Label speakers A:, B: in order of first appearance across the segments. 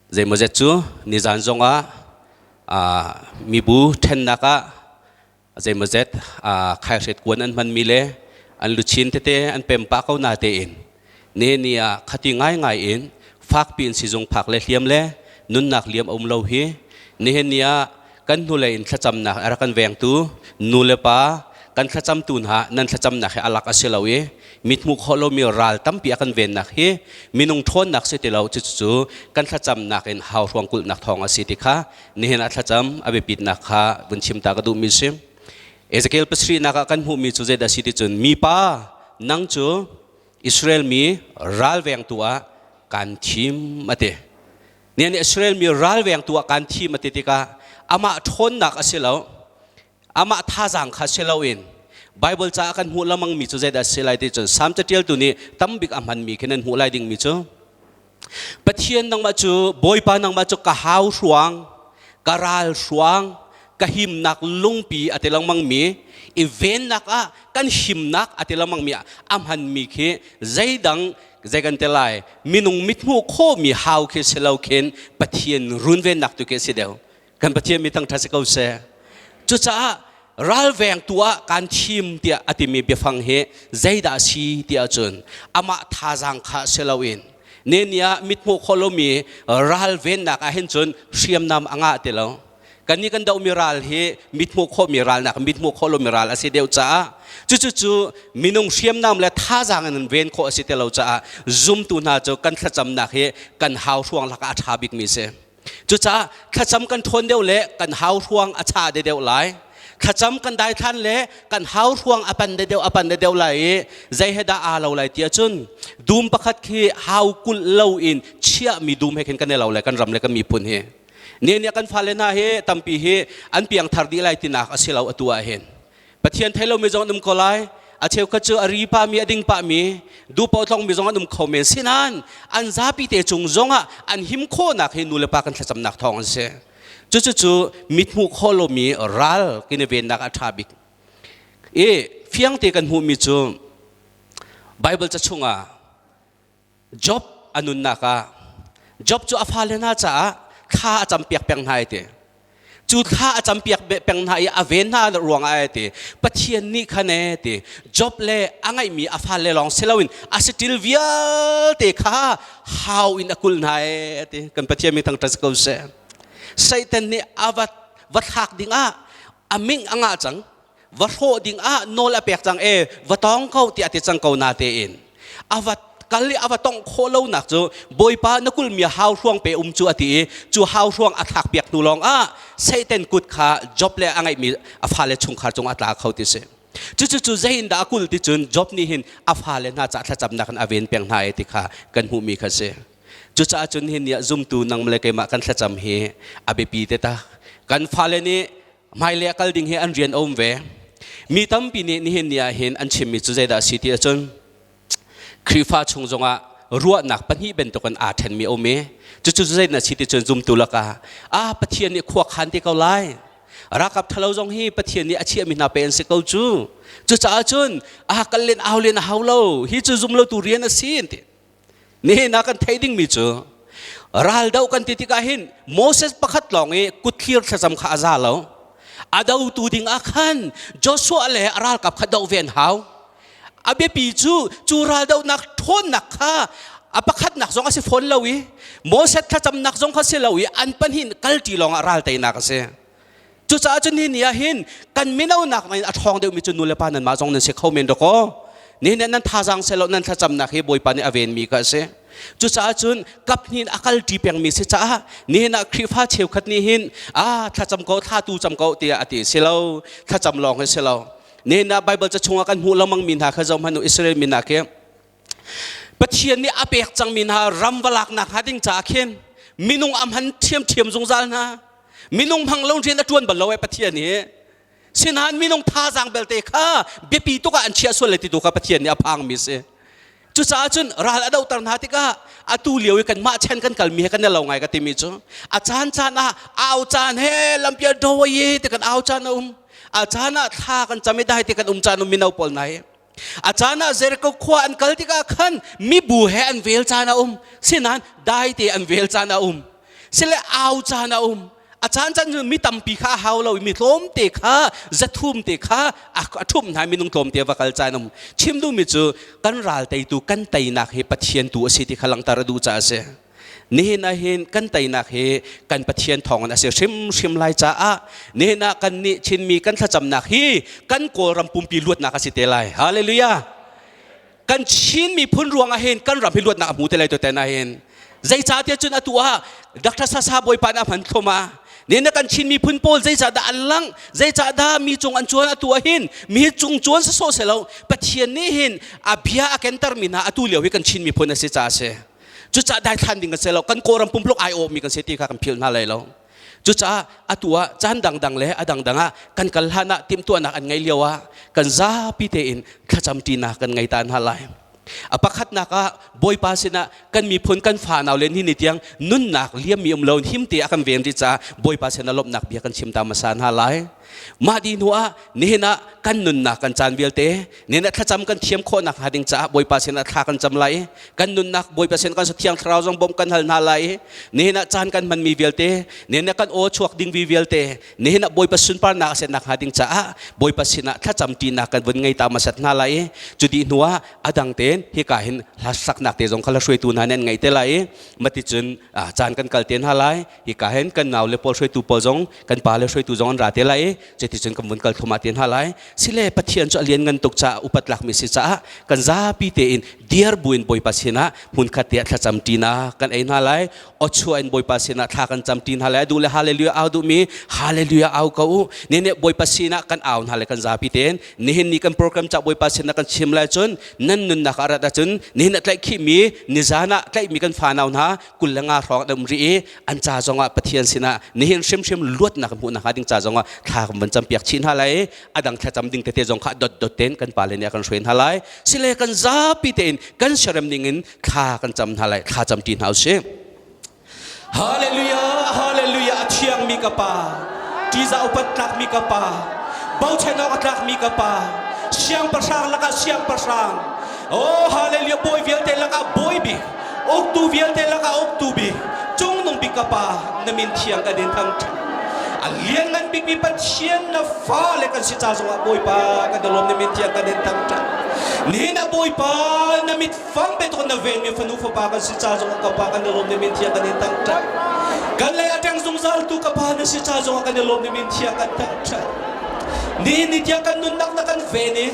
A: Zeimawzet cu nizan zongah mibu ṭhennak ah zeimawzet khaihret kuan an hmanmi le an luchin tete an pem pah ko na tein nihin ni ah khati ngaingai in fakpi in sizung phak le hliam le nunnak liam a um lo hi nihin ni ah kan hnulei in thlacamnak a rak kan vengtu nu le pa kan thlacamtu hna nan thlacamnak hi alak a si lo i mithmuh khawh lomi ral tampi a kan vennak hi minung ṭhawnnak si ti lo. Cucu kan thlacamnak in hau hruang kulhnak thawng a si ti kha nihin ah thlacam a biapitnak kha vun chim ta ka duhmi si. Ezekiel pasarihnak ah kan hmuhmi cu zeidah si ti cun, mipa, nang cu Israel mi ralvengtu ah kan thim a ti. Nihin Israel mi ralvengtu ah kan thim a ti tikah amah ṭhawnnak a si lo, amah thazaang kha si loin Bible caah kan hmuh lamangmi cu zeidah si lai ti cun, Salm catialtu nih tambik a hmanmi khi nan hmuh lai dingmi cu, Pathian nangmah cu, Bawipa nangmah cu ka hau hruang, ka ral hruang, ka himnak lungpi a ti lengmangmi, i vennak ah kan himnak a ti lengmangmi a hmanmi khi zeidang zei kan ti lai, minung mithmuh khawhmi hau khi si lo khin Pathian runvennak tu khi a si deuh. Kan Pathian mi thangṭhat si ko seh. Cucaah ralvengtu ah kan thim tiah a timi biafang hi zeidah a si ti ahcun, amah thazaang kha si loin nenia mithmuh khawh lomi ralvennak ah hin cun hriamnam a ngah ti lo. Kannih kan dohmi ral hi mithmuh khawhmi ral nak mithmuh khawh lomi ral a si deuh caah, cucu cu minung hriamnam le thazaang in ven khawh a si ti lo caah, zumtu hna cu kan thlacamnak hi kan hau hruang lakah a ṭha bikmi si. Cucaah thlacam kan ṭhawn deuh le kan hau hruang a cha de deuh lai. Thlacam kan daithlan le kan hau hruang a pan de deuh a pan de deuh lai i zei he dah aa lo lai ti ahcun, dum pakhat khi hau kulh lo in chiahmi dum he khin kan i lo lai kan ram le kan miphun hi. Ni nih kan fale hna hi tampi hi an piangthar dih lai tinak a si lo atu ah hin. Pathian thei lomi zong an um ko lai. A cheukhat cu a ri pahmi, a ding pahmi, duhpaoh tlongmi zong an um kho men. Sinan an zapi te cung zongah an him khawhnak hi nulepa kan thlacamnak thawng an si. Cucu cu mithmuh khawh lomi ral kan i vennak a ṭha bik. I fiangte kan hmuhmi cu Bible ca chungah Job a nunnak ah Job cu a fale hna caah thla a campiak peng hna ai ti. Cu thla a campiak peng hna i a ven hna ruangah ai ti. Pathian nih khan e ti Job le a ngeihmi a fale lawng si loin a saṭil vialte kha hau in a kulh hna e ti. Kan Pathian mi thangṭhat si ko seh. Satan nih a va va thlak dingah a ming a ngah cang. Va hrawh ding ah nawl a pek cang e, va tawng ko tiah ti cang ko na tein a va kal i a va tongh khawh lonak cu Bawipa na kulmi hau hruang pe um cu a ti i, cu hau hruang a thlak piak hnu lawng ah Satan kut kha Job le a ngeihmi a fale chungkhar cung a tla kho ti si. Cucu cu zei in dah a kul ti cun, Job nih hin a fale hna ca thlacamnak in a ven peng hna e ti kha kan hmuhmi kha si. Cucaah cun hin nih zumtu nang le keimah kan thlacam hi a biapi te ta. Kan fale nih hmailei a kal ding hi an rian a um ve. Mi tampi nih nihin ni ah hin an chimmi cu zeidah a si ti ahcun, Khrihfa chung zongah ruahnak pahnih bantukin aa ṭhenmi a um i, cucu zeidah a si ti cun, zumtu lakah ah Pathian nih khua khan te ko lai, ralkap ṭhalo zong hi Pathian nih a chiahmi hna pe an si ko cu, cucaah cun ah kal len au len a hau lo hi cu, zum lotu rian a si an ti. Nihin ah kan theih dingmi cu, raldo kan ti tikah hin Moses pakhat lawng i kutthlir thlacam kha a za lo. A dotu ding ah khan Joshua le a ralkap kha doh ve an hau. A biapi cu, cu raldohnak ṭhawnnak kha a pakhatnak zong a si fawn lo i Moses thlacamnak zong kha si lo i an pahnih kalṭi lawng ah ral teinak a si. Cucaah cun ni ni ah hin kan mino nak in a ṭhawng deuhmi cu nu le pa nanmah zong nan si kho men dakaw. Nihin nan thazaang selo nan thlacamnak hi Bawipa nih a venmi kha a si. Cucaah cun kap hnin a kal ṭi pengmi si caah nihin ah Khrihfa cheukhat nih hin ah thlacam ko, thla tu cam ko tiah a ti si lo, thlacam lawng hi si lo. Nihin ah Bible ca chungah kan hmuh lengmang mi hna kha zoh hmanh u. Israel mi hna khi Pathian nih a pek cangmi hna ram va laknak hnga ding caah khin minung a hman ṭhiamṭhiam zungzal hna. Minung hmang lo rian a ṭuan bal lo e Pathian hi. Sinain minung thazaang belte kha biapi tuk ah an chiah sual le ti tu kha Pathian nih a phangmi si. Cucaah cun ral a dohter hna tikah atu lio i kanmah chen kan kalmi he kan i lo ngai ka timi cu, a caan caan ah au caan he lampial doye ti kan au caan a um, a caan ah thla kan cam i dai ti kan um caan um. Mino pawl nai a caan ah Jericho khua an kal tikah khan mibu he an vel caan a um, sinain dai te an vel caan a um. Sile au caan a um. A caan caan cu mi tampi kha a hau lo i mi tlawmte kha zathum te kha a ṭhumh hna i minung tlawmte va kal caan um. Chim duhmi cu kan ral teitu kan teinak hi Pathian tu a si ti kha langhter a duh caah a si. Nihin ah hin kan teinak hi kan Pathian thawngin a si hrimhrim lai caah nihin ah kannih Chinmi kan thlacamnak hi kan Kawlram pumpi luatnak a si te lai. Hallelujah! Kan Chin miphun ruang ah hin kan ram hi luatnak a hmu te lai to ten ah hin zeicahtiah cun atu ah Dr. Sasa Bawipa nih a hman thlum ah nihin kan Chin miphun pawl zeicah dah an lang, zeicah dah mi cung an cuan? Atu ah hin mi cung cuan sawsawh selo, Pathian nih hin a bia a kenter mi hna atu lio hi kan Chin miphun a si caah a si. Cucaah daithlan ding kan si lo. Kan Kawlram pumpluk ai awh mi kan si ti kha kan philh hna lai lo. Cucaah atu ah caan dangdang le a dangdang ah kan kal hlan ah timhtuahnak an ngei lio ah kan zapi tein thlacam ṭinak kan ngei ta hna lai. A pakhatnak ah Bawipa sinah kan miphun kan fanau le ni ni tiang nunnak liammi um lo him te a kan ven rih caah Bawipa sinah lawmhnak bia kan chim ta hmasa hna lai. Mah dih hnu ah nihin ah kan nunnak kan caan vialte nihin ah thlacam kan thiam khawhnak hnga ding caah Bawipa sinah thla kan cam lai i kan nunnak Bawipa sin kan Thiang Thlarau zong bawmh kan hal hna lai i nihin ah caan kan hmanmi vialte, nihin ah kan aw chuak ding vi vialte, nihin ah Bawipa sunparnak a setnak hnga ding caah Bawipa sinah thlacam ṭinak kan vun ngei ta hmasat hna lai i cu dih hnu ah a dang tein hika hin hla saknak te zong kha la hruaitu hna nih an ngaih te lai i maticun caan kan kal te hna lai. Hika hin kan nau le pawl hruaitu pawl zong, kan pa le hruaitu zong an ra te lai i cuticun kan vun kal thluahmah te hna lai. Sile Pathian cu a lian ngan tuk caah, upat lakmi si caah kan zapi tein diar buin Bawipa sinah hmunkhat te ah thlacam ṭinak kan ei hna lai. Awchuah in Bawipa sinah thla kan cam ṭi hna lai. Duh le hallelujah au duhmi hallelujah au ko u. Ne ne Bawipa sinah kan au hna lai kan zapi tein. Nihin ni kan program ca Bawipa sinah kan chim lai cun nan nunnak ah rat ahcun nihin ah tlaihkhihmi, nizan ah tlaihmi kan fanau hna 25 hrawng an um rih i an ca zongah Pathian sinah nihin hrimhrim luatnak hmuhnak hnga ding ca zongah thla kan van campiak chih hna lai. A dang thlacam ding tete zong kha dot dot tein kan pale nih a kan hruai hna lai. Sile kan zapi tein kan siarem ning in thla kan cam hna lai. Thla cam ṭi hna usih. Hallelujah, hallelujah. A thiangmi ka pa, ṭihzah upat tlakmi ka pa, bochan awk a tlakmi ka pa, siangpahrang lakah siangpahrang, oh hallelujah, bawi vialte lakah bawi bik, uktu vialte lakah uktu bik, cungnung bik ka pa, na min thiang kan in thangṭhat. A lianngan bikmi Pathian, na fale kan si ca zongah Bawipa kan i lawm, na min thiang kan in thangṭhat. Nihin ah Bawipa na mit fang pe tuk na venmi fanu fapa kan si ca zongah ka pa kan i lawm, na min thiang kan in thangṭhat. Kan lei a ṭeng zungzal tu ka pa na si ca zongah kan i lawm, na min thiang kan thangṭhat. Nihin ni tiang kan nunnak na kan ven i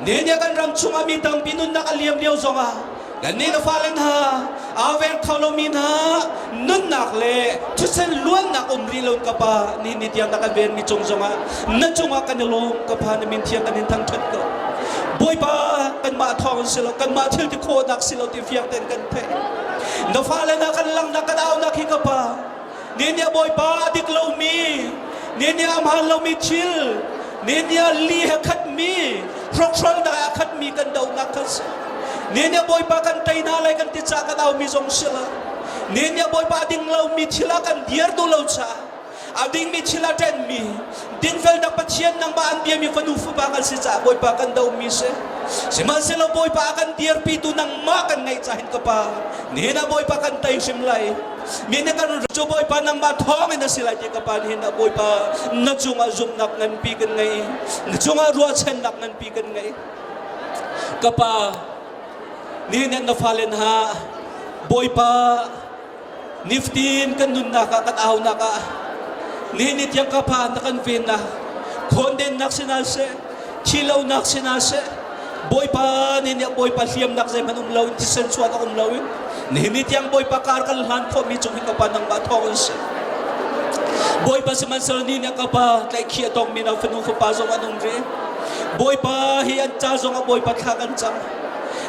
A: nihin ni kan ram chungah mi tampi nunnak a liam lio zongah kannih na fale hna aa veng kho lomi hna nunnak le thisen luannak um rih lo ka pa, nihin ni tiang na kan venmi cung zongah na cungah kan i lawm ka pa, na min thiang kan in thangṭhat ko. Bawipa, kanmah thawng si lo, kanmah thil ti khawhnak si lo ti fiang tein kan theih. Na fale hna kan langhnak kan aunak hi ka pa, ni nih Bawipa a dik lomi, ni nih a hmaan lomi thil, ni nih li he khatmi, hrokhrolnak a khatmi kan dohnak kha si. Ni nih Bawipa kan tei hna lai kan ti caah kan aumi zong si lo. Ni nih Bawipa a ding lomi thil ah kan dir duh lo caah a dingmi thil a ṭenmi dinfelnak Pathian nangmah an biami fanu fapa kan si caah Bawipa kan dohmi si. Sihmanhsehlaw Bawipa a kan dirpitu nangmah kan ngeih caah hin ka Pa, nihin ah Bawipa kan tei hrim lai. Mi nih kan cu Bawipa nangmah thawng in a si lai ti ka Pa, nihin ah Bawipa na cungah zumhnak nganpi kan ngei, na cungah ruahchannak nganpi kan ngei. Ka Pa, nihin ah na fale hna Bawipa niftin kan nunnak ah kan aunak ah nihin ni tiang ka Pa na kan vennak, khawndennak si hna seh, thilonak si hna seh, Bawipa nih nih Bawipa hliamnak zeihmanh um loin, thisen chuahnak um loin nihin ni tiang Bawipa kar kan hlan khawhmi cung hi ka Pa nangmah thawng in si. Bawipa, sihmanhsehlaw ni nih ka Pa tlaihkhih a tongmi na fanu fapa zong an um rih. Bawipa, hi an ca zong ah Bawipa thla kan cam.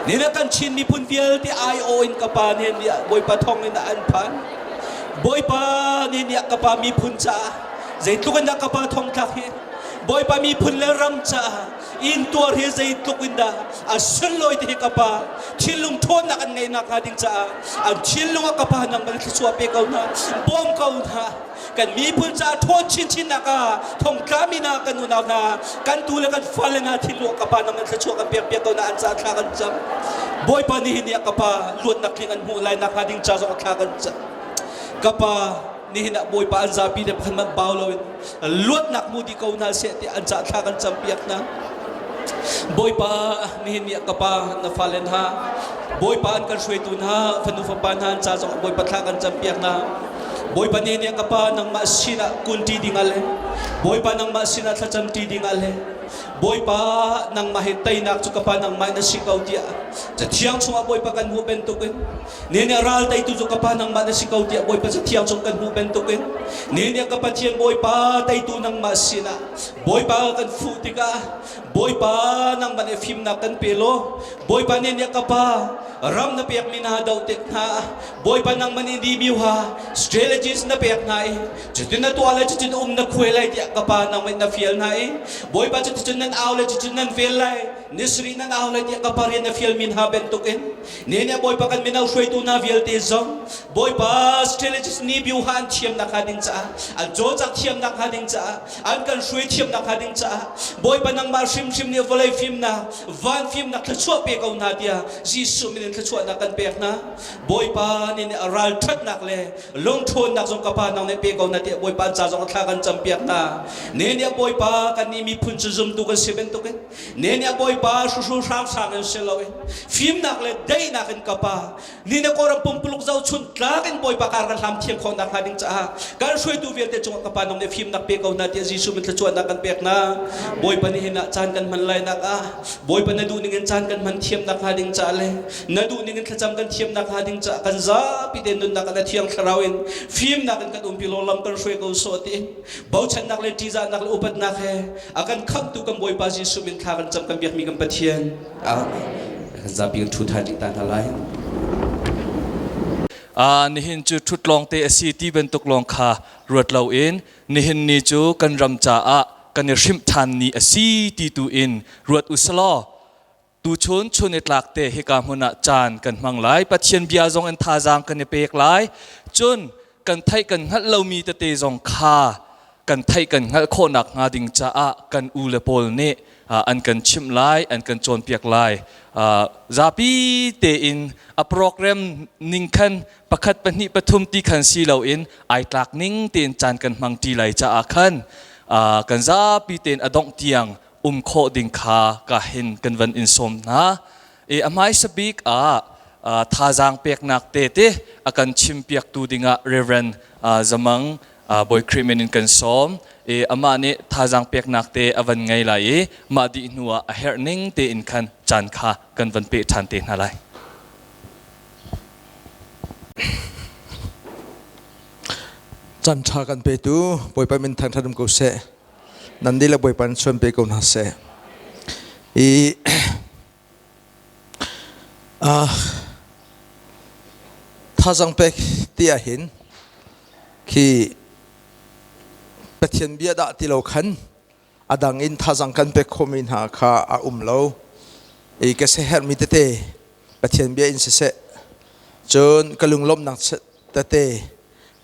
A: Ni na kan Chin miphun vialte aiawh in ka Pa nih Bawipa thawng in an phan. Bawipa nih nih ka Pa miphun caah zeitluk in dah ka Pa thongtlak hi, Bawipa miphun le ram caah intuar hi zeitluk in dah a sunlawi ti hi ka Pa thinlung ṭhawnnak an ngeihnak hnga ding caah an thinlung ah ka Pa nangmah thluachuah pe ko hna, bawm ko hna. Kan miphun caah ṭhawn chinchinnak ah thongtlami hna kan unau hna, kan tu le kan fale hna thinlung ah ka Pa nangmah thluachuah kan pek piak ko hna. An caah thla kan cam. Bawipa, nihin ni ah ka Pa luatnak tling an hmuh lai nak hnga ding ca zong ah thla kan cam.
B: Ka Pa, nihin ah Bawipa an zapi le pakhat hmanh bau loin luatnak hmu dih ko hna seh tiah an cah thla kan campiak hna. Bawipa, nihin ni ah ka Pa, na fale hna, Bawipa an kan hruaitu hna, fanu fapa hna an ca zong Bawipa thla kan campiak hna. Bawipa nihin ni ah ka Pa, nangmah sinah kunṭi dingah le Bawipa nangmah sinah thlacamṭi dingah le Bawipa nangmah he teinak cu ka Pa nangmah in a si ko tiah Cathiang chungah Bawipa kan hmuh bantukin Nihin ah ral teitu cu ka Pa nangmah na si ko tiah Bawipa Cathiang chung kan hmuh bantukin nihin ah ka Pathian Bawipa teitu nangmah sinah Bawipa kan fuh tikah Bawipa nangmah nih fimnak kan pe law Bawipa nihin ah ka Pa ram na pekmi hna doh tik hna Bawipa nangmah nih dimiuha strategies na pek hna i cutin na tuah lai cutin um na khuai lai tiah ka Pa nangmah na fial hna i Bawipa cuticun nan au lai cucun nan vel lai nisri nan au lai tiah ka Pa rian na fialmi hna bantukin Nihin ah Bawipa kan mino hruaitu hna vialte zong Bawipa strategist ni biuha an thiamnak hnga ding caah an cawlcangh thiamnak hnga ding caah an kan hruai thiamnak hnga ding caah Bawipa nangmah hrimhrim nih vawlei fimnak van fimnak thluachuah pe ko hna tiah Jesuh min in thluachuahnak kan pek hna. Bawipa nih ralṭhatnak le lungṭhawnnak zong ka Pa nang nih pe ko hna tiah Bawipa an ca zong thla kan campiak hna. Nihin ah Bawipa kan nih miphun cu zumtu kan si bantukin Nihin ah Bawipa hruhru hranghrang in si loin fimnak le daihnak in ka Pa ni na Kawlram pumpuluk zohchunh tlak in Bawipa kar kan hlam thiam khawh nakhnga ding caah kan hruaitu vialte cungah ka Pa nang nih fimnak pe ko hna tiah Jesuh min thluachuahnak kan pek hna. Bawipa nihin ah caan kan hman lai nak ah Bawipa na duh ning in caan kan hman thiam nakhnga ding caah le na duh ning in thlacam kan thiam nakhnga ding caah kan zapi te nunnak ah na thiang thlarau in fimnak in kan umpi law lam kan hruai ko sawh ti bochannak le ṭihzahnak le upatnak he a kan khamhtu kan Bawipa Jesuh min thla kan cam kan biakmi kan Pathian. Amen. Kan zapi kan ṭhu ṭhan dih ta hna lai.
C: Nihin cu ṭhut lawng te a si ti bantuk lawng kha ruat loin nihin ni cu kan ram caah kan i hrimh ṭhan ni a si ti tu in ruat u selaw tuchun chun i tlak te hika hmun ah caan kan hmang lai. Pathian bia zong in thazaang kan i pek lai, cun kan theih kan hngalh lomi tete zong kha kan theih kan hngalh khawhnak hnga ding caah kan u le pawl nih an kan chimh lai, an kan cawnpiak lai. Zapi tein a program ning khan pakhat pahnih pathum ti khan si loin ai tlak ning tein caan kan hmang ṭi lai caah khan kan zapi tein a dongh tiang um khawh ding kha ka hin kan van in sawm hna. I a hmaisa bik ah thazaang peknak te te a kan chimpiaktu dingah Reverend Zamang Bawi Khrih min in kan sawm i amah nih thazaang peknak te a van ngei lai i mah dih hnu ah a herh ning tein khan caan kha kan van peh ṭhan te hna lai.
D: Caan ṭha kan petu Bawipa min thangṭhat um ko seh. Nan dihlak Bawipa in chuan pe ko hna seh. I thazang pek ti ah hin khi Pathian bia dah ti lo khan a dang in thazang kan pek khomi hna kha a um lo. I ka sehermi tete Pathian bia in siseh, cun ka lunglawmhnak tete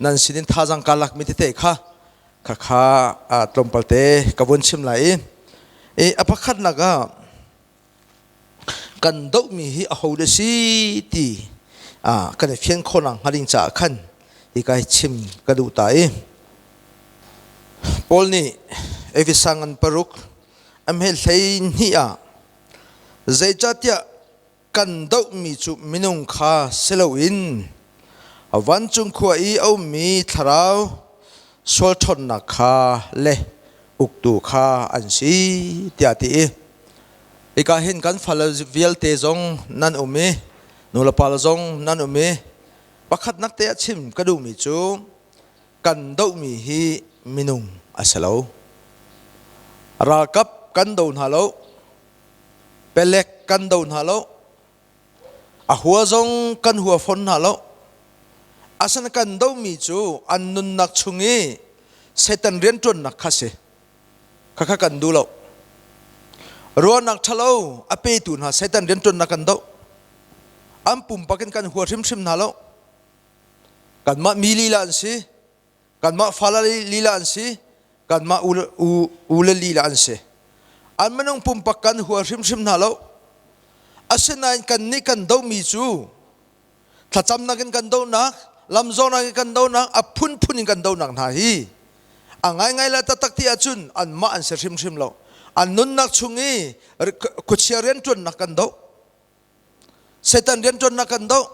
D: nan sinin thazang ka lakmi tete kha khakha tlawmpal te ka vun chim lai i a pakhatnak ah kan dohmi hi aho dah si ti kan i fian khawh nak hnga ding caah khan hika hi chim ka duh ta i Paul nih Efesa ngan paruk a hme 12 ah zeicahtiah kan dohmi cu minung kha si loin vancung khua i a ummi thlarau sual ṭhawnnak kha le uktu kha an si tiah a ti i hika hin kan fale vialte zong nan um i nulepa zong nan um i pakhatnak te a chim ka duhmi cu kan dohmi hi minung a si lo, ralkap kan do hna lo, Pelek kan do hna lo. A hua zong kan hua fawn hna lo. Asana kan domi cu an nunnak chung i Satan rianṭuannak kha si. Khakha kan duh lo. Ruahnak ṭhalo a petu hna Satan rianṭuannak kan doh. An pumpak in kan hua hrimhrim hna lo. Kanmah mi lila an si. Kanmah fala lila an si. Kanmah u le lila an si. An minung pumpak kan hua hrimhrim hna lo. Asinain kannih kan dohmi cu thlacamnak in kan dohnak, lamzawnak in kan donak a phunphun in kan donak hna hi a ngaingai le taktak ti ahcun anmah an si hrimhrim lo. An nunnak chung i khuachia rianṭuannak kan doh. Satan rianṭuannak kan doh.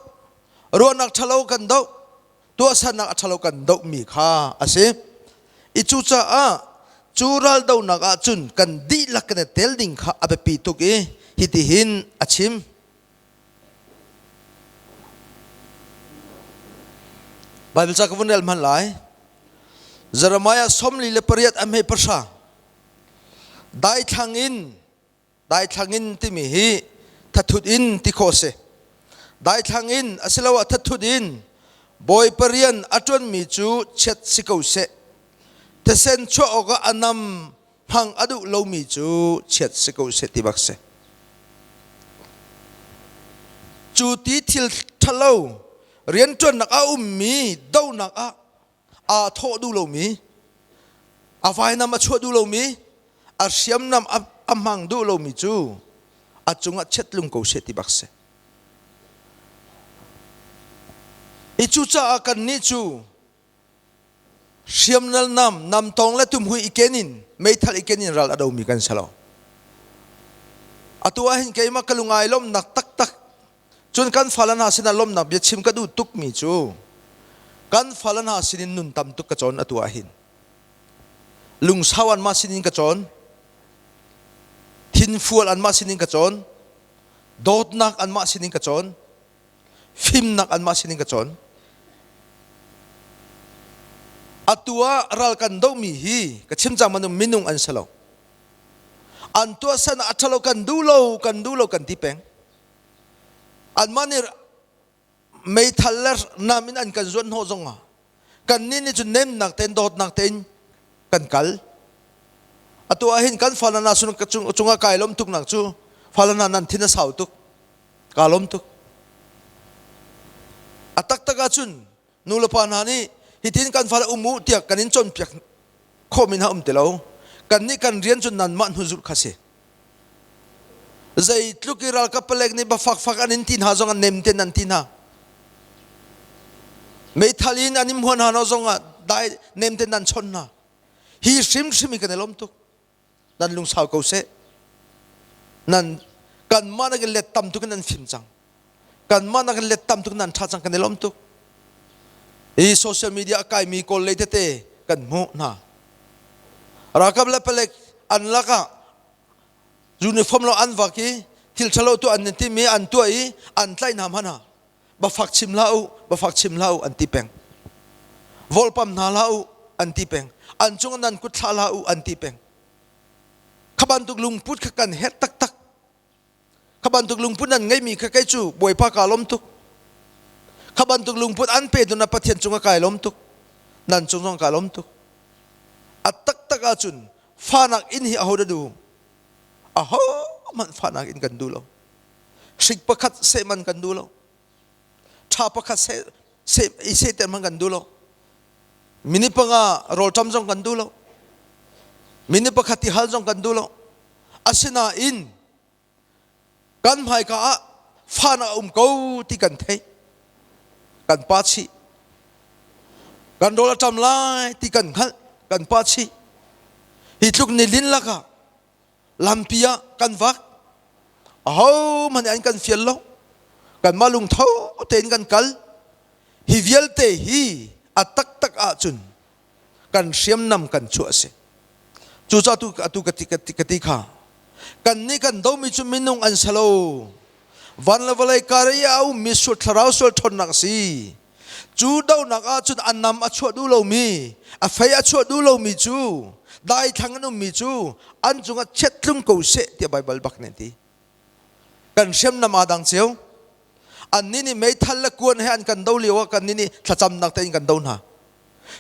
D: Ruahnak ṭhalo kan doh. Tuahsernak a ṭhalo kan dohmi kha a si. I cucaah cu raldohnak ahcun kan dihlak kan i tel ding kha a biapi tuk i hitihin a chim. Baibal ca ka vun rel hman lai. Jeremiah 48 a hme pahra. Daithlang in daithlang in timi hi thathut in ti khawh si. Daithlang in asiloah thathut in Bawipa rian a ṭuanmi cu chiat si ko seh. Thisen chuah awkah a nam hmang a duh lomi cu chiat si ko seh ti bak si. Cu ti thil ṭhalo rianṭuannak a ummi donak ah aa thawh duh lomi, a vainam a chuah duh lomi, a hriamnam a hmang duh lomi cu a cungah chiat lung ko seh ti bak si. I cucaah kannih cu hriamnal nam, namtong le tumhui i ken in, meithal i ken in ral a domi kan si lo. Atu ah hin keimah ka lungai lawmhnak taktak cun kan fale hna sinah lawmhnak bia chim ka duh tukmi cu kan fale hna sinin nun tam tuk ka cawn atu ah hin. Lungsau anmah sinin ka cawn. Thinfual anmah sinin ka cawn. Dawtnak anmah sinin ka cawn. Fimnak anmah sinin ka cawn. Atu ah ral kan dohmi hi ka chim cang bantuk minung an si lo. An tuahsan a ṭhalo kan duh lo, kan duh lo kan ti peng. Anmah nih meithal le nam in an kan zuan hnawh zong ah kannih nih cun nemnak tein dawtnak tein kan kal. Atu ah hin kan fale hna cungah kai lawm tuk nak cu fale hna nan thin a sau tuk. Kaa lawm tuk. A taktak ahcun nulepa hna nih hitin kan fale um u tiah kan in cawnpiak khawhmi hna um ti lo. Kannih kan rian cu nanmah hnuzulh kha si. Zeitluk i ralkap palek nih bafakfak an in ti hna zong ah nem tein an ti hna. Meithal in an in hmuan hna zong ah dai nem tein an chon hna. Hi hrimhrim hi kan i lawm tuk. Nan lungsau ko seh. Nan kanmah nakin let tam tuk in nan fim cang. Kanmah nakin let tam tuk in nan ṭha cang kan i lawm tuk. Hi social media a kaimi kawl lei tete kan hmuh hna. Ralkap le palek an lakah uniform lo an vak i thil ṭhalo tuah an timi an tuah i an tlaih hna hmanh ah bafak chim hlah u bafak chim hlah u an ti peng. Volpam hna hlah u an ti peng. An cung nan kut thlah hlah u an ti peng. Kha bantuk lungput kha kan herh taktak. Kha bantuk lungput nan ngeimi kha kei cu Bawipa kaa lawm tuk. Kha bantuk lungput an pe na Pathian cungah kai lawm tuk. Nan cung zong kaa lawm tuk. A taktak ahcun fanak inn hi aho dah duh? Aho hmanh fanak inn kan duh lo. Hrik pakhat seh man kan duh lo. Ṭha pakhat seh, seh, i sehter hmanh kan duh lo. Minute panga rawlṭam zong kan duh lo. Minute pakhat ti hal zong kan duh lo. Asinain kan hmaika ah fan a um ko ti kan theih. Kan pa chih. Kan rawl a ṭam lai ti kan hngalh. Kan pa chih. Hi tluk ni lin lakah lampi ah kan vak. Ahohmanh nih an kan fial lo. Kanmah lungtho tein kan kal. Hi vialte hi a taktak ahcun kan hriamnam kan chuah a si. Cucaah tu atu ka ti, ka ti, ka ti kha. Kannih kan domi cu minung an si lo. Van le vawlei kar i a ummi sual thlarau sual ṭhawnnak a si. Cu donak ahcun a nam a chuah duh lomi, a fei a chuah duh lomi cu, daithlang an ummi cu an cungah chiat tlung ko seh tiah Baibal bak nih a ti. Kan hriamnam aa dang cio. Annih nih meithal le kuan he an kan do lio ah kannih nih thlacamnak tein kan do hna.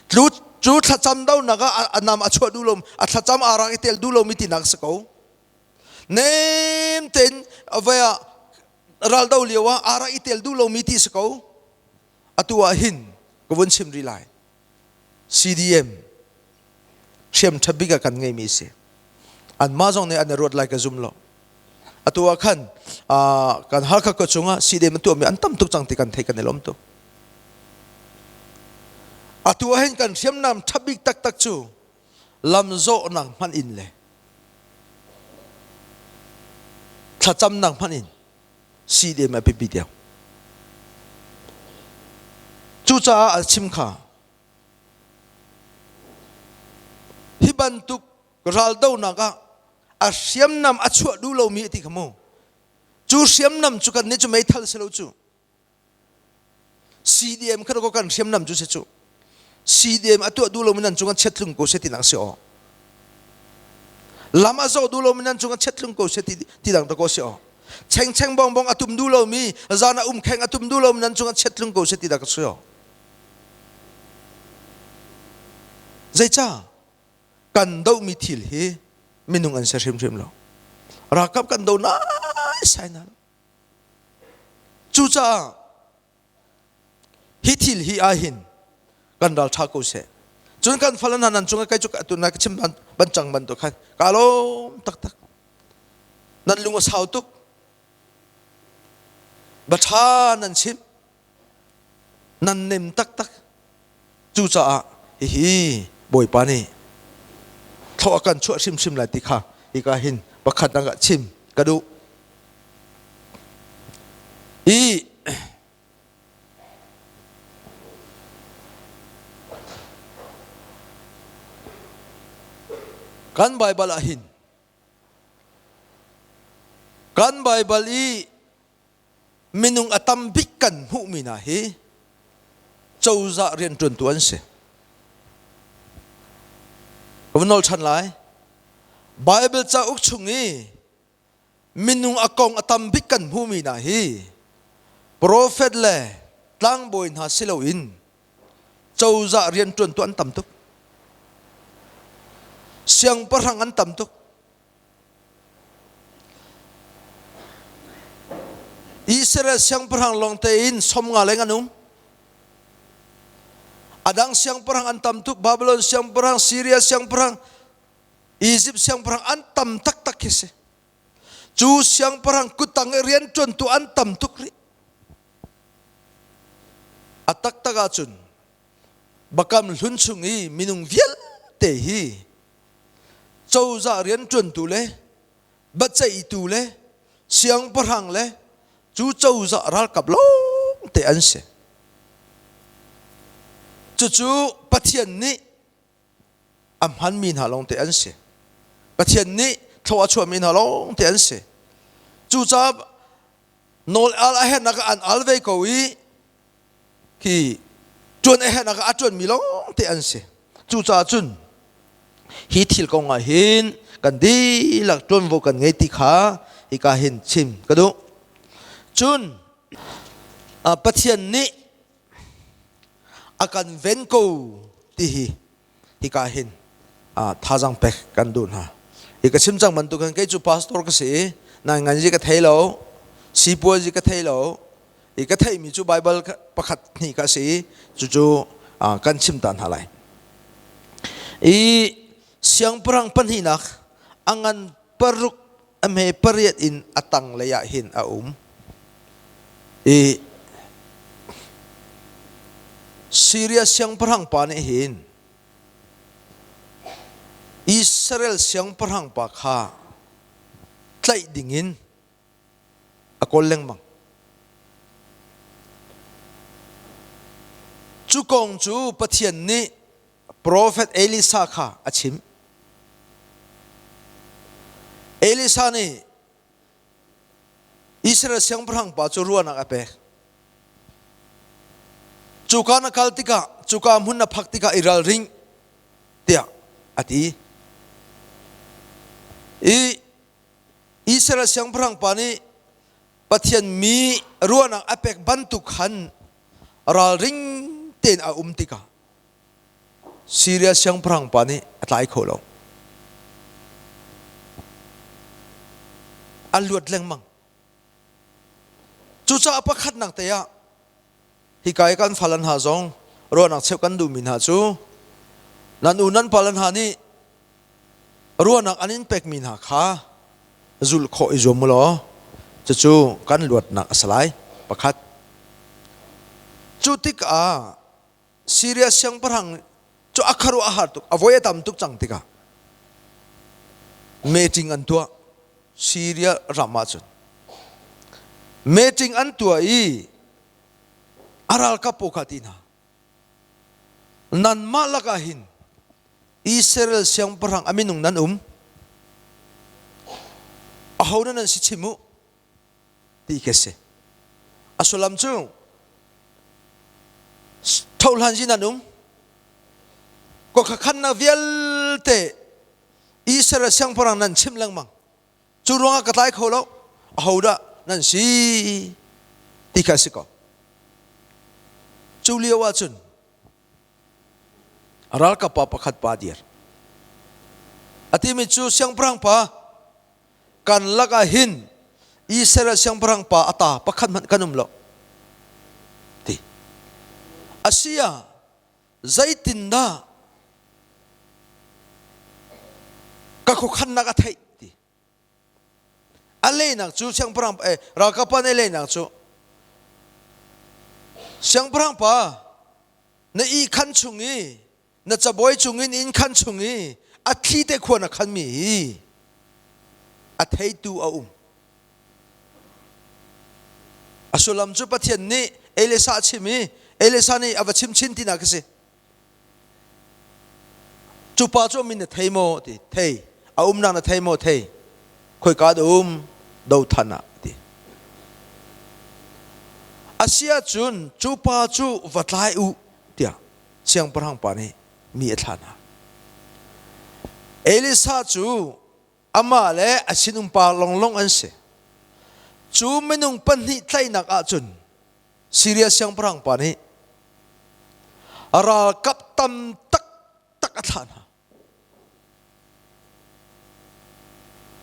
D: Tlu cu thlacam donak ah a nam a chuah duh lo, a thlacam aa rak i tel duh lomi tinak a si ko. Nem tein vai ah ral do lio ah aa rak i tel duh lomi ti si ko. Atu ah hin ka vun chim rih lai. CDM hriam ṭha bik ah kan ngeimi si. Anmah zong nih an i ruat lai ka zum lo. Atu ah khan kan Halkha khua chungah CDM an tuahmi an tam tuk cang ti kan theih kan i lawm tuk. Atu ahhin kan hriamnam ṭha bik taktak cu lamzawhnak hmanh in le thlacamnak hmanh in CDM a biapi deuh. Cucaah a chim kha hi bantuk raldonak ah a hriamnam a chuah duh lomi a ti kha mu. Cu hriamnam cu kan nih cu meithal si lo cu. CDM kha kan hriamnam cu si cu. CDM a tuah duh lomi nan cung an chiat tlung ko se ti dang si aw. Lam a zawh duh lomi nan cung an chiat tlung ko se ti ti dang ta ko si aw. Cheng cheng bong bong a tum duh lomi zan a um kheng a tum duh lomi nan cung an chiat tlung ko se ti dak si aw. Zeicah kan dohmi thil hi minung an si hrimhrim lo. Ralkap kan do nai sai na lo. Cucaah hi thil hi ahhin kan ral ṭha ko seh. Cun kan fal hna nan cungah kai cu atu na ka chim ban cang bantuk khan ka lawm taktak. Nan lung a sau tuk. Ba ṭha nan chim. Nan nem taktak. Cucaah hihi Bawipa nih thlawh a kan chuah hrimhrim lai ti kha hika hin pakhat ah chim ka duh. I kan Baibal ah hin kan Baibal i minung a tam bik kan hmuhmi hna hi cozah rianṭuantu an si. Ka vun nawl ṭhan lai. Bible cauk chung i minung a kong a tam bik kan hmuhmi hna hi profet le tlangbawi hna si loin cozah rianṭuantu an tam tuk. Siangpahrang an tam tuk. Israel siangpahrang lawng tein 50 leng an um. A dang siangpahrang an tam tuk. Babylon siangpahrang, Syria siangpahrang, Egypt siangpahrang an tam taktak khi si. Cu siangpahrang kuttang i rianṭuantu an tam tuk rih. A taktak ahcun Bakam hlun chung i minung vialte hi cozah rianṭuantu le biaceihtu le siangpahrang le cu cozah ralkap lawngte an si. Cucu Pathian nih a hmanmi hna lawngte an si. Pathian nih thlawh a chuahmi hna lawngte an si. Cucaah nawl al a herhnak ah an al ve ko i khi ṭuan a herhnak ah a ṭuanmi lawngte an si. Cucaah cun hi thil kong ah hin kan dihlak ṭuanvo kan ngei ti kha hika hin chim ka duh. Cun Pathian nih a kan ven ko ti hi hika hin thazaang pek kan duh hna. Hi ka chim cang bantuk hin kei cu pastor ka si i nai ngan zi ka thei lo, sipuazi ka thei lo, i ka theihmi cu Baibal pakhat hnih ka si cucu kan chim ta hna lai. I siangpahrang pahnihnak a ngan paruk a hme pariat in a tang lei ah hin a um. I Syria siangpahrang pa nih hin Israel siangpahrang pa kha tlaih dingin a kawl lengmang. Cu kong cu Pathian nih profet Elisa kha a chimh. Elisa nih Israel siangpahrang pa cu ruahnak a pek. Cuka na kal tikah, cuka hmun na phak tikah i ralring tiah a ti. I Israel siangpahrang pa nih Pathian mi ruahnak a pek bantuk khan ralring tein a um tikah Syria siangpahrang pa nih a tlai kho lo. A luat lengmang. Cucaah pakhatnak te ah hika i kan fale hna zong ruahnak cheuh kan duhmi hna cu nan u nan pale hna nih ruahnak an in pekmi hna kha zulh khawh i zuam u law cucu kan luatnak a si lai pakhat. Cu tikah Syria siangpahrang cu a kharuah a har tuk a voi a tam tuk cang tikah meeting an tuah Syria ram ahcun meeting an tuah i a ralkap pawl kha ti hna nanmah lakah hin Israel siangpahrang a minung nan um aho nan nan si chim u ti khi a si. A sullam cu thohlan zin an um ko kha vialte Israel siangpahrang nan chim lengmang cu ruangah ka tlai kho lo ahodah nan si ti kha a si ko cu lio ahcun ralkap pa pakhat pa dir a timi cu siangpahrang pa kan lakah hin Israel siangpahrang pa a ta pakhat hmanh kan um lo ti asia zeitindah ka khuakhannak a theih ti a lehnak cu siangpahrang eh, ralkap pa nih lehnak cu siangpahrang pa na ihkhan chung i na cabuai cungin inn khan chung i a thli te khua na khanmi hi a theitu a um a sullam cu Pathian nih Elisa a chim i Elisa nih a va chim chin tinak a si cu pa cu min na thei maw ti thei a umnak na thei maw thei khoika dah um dothan ah ti asia cun cu pa cu va tlai u tiah siangpahrang pa nih mi a thlah hna. Elisa cu amah le a sinumpa longlong an si. Cu minung pahnih tlaihnak ahcun Siria siangpahrang pa nih ralkap tam taktak a thlah hna.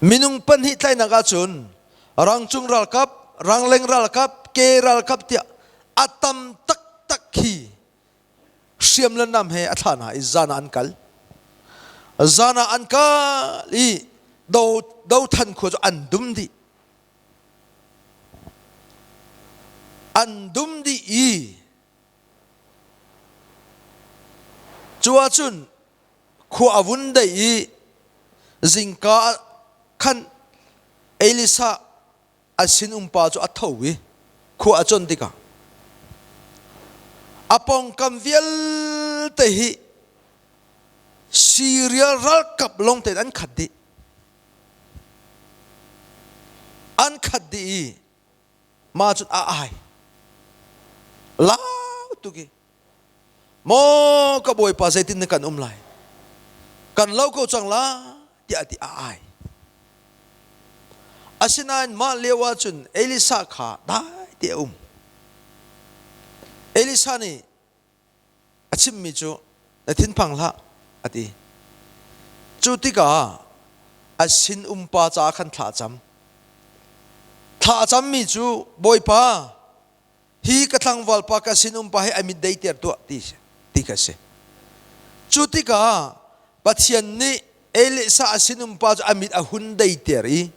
D: Minung pahnih tlaihnak ahcun rangcung ralkap, rangleng ralkap, ke ralkap tiah a tam taktak khi hriam le nam he a thlah hna i zan ah an kal. Zan ah an kal i do dothan khua cu an dum dih. An dum dih i cu ahcun khua a vun dei i zingka ah khan Elisa a sinumpa cu a tho i khua a con tikah a pawngkam vialte hi Syria ralkap lawng tein an khat dih. An khat dih i mah cun a ai. Lau tuk i maw ka bawipa zeitin na kan um lai kan lo ko cang la tiah ti a ai. Asinain mah lio ahcun Elisa kha dai te a um. Elisa nih a chimmi cu na thinphang hlah a ti. Cu tikah a sinum pa caah khan thla a cam. Thla a cammi cu Bawipa hi ka tlangval pa ka sinum pa hi a mit deiter tuah ti ti kha si. Cu tikah Pathian nih Elisa a sinum pa cu a mit a hun deiter i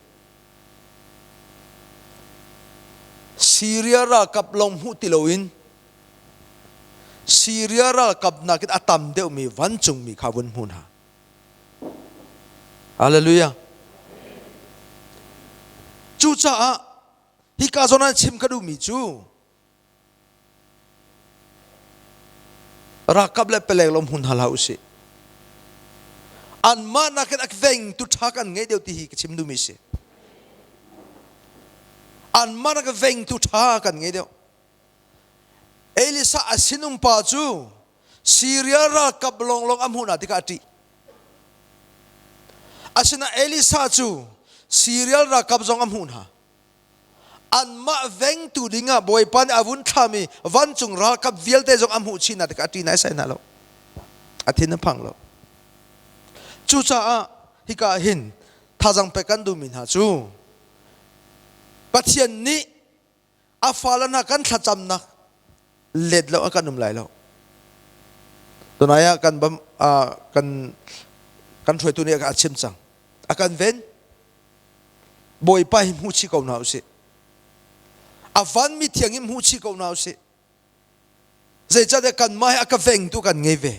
D: Syria ralkap lawng hmuh ti loin Syria ralkap nakin a tam deuhmi vancungmi kha vun hmu hna. Hallelujah. Cucaah Hika zawn ah chim ka duhmi cu ralkap le palek lawng hmun hna hlah usih. Anmah nakin a vengtu ṭha kan ngei deuh ti hi ka chim duhmi si. Anmah nakin vengtu ṭha kan ngei deuh. Elisa a sinum pa cu Syria ralkap lawnglawng a hmuh hna tikah a ṭih. Asinain Elisa cu Syria ralkap zong a hmuh hna. Anmah vengtu dingah Bawipa nih a vun thlami vancung ralkap vialte zong a hmuh chih hna tikah a ṭih naisai hna lo. A thin a phang lo. Cucaah hika ah hin thazang pek kan duhmi hna cu Pathian nih a fale hna kan thlacamnak let lo kan um lai lo. Tunai ah kan bam kan kan hruaitu nih a chim cang. A kan ven. Bawipa hi hmu chih ko hna usih. A van mi thiang hi hmu chih ko hna usih. Zeicahtiah kanmah hi a ka vengtu kan ngei ve.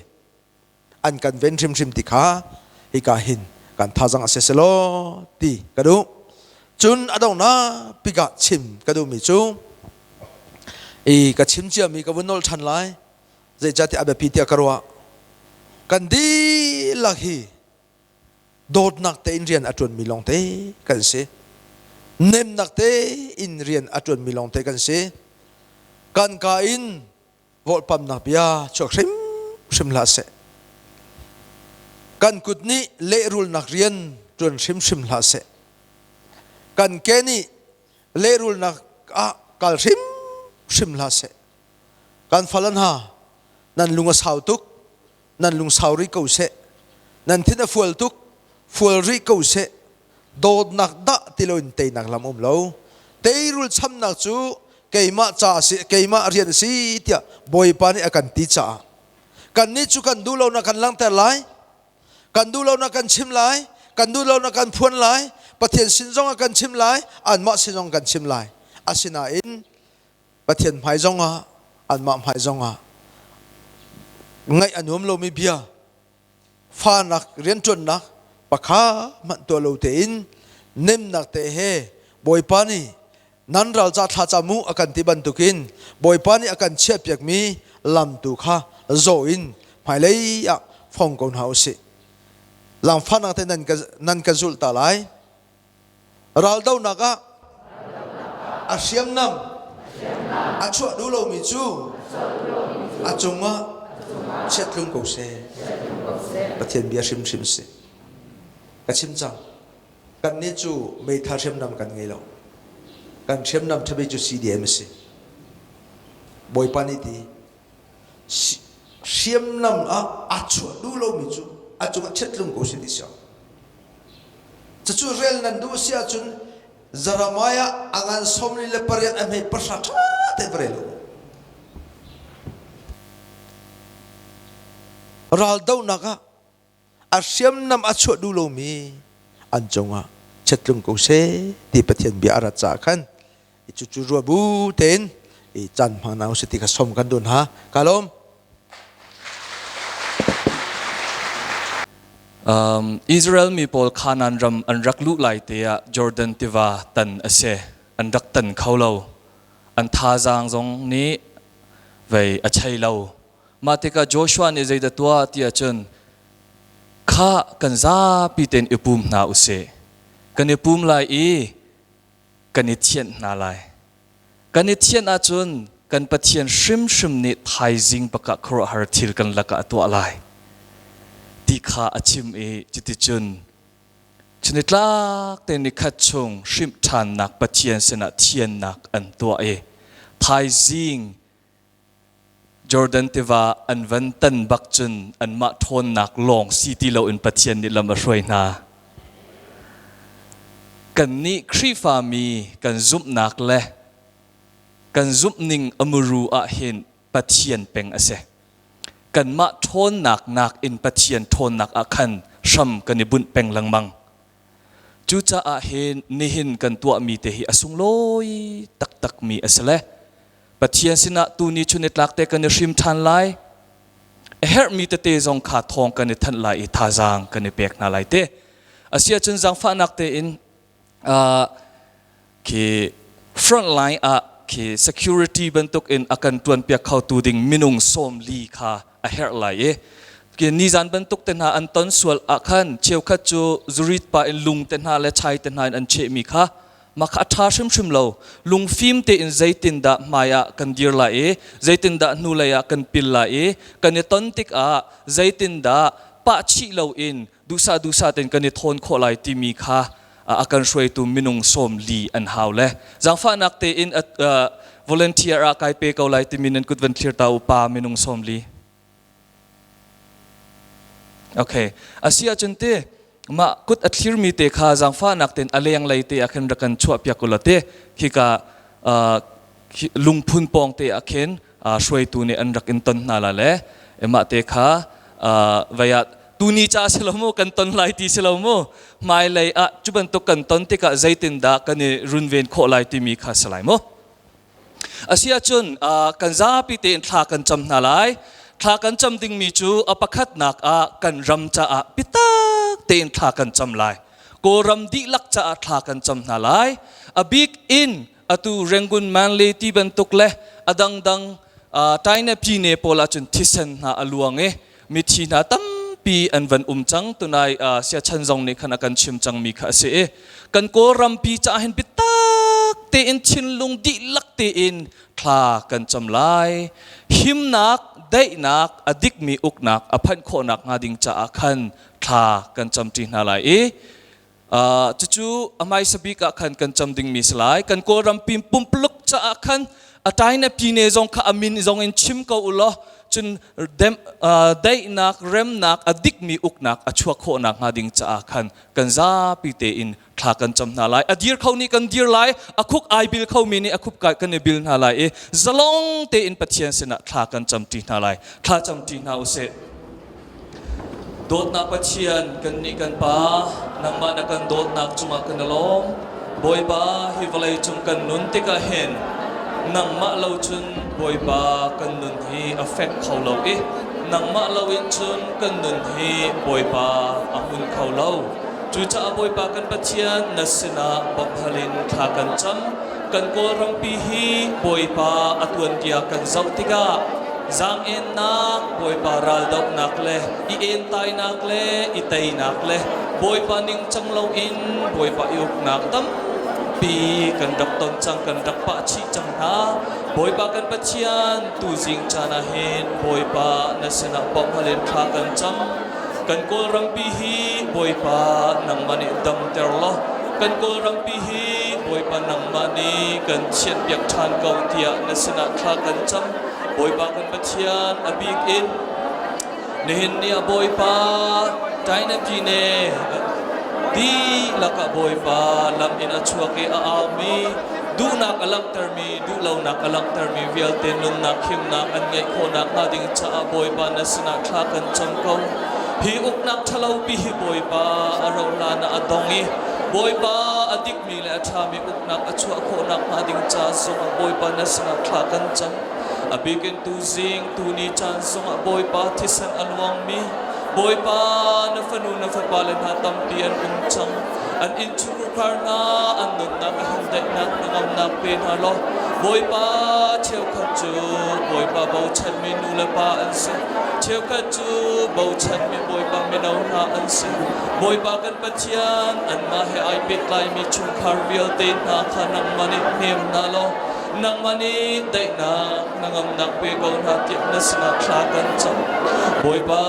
D: An kan ven hrimhrim ti kha hika hin kan thazang a si selaw ti ka duh. Cun a donghnak bik ah chim ka duhmi cu i ka chim ciami ka vun nolh ṭhan lai. Zeicahtiah a biapi tiah ka ruah. Kan dihlak hi dawtnak tein rian a ṭuanmi lawngte kan si. Nemnak tein rian a ṭuanmi lawngte kan si. Kan ka in volhpamnak bia chuak hrimhrim hlah seh. Kan kut nih lehrulnak rian ṭuan hrimhrim hlah seh. Kan ke nih lehrulnak ah kal hrimhrim hlah seh. Kan fale hna, nan lung a sau tuk, nan lung sau rih ko seh. Nan thin a fual tuk, fual rih ko seh. Dawtnak dah ti loin teinak lam um lo. Teirul chamnak cu keimah ca si, keimah rian a si tiah Bawipa nih a kan ti caah kannih cu kan duh lonak kan langhter lai, kan duh lonak kan chim lai, kan duh lonak kan phuan lai, Pathian sin zong ah kan chim lai, anmah sin zong kan chim lai. Asinain Pathian hmai zongah anmah hmai zongah ngaih a nuam lomi bia fanak rianṭuannak pakha hmanh tuah lo tein nemnak te he Bawipa nih nan ral ca thla cam u a kan ti bantukin Bawipa nih a kan chiahpiakmi lam tu kha zawh in hmailei ah fong ko hna usih. Langfahnak te nan ka zulh ta lai. Raldohnak ah a hriamnam a chuah duh lomi cu a cungah chiat tlung ko seh. Pathian bia hrimhrim si. Ka chim cang. Kannih cu meithal hriamnam kan ngei lo. Kan hriamnam ṭhabi cu CDM a si. Bawipa nih ti hriamnam ah a chuah duh lomi cu a cungah chiat tlung ko seh ti si. Cucu rel nan duh si ahcun Jeremiah a ngan 48 a hme pahra ṭha tein va rel u. Raldohnak ah a hriamnam a chuah duh lomi an cungah chiat tlung ko seh ti Pathian bia a rat caah khan cucu rua bu tein i caan hmang hna usih ti kha som kan dun ha. Ka lawm.
C: Israel mi pawl Kanaan ram an rak luh lai te ah Jordan tiva tan a si. An rak tan kho lo. An thazaang zong nih vei a chei lo. Mah tikah Joshua nih zeidah tuah ti ahcun kha kan zapi tein i pum hna usih. Kan i pum lai i kan i thianh hna lai. Kan i thianh ahcun kan Pathian hrimhrim nih thaizing bakah khuaruahhar thil kan lakah a tuah lai ti kha a chim i cuticun chunitlak te nikhat chung hrimh ṭhannak Pathian sinah thiannak an tuah i thaizing Jordan tiva an van tan bak cun anmah ṭhawnnak lawng si ti loin Pathian nih lam a hruai hna. Kannih Khrihfami kan zumhnak le kan zumhning a muru ahhin Pathian peng a si. Kanmah ṭhawnnak nakin Pathian ṭhawnnak ah khan hram kan i bunh peng lengmang. Cucaah hin nihin kan tuahmi te hi a sunglawi taktakmi a si le Pathian sinah tuni chun i tlak te kan i hrim ṭhan lai. A herhmi tete zong kha thawng kan i thanh lai i thazaang kan i pek hna lai te. Asiahcun zaangfahnak tein khi front line ah khi security bantuk in a kan ṭuan piak khotu ding minung 40 kha a herh lai i khi nizan bantuk te hna an ton sual ah khan cheukhat cu zurit pa in lung te hna le chai te hna in an chehmi kha mah kha a ṭha hrimhrim lo. Lungfim tein zeitindah hmai ah kan dir lai i zeitindah hnulei ah kan pil lai i kan i ton tikah zeitindah pah chih loin duhsah duhsah tein kan i thawn khawh lai timi kha a kan hruaitu minung 40 an hau le zaangfahnak tein volunteer ah kai pe ko lai timi nan kut van thlir ta u pa minung 40. Okay. Asi ahcun te mah kut a thlirmi te kha zaangfahnak tein a lenglei te ah khin rak kan chuah piak ulaw te khika lungphun pawng te ah khin hruaitu nih an rak in ton hna la le mah te kha vei ah tuni ca si lo mu kan ton lai ti si lo mu hmailei ah cu bantuk kan ton tikah zeitindah kan i runven khawh lai timi kha si lai mu. Asiahcun kan zapi tein thla kan cam hna lai. Thla kan cam dingmi cu a pakhatnak ah kan ram caah biatak tein thla kan cam lai. Kawlram dihlak caah thla kan cam hna lai. A bik in atu Rangoon Manley ti bantuk le a dangdang Taine Pyine pawl ahcun thisen hna a luang i mithi hna tampi an van um cang. Tunai siachan zong nih khan a kan chim cangmi kha a si i kan Kawlrampi caah hin biatak tein thinlung dihlak tein thla kan cam lai. Himnak, daihnak, a dikmi uknak a phanh khawhnak hnga ding caah khan thla kan camṭi hna lai i cucu a hmaisa bik ah khan kan cam dingmi si lai. Kan Kawlram pumpuluk caah khan a taine pine zong kha a min zong in chim ko u law cun daihnak, remnak, a dikmi uknak a chuak khawhnak hnga ding caah khan kan zapi tein thla kan cam hna lai. A dir kho nih kan dir lai, a khuk ai bil khomi nih a khuk kan i bil hna lai i zalong tein Pathian sinah thla kan camṭi hna lai. Thla camṭi hna usih. Dawtnak Pathian, kannih kan Pa, nangmah na kan dawtnak cungah kan i lawm. Bawipa, hi vawlei cung kan nun tikah hin nangmah lo cun Bawipa kan nun hi a fek kho lo i nangmah loin cun kan nun hi Bawipa a hmun kho lo. Cucaah Bawipa kan Pathian, na sinah bawmhhal in thla kan cam. Kan Kawlrampi hi Bawipa a tuanbia kan zoh tikah zaang-ennak, Bawipa raldohnak le i entainak le i teinak le Bawipa ningcang loin Bawipa i uknak tampi kan rak ton cang, kan rak pah chih cang hna. Bawipa kan Pathian, tuzing caan ah hin Bawipa na sinah bawmhhal in thla kan cam. Kan Kawlrampi hi Bawipa nangmah nih damter law kan Kawlrampi hi Bawipa nangmah nih kan thianhpiak ṭhan ko tiah na sinah thla kan cam. Bawipa kan Pathian, a bik in nihin ni ah Bawipa Tainapine dihlak ah Bawipa lam in a chuak i a aumi duhnak a langhtermi duhlonak a langhtermi vialte nunnak himnak an ngeih khawhnak hnga ding caah Bawipa na sinah thla kan cam ko. Hi uknak ṭhalopi hi Bawipa a rauh hlan ah a dong i Bawipa a dikmi le a ṭhami uknak a chuah khawhnak hnga ding ca zongah Bawipa na sinah thla kan cam. A bikin tuzing tuni caan zongah Bawipa thisen a luangmi Bawipa na fanu na fapa le hna tampi an um cang. An innchungkhar hna an nunnak a hin daihnak hnangamnak pe hna law Bawipa cheukhat cu Bawipa bochanmi nu le pa an si. Cheukhat cu bochanmi Bawipa mino hna an si. Bawipa kan Pathian anmah he ai pehtlaimi chungkhar vialte hna kha nangmah nih hnem hna law nangmah nih daihnak hnangamnak pe ko hna tiah na sinah thla kan cam. Bawipa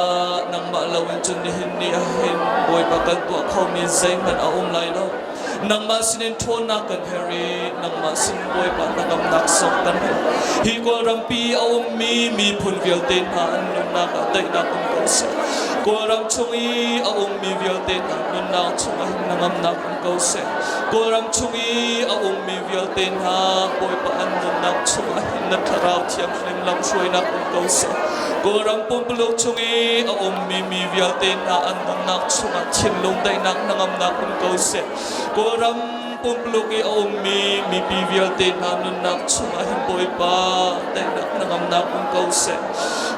C: nangmah loin cun nihin ni ah hin Bawipa kan tuah khomi zeihmanh a um lai lo. Nangmah sinin ṭhawnnak kan herh i nangmah sin Bawipa hnangamnak zong kan herh. Hi Kawlrampi a ummi miphun vialte hna an nunnak ah daihnak um ko seh. Kawlram chung i a ummi vialte hna nunnak chungah hin hnangamnak um ko seh. Kawlram chung i a ummi vialte hna Bawipa an nunnak chungah hin na thlarau thianghlim lamhruainak um ko seh. Kawlram pumpuluk chung i a ummi mi vialte hna an nunnak chungah thinlung daihnak hnangamnak um ko seh. Kawlram pumpuluk i a ummi mipi vialte hna nunnak chungah hin Bawipa daihnak hnangamnak um ko seh.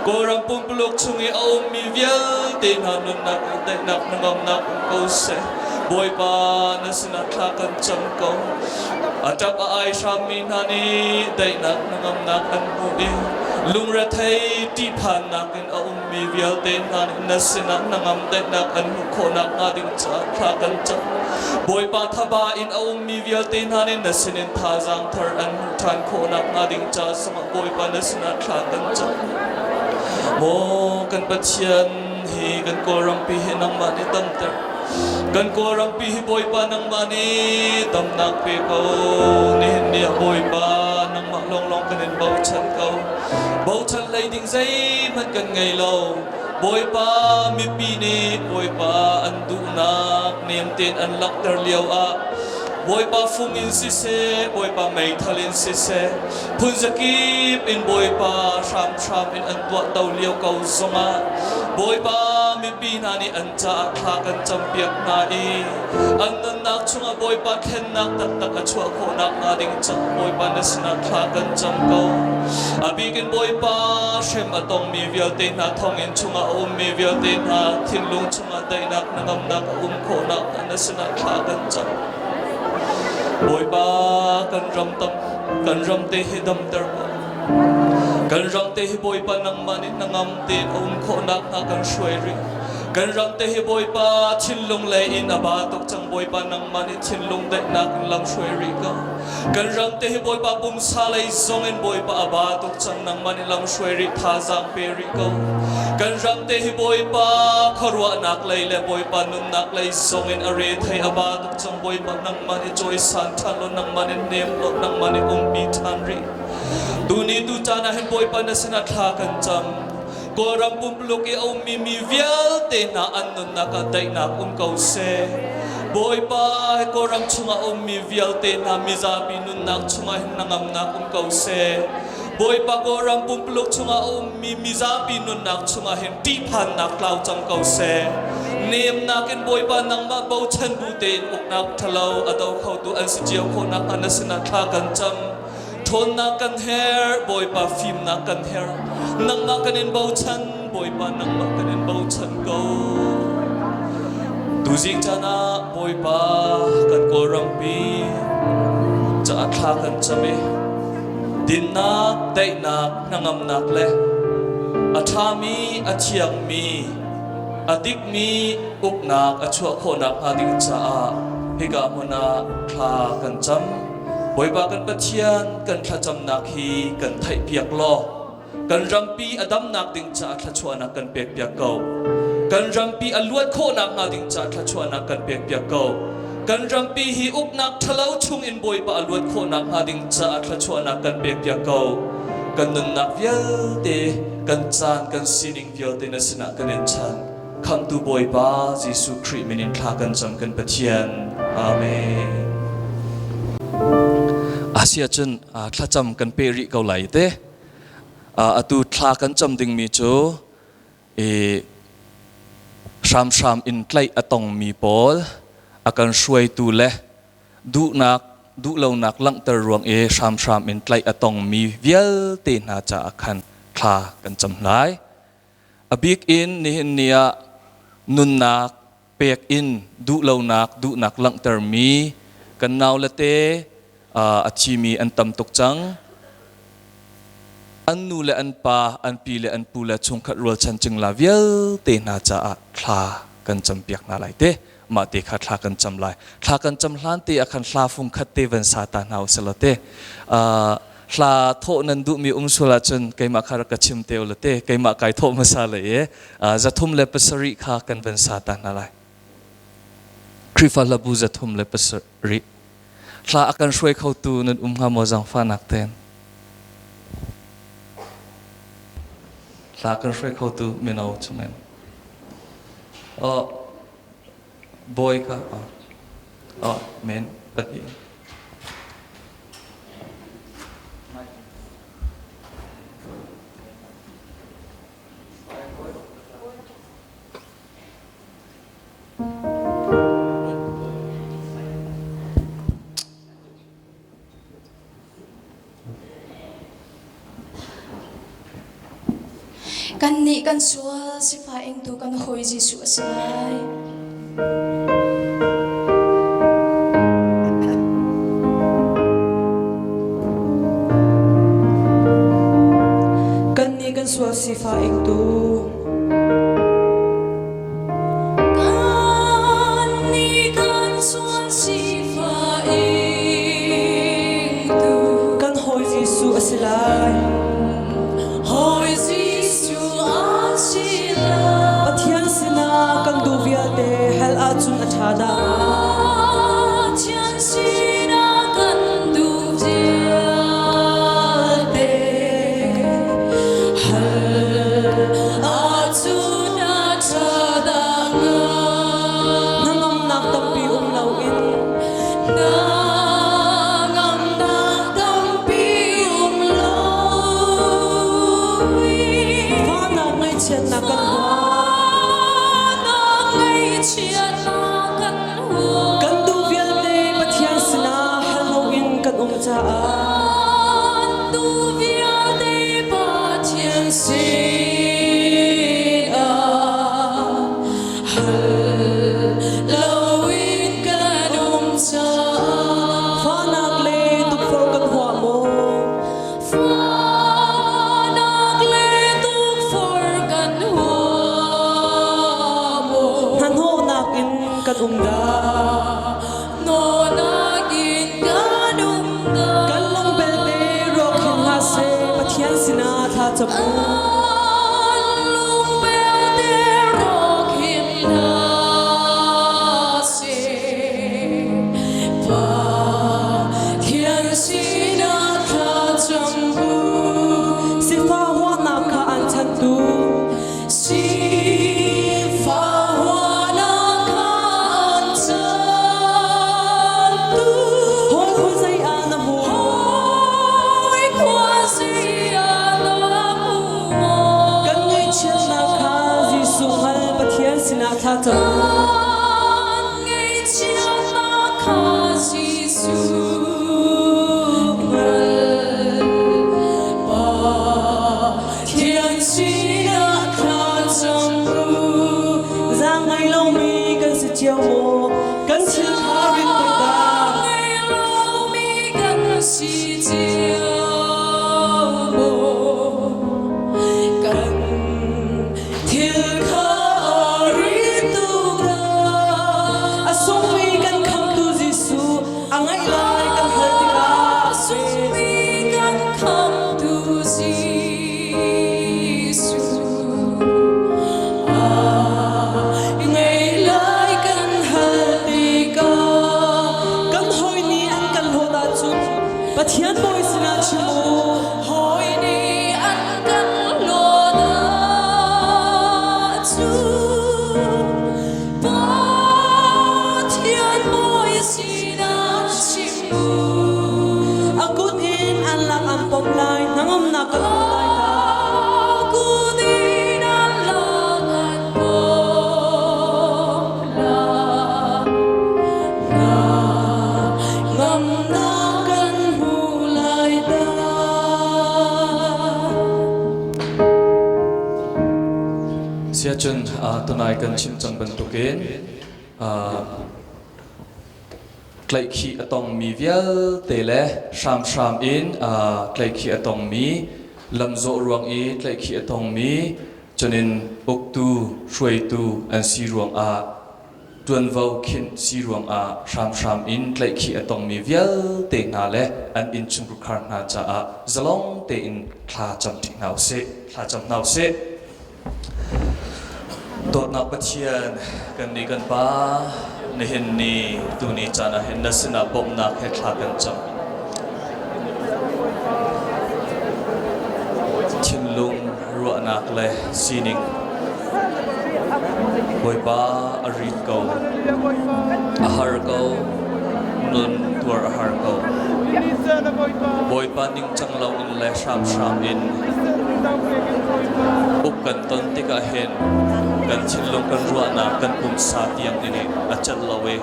C: Kawlram pumpuluk chung i a ummi vialte hna nunnak ah daihnak hnangamnak um ko seh. Bawipa na sinah thla kan cam ko. A ṭap a ai hrammi hna nih daihnak hnangamnak an hmuh i lungrethei ṭihphannak in a ummi vialte hna nih na sinah hnangam daihnak an hmuh khawhnak hnga ding caah thla kan cam. Bawipa thaba in a ummi vialte hna nih na sinin thazaang thar an hmuh ṭhan khawhnak hnga ding ca zongah Bawipa na sinah thla kan cam. Maw kan Pathian, hi kan Kawlrampi hi nangmah nih damter. Kan Kawlrampi hi Bawipa nangmah nih damnak pe ko. Nihin ni ah Bawipa nangmah lawnglawng kan in bochan ko. Bochan hlei ding zeihmanh kan ngei lo. Bawipa mipi nih Bawipa an duhnak nem tein an langhter lio ah Bawipa fung in siseh, Bawipa meithal in siseh, phunzakip in Bawipa hramhram in an tuahto lio ko zongah Bawipa mipi hna nih an caah thla kan campiak hna i an nunnak chungah Bawipa thlennak taktak a chuah khawhnak hnga ding cang Bawipa na sinah thla kan cam ko. A bikin Bawipa hrem a tongmi vialte hna thonginn chungah a ummi vialte hna thinlung chungah daihnak hnangamnak a um khawhnak hnga na sinah thla kan cam. Bawipa kan ram tam kan ram te hi damter ko. Kan ram te hi Bawipa nangmah nih hnangam tein a um khawhnak hnga kan hruai rih. Kan ram te hi Bawipa thinlung lei in a ba tuk cang Bawipa nangmah nih thinlung daihnak in lam hruai rih ko. Kan ram te hi Bawipa pumsa lei zong in Bawipa a ba tuk cang nangmah nih lam hruai rih thazaang pe rih ko. Kan ram te hi Bawipa khuaruahnak lei le Bawipa nunnak lei zong in a re thei a ba tuk cang Bawipa nangmah nih cawisan ṭhan law nangmah nih nem law nangmah nih umpi ṭhan rih. Tuni tu caan ah hin Bawipa na sinah thla kan cam. Kawlram pumpuluk i a ummi mi vialte hna an nunnak ah daihnak um ko seh. Bawipa, Kawlram chungah a ummi vialte hna mizapi nunnak chungah hin hnangamnak um ko seh. Bawipa, Kawlram pumpuluk chungah a ummi mizapi nunnak chungah hin ṭihphannak tlau cang ko seh. Nemnak in Bawipa nangmah bochan bu tein uknak ṭhalo a do khotu an si cio khawh nakhnga na sinah thla kan cam. Ṭhawnnak kan herh, Bawipa fimnak kan herh. Nangmah kan in bochan, Bawipa nangmah kan in bochan ko. Tuzing caan ah Bawipa kan Kawlrampi caah thla kan cam i dinnak, daihnak, hnangamnak le a ṭhami, a thiangmi, a dikmi uknak a chuah khawhnak hnga ding caah hika hmun ah thla kan cam. Bawipa kan Pathian kan thlacamnak hi kan theihpiak law kan rampi a damnak ding caah thluachuahnak kan pekpiak ko. Kan rampi a luat khawhnak hnga ding caah thluachuahnak kan pekpiak ko. Kan rampi hi uknak ṭhalo chung in Bawipa a luat khawhnak hnga ding caah thluachuahnak kan pekpiak ko. Kan nunnak vialte, kan caan, kan sining vialte na sinah kan in chan. Khamhtu Bawipa Jesuh Khrih min in thla kan cam kan Pathian. Amen. Asia cun thlacam kan pe rih ko lai te. Atu thla kan cam dingmi cu i hramhram in tlaih a tongmi pawl a kan hruaitu le duhnak duhlonak langhter ruang i hramhram in tlaih a tongmi vialte hna caah khan thla kan cam lai. A bik in nihin ni ah nunnak pek in duhlonak duhnak langhtermi kan naule te a thimi an tam tuk cang. An nu le an pa, an pi le an pu le chungkhat rualchan cingla vialte hna caah thla kan campiak hna lai te. Mah te kha thla kan cam lai. Thla kan cam hlan te ah khan hla fung khat te van sa ta hna usih law te. Hla thawh nan duhmi um sual ahcun keimah kha rak ka chim te ulaw te keimah kai thawh hmasa lai i 307 kha kan van sa ta hna lai. Khrihfa hlabu 307. Hla a kan hruai khotu nan um hnga maw zaangfahnak ten? Hla kan hruai khotu mino chungin. Oh, bawi kha oh, men pahnih.
E: Kannih kan sual sifah ingtu kan hawi Jesuh a si lai.
F: Kannih kan sual sifah ingtu.
E: Kannih kan sual sifah ingtu.
F: Kan hawi Jesuh a si lai.
E: Hawi Jesuh a si lai.
F: Pathian sinah kan duh vialte hell ahcun a ṭha dah.
E: Pathian sinah kan duh vialte hal ahcun a ṭha dah hnga.
F: Hnangamnak tampi um loin
E: Hnangamnak tampi um loin
F: fahnak ngaihchiatnak kan huam. cam u. Sifah huahnak kha an chantu. Hawi khuazei ah na hmu? Kan ngaihchiatnak kha Jesuh hngal Pathian sinah thla cam u. Zaang ngei lomi kan si cio maw? Kan thil kha rit tuk dah? A sungmi kan khamtu Jesuh a ngaih lai kan hal tikah Kan hawi nih an kan hlawt ahcun Pathian bawi sinah chim u. A kut in an lak an pom lai, hnangamnak kan hmu lai dah. Ngamnak kan hmu lai dah.
C: Siacun tunai kan chim cang bantukin tlaihkhih a tongmi vialte le hramhram in tlaihkhih a tongmi lamzawh ruang i tlaihkhih a tongmi cunin uktu hruaitu an si ruangah ṭuanvo khinh si ruangah hramhram in tlaihkhih a tongmi vialte hna le an innchungkhar hna caah zalong tein thla cam ṭi hna usih thla cam hna usih. Dawtnak Pathian, kannih kan Pa, nihin ni tuni caan ah hin na sinah bawmhnak he thla kan cam. Thinlung ruahnak le sining Bawipa a rit ko, a har ko, nun tuar a har ko. Bawipa ningcang loin le hramhram in uk kan ton tikah hin kan thinlung kan ruahnak kan pumsa tiang in a celh lo i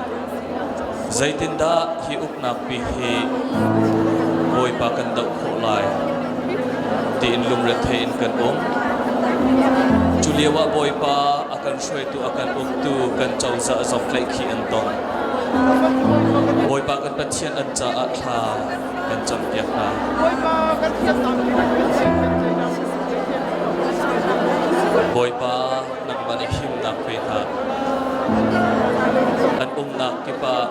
C: zeitindah hi uknak pi hi Bawipa kan doh khawh lai tiin lungrethei in kan um. Cu lio ah Bawipa a kan hruaitu a kan uktu kan cozah zong tlaihkhih an tong. Bawipa kan Pathian an caah thla kan campiak hna. Bawipa nangmah nih himnak pe hna. An umnak kip ah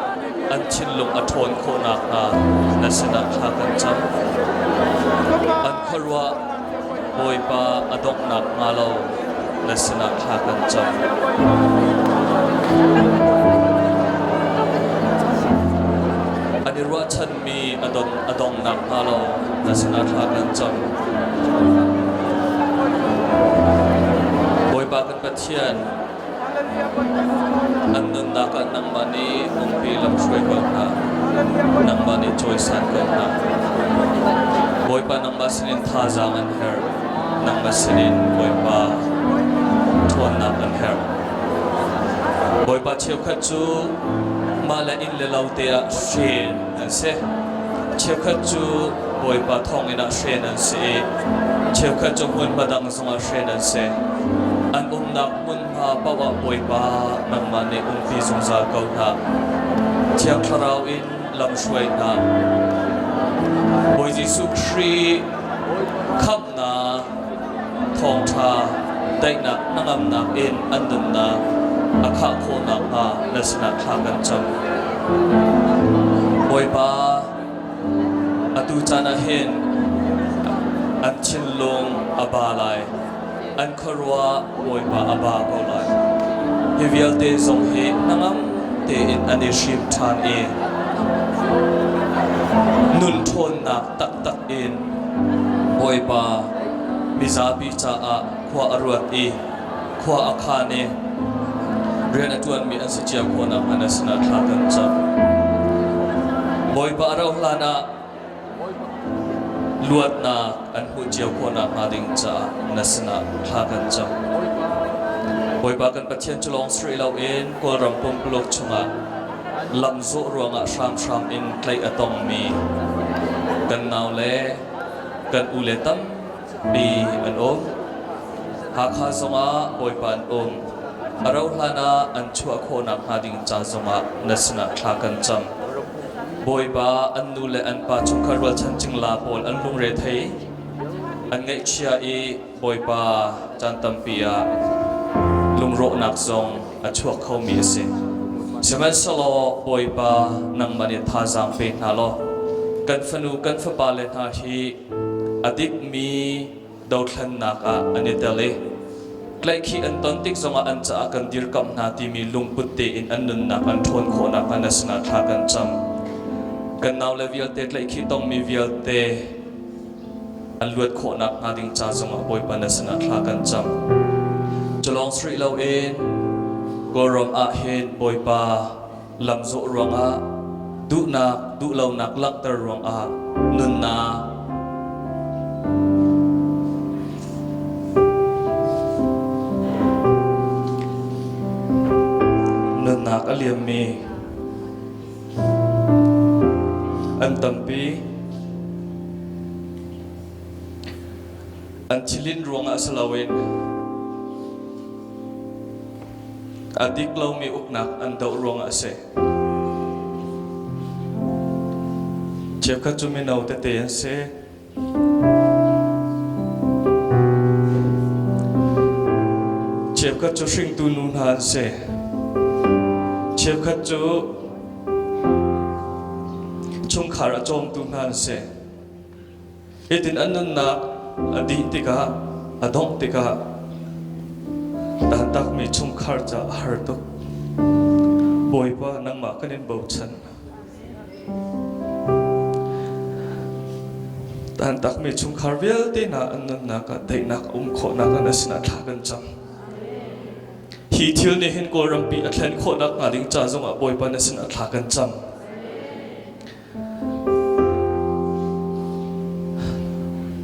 C: an thinlung a ṭhawn khawh nakhnga na sinah thla kan cam. An khuaruah Bawipa a donghnak hnga lo na sinah thla kan cam. An i ruahchanmi a dong a dong nakhnga lo na sinah thla kan cam. Bawipa kan Pathian, an nunnak ah nangmah nih umpi lamhruai ko hna. Nangmah nih cawisan ko hna. Bawipa nangmah sinin thazaang an herh. Nangmah sinin Bawipa ṭhawnnak an herh. Bawipa cheukhat cu mah le inn le lo te ah hren an si. Cheukhat cu Bawipa thawnginn ah hren an si i cheukhat cu hmunhma dang zongah hren an si. An umnak hmunhma paoh ah Bawipa nangmah nih umpi zungzal ko hna. Thiang Thlarau in lamhruai hna. Bawi Jesuh Khrih khamhnak thawngṭha daihnak hnangamnak in an nunnak a khah khawh nakhnga na sinah thla kan cam. Bawipa, atu caan ah hin an thinlung a a ba lai. An khuaruah Bawipa a ba ko lai. Hi vialte zong hi hnangam tein an i hrim ṭhan i nun ṭhawnnak taktak in Bawipa mizapi caah khua a ruat i khua a khan i rian a ṭuanmi an si cio khawh nakhnga na sinah thla kan cam. Bawipa a rauh hlan ah luatnak an hmuh cio khawh nakhnga ding caah na sinah thla kan cam. Bawipa kan Pathian cu lawng si rih loin Kawlram pumpuluk chungah lamzawh ruangah hramhram in tlaih a tongmi kan nau le kan u le tampi an um. Hakha zongah Bawipa an um. A rauh hlan ah an chuah khawh nakhnga ding ca zongah na sinah thla kan cam. Bawipa an nu le an pa chungkhar rualchan cingla pawl an lungre thei. An ngaihchia i Bawipa caan tampi ah lungrawhnak zong a chuak khomi a si. Sihmanhsehlaw Bawipa nangmah nih thazaang pe hna law kan fanu kan fapa le hna hi a dikmi dothlennak ah an i tel i tlaihkhih an ton tik zongah an caah kan dirkamh hna timi lungput tein an nunnak an ṭhawn khawh nakhnga na sinah thla kan cam. Kan naule vialte tlaihkhih tongmi vialte an luat khawh nakhnga ding ca zongah Bawipa na sinah thla kan cam. Culawng si rih loin Kawlram ah hin Bawipa lamzawh ruangah duhnak duhlonak langhter ruangah nunnak nunnak a liammi an tampi. An thilin ruangah si loin A dik lomi uknak an doh ruangah a si. Cheukhat cu mino tete an si. Cheukhat cu hringtu nu hna an si. Cheukhat cu chungkhar a cawmtu hna an si. Hitin an nunnak a dih tikah, a dongh tikah tantakmi chungkhar ca a har tuk. Bawipa nangmah kan in bochan. Tantakmi chungkhar vialte hna an nunnak ah daihnak a um khawhnak an sinah thla kan cam. Hi thil nih hin Kawlrampi a thlen khawhnak hnga ding ca zongah Bawipa na sinah thla kan cam.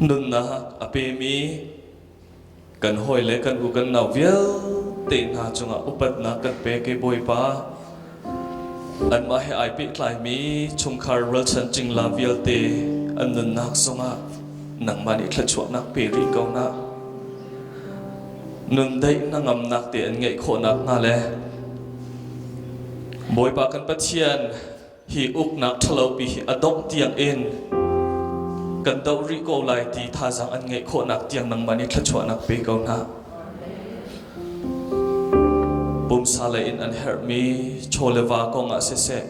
C: Nunnak a pemi kan hawi le kan u kan nau vialte hna cungah upatnak kan pek i Bawipa anmah he ai pehtlaimi chungkhar rualchan cingla vialte an nunnak zongah nangmah nih thluachuahnak pe rih ko hna. Nun daih hnangamnak te an ngeih khawhnak hnga le Bawipa kan Pathian hi uknak ṭhalopi hi a dongh tiang in kan doh rih ko lai ti thazaang an ngeih khawhnak tiang nangmah nih thluachuahnak pe ko hna. Pumsa lei in an herhmi chaw le va kong ah siseh,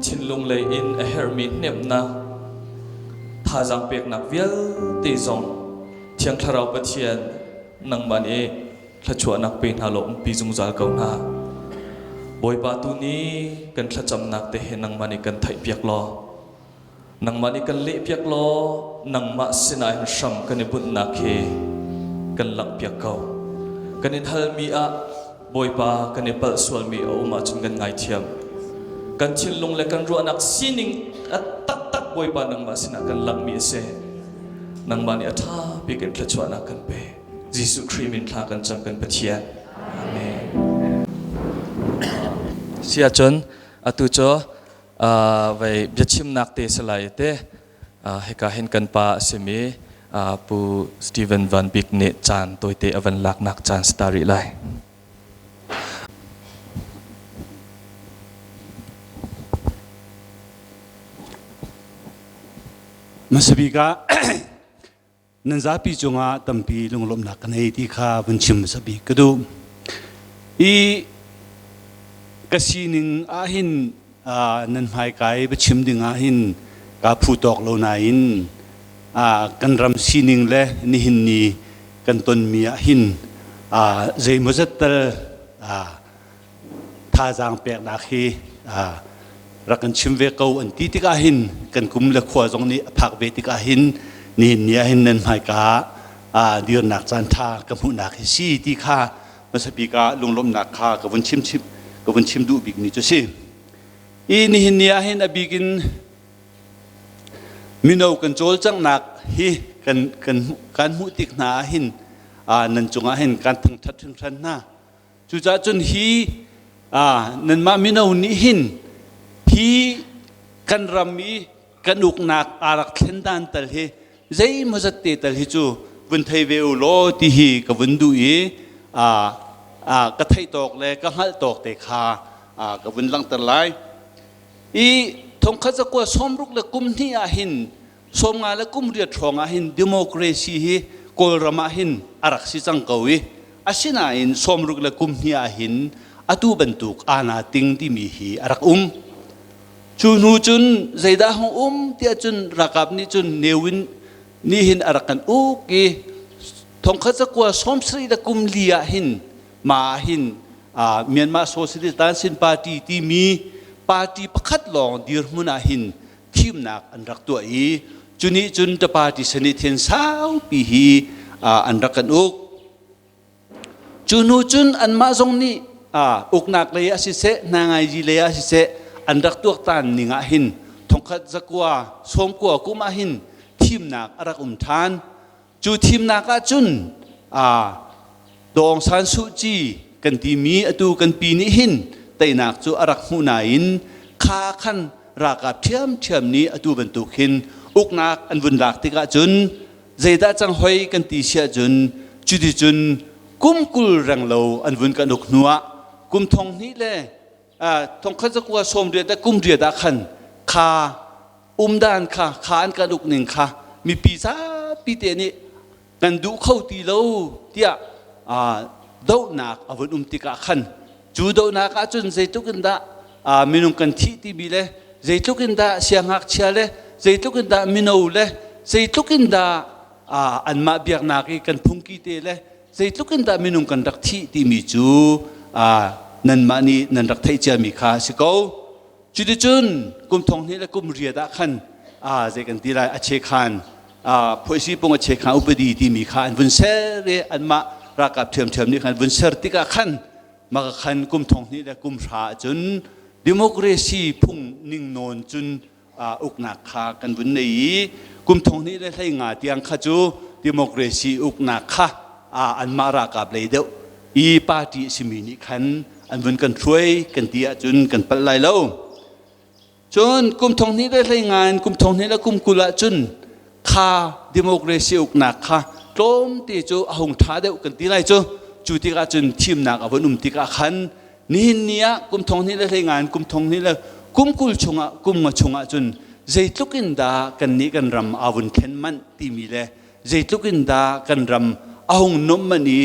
C: thinlung lei in a herhmi hnemhnak, thazaang peknak vialte zong Thiang Thlarau Pathian nangmah nih thluachuahnak pe hna law umpi zungzal ko hna. Bawipa tu nih kan thlacamnak te he nangmah nih kan theihpiak law, nangmah nih kan lehpiak law, nangmah sinah hin hram kan i bunhnak hi kan langhpiak ko. Kan in halmi ah Bawipa kan i palh sualmi a um ahcun kan ngaithiam. Kan thinlung le kan ruahnak sining a taktak Bawipa nangmah sinah kan langhmi a si. Nangmah nih a ṭha bik in thluachuahnak kan pe. Jesuh Khrih min thla kan cam kan Pathian. Amen. Si ahcun atu cu vei biachimnak te si lai te hika hin kan pa a simi Pu Stephen Van Bik nih caan tawite a van laknak caan si ta rih lai.
G: Hmasabik ah Nan zapi cungah tampi lunglawmhnak ka nei ti kha vun chim hmasa bik ka duh. I ka sining ahhin nan hmaikai biachim ding ahhin kaa phu tawk lo nain kan ram sining le nihin ni kan tonmi ah hin zeimawzat tal thazaang peknak hi rak kan chim ve ko an ti tikah hin kan kum le khua zong nih a phak ve tikah hin nihin ni ah hin nan hmaika ah dirnak caan ṭha ka hmuhnak hi si ti kha hmasa bik ah lunglawmhnak kha ka vun chim chim ka vun chim duh bik mi cu si. I nihin ni ah hin a bik in mino kan cawlcanghnak hi kan kan kan hmuh tik hna ah hin nan cungah hin kan thangṭhat hringhran hna. Cucaah cun hi nanmah mino nih hin hi kan ram i kan uknak aa rak thlen dan tal hi zeimawzat te tal hi cu vun thei ve u law ti hi ka vun duh i ka theih tawk le ka hngalh tawk te kha ka vun langhter lai. I thongkhat zakua sawmruk le kum hnih ah hin 50 le kum riat hrawng ah hin democracy hi Kawlram ah hin a rak si cang ko i asinain 60 le kum hnih ah hin atu bantuk ana ting timi hi a rak um. Cu hnu cun zeidah hung um tiah cun ralkap nih cun newin nih hin a rak kan uk i thongkhat zakua 70 le kum li ah hin ma ah hin Myanmar Socialist Tansin Party timi party pakhat lawng dirhmun ah hin thimnak an rak tuah i cu nih cun the party senate hin saupi hi an rak kan uk. Cu hnu cun anmah zong nih uknak lei ah siseh, hnangaiji lei ah siseh an rak tuaktan ning ah hin thongkhat zakua sawmkua kum ah hin thimnak a rak um ṭhan. Cu thimnak ah cun Daw Aung San Suu Kyi kan timi atu kan pi nih hin teinak cu a rak hmuh nain kha khan ralkap ṭhiamṭhiam nih atu bantuk hin uknak an vun lak tikah cun zeidah cang hoi kan ti siah cun cuticun kum 20 renglo an vun kan uk hnuah kum thong hnih le thongkhat zakua sawm riat le kum riat ah khan kha umdan kha kha an kan uk ning kha mipi zapi te nih kan duh kho ti lo tiah dohnak a vun um tikah khan cu dohnak ah cun zeitluk in dah minung kan thih timi le zeitluk in dah siangngakchia le zeitluk in dah mino le zeitluk in dah anmah biaknak i kan phungki te le zeitluk in dah minung kan rak thih timi cu nanmah nih nan rak theih ciami kha a si ko. Cuticun kum thong hnih le kum riat ah khan zei kan ti lai a chekhan phuaisi pung a chekhan upadi timi kha an vun ser i anmah ralkap ṭhiamṭhiam nih khan vun ser tikah khan maka khan kum thong hnih le kum hra ahcun democracy phung ning nawn cun uknak kha kan vun nei i kum thong hnih le hlei nga tiang kha cu democracy uknak kha anmah ralkap lei deuh i party a simi nih khan an vun kan hruai kan ti ahcun kan palh lai lo. Cun kum thong hnih le hlei nga in kum thong hnih le kum 20 ahcun kha democracy uknak kha tlawmte cu a hung ṭha deuh kan ti lai cu. Cu tikah cun thimnak a vun um tikah khan nihin ni ah kum thong hnih le hlei nga in kum thong hnih le kum 20 chungah kum nga chungah cun zeitluk in dah kannih kan ram aa vun thlen manh timi le zeitluk in dah kan ram a hung nuamh manh i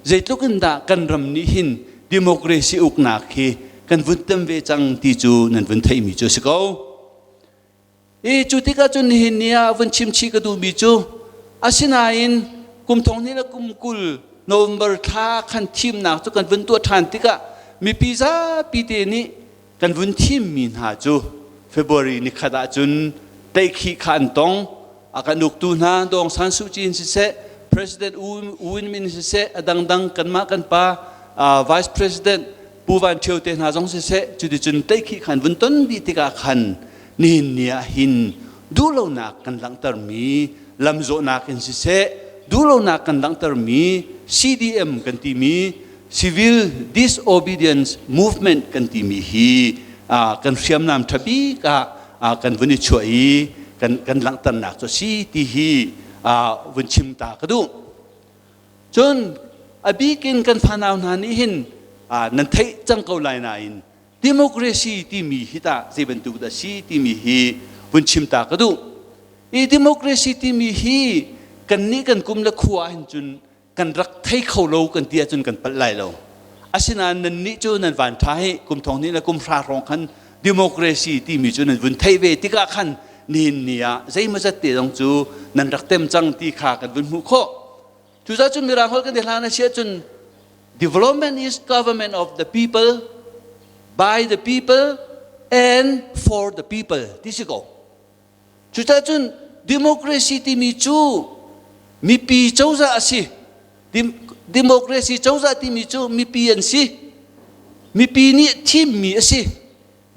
G: zeitluk in dah kan ram nih hin democracy uknak hi kan vun tem ve cang ti cu nan vun theihmi cu a si ko. I cu tikah cun nihin ni ah vun chim chih ka duhmi cu asinain kum thong hnih le kum 20 November thla khan thimnak cu kan vun tuah ṭhan tikah mipi zapi te nih kan vun thimmi hna cu February ni khat ah cun tlaihkhih kha an tong. A kan uktu hna Daw Aung San Suu Kyi in siseh, President U Win Myint siseh, a dangdang kanmah kan pa Vice President Pu Van Ṭhio te hna zong siseh, cuticun tlaihkhih khan vun ton dih tikah khan nihin ni ah hin duhlonak kan langhtermi lamzawhnak in siseh, duhlonak kan langhtermi CDM kan timi civil disobedience movement kan timi hi kan hriamnam ṭha bik ah kan vun i chuah i kan kan langhternak cu si ti hi vun chim ta ka duh. Cun a bik in kan fanau hna nih hin nan theih cang ko lai nain democracy timi hi tah zei bantuk dah si timi hi vun chim ta ka duh. I democracy timi hi kannih kan kum le khua ah hin cun kan rak thei kho lo kan ti ahcun kan palh lai lo. Asinain nannih cu nan van ṭha hi kum thong hnih le kum hra hrawng khan democracy timi cu nan vun theih ve tikah khan nihin ni ah zeimawzat te zong cu nan rak tem cang ti kha kan vun hmuh khawh.
B: Cucaah cun Mirang holh kan ti hlan a si ahcun development is government of the people, by the people and for the people ti si ko. Cucaah cun democracy timi cu mipi cozah a si. Democracy cozah timi cu mipi an si. Mipi nih thimmi a si.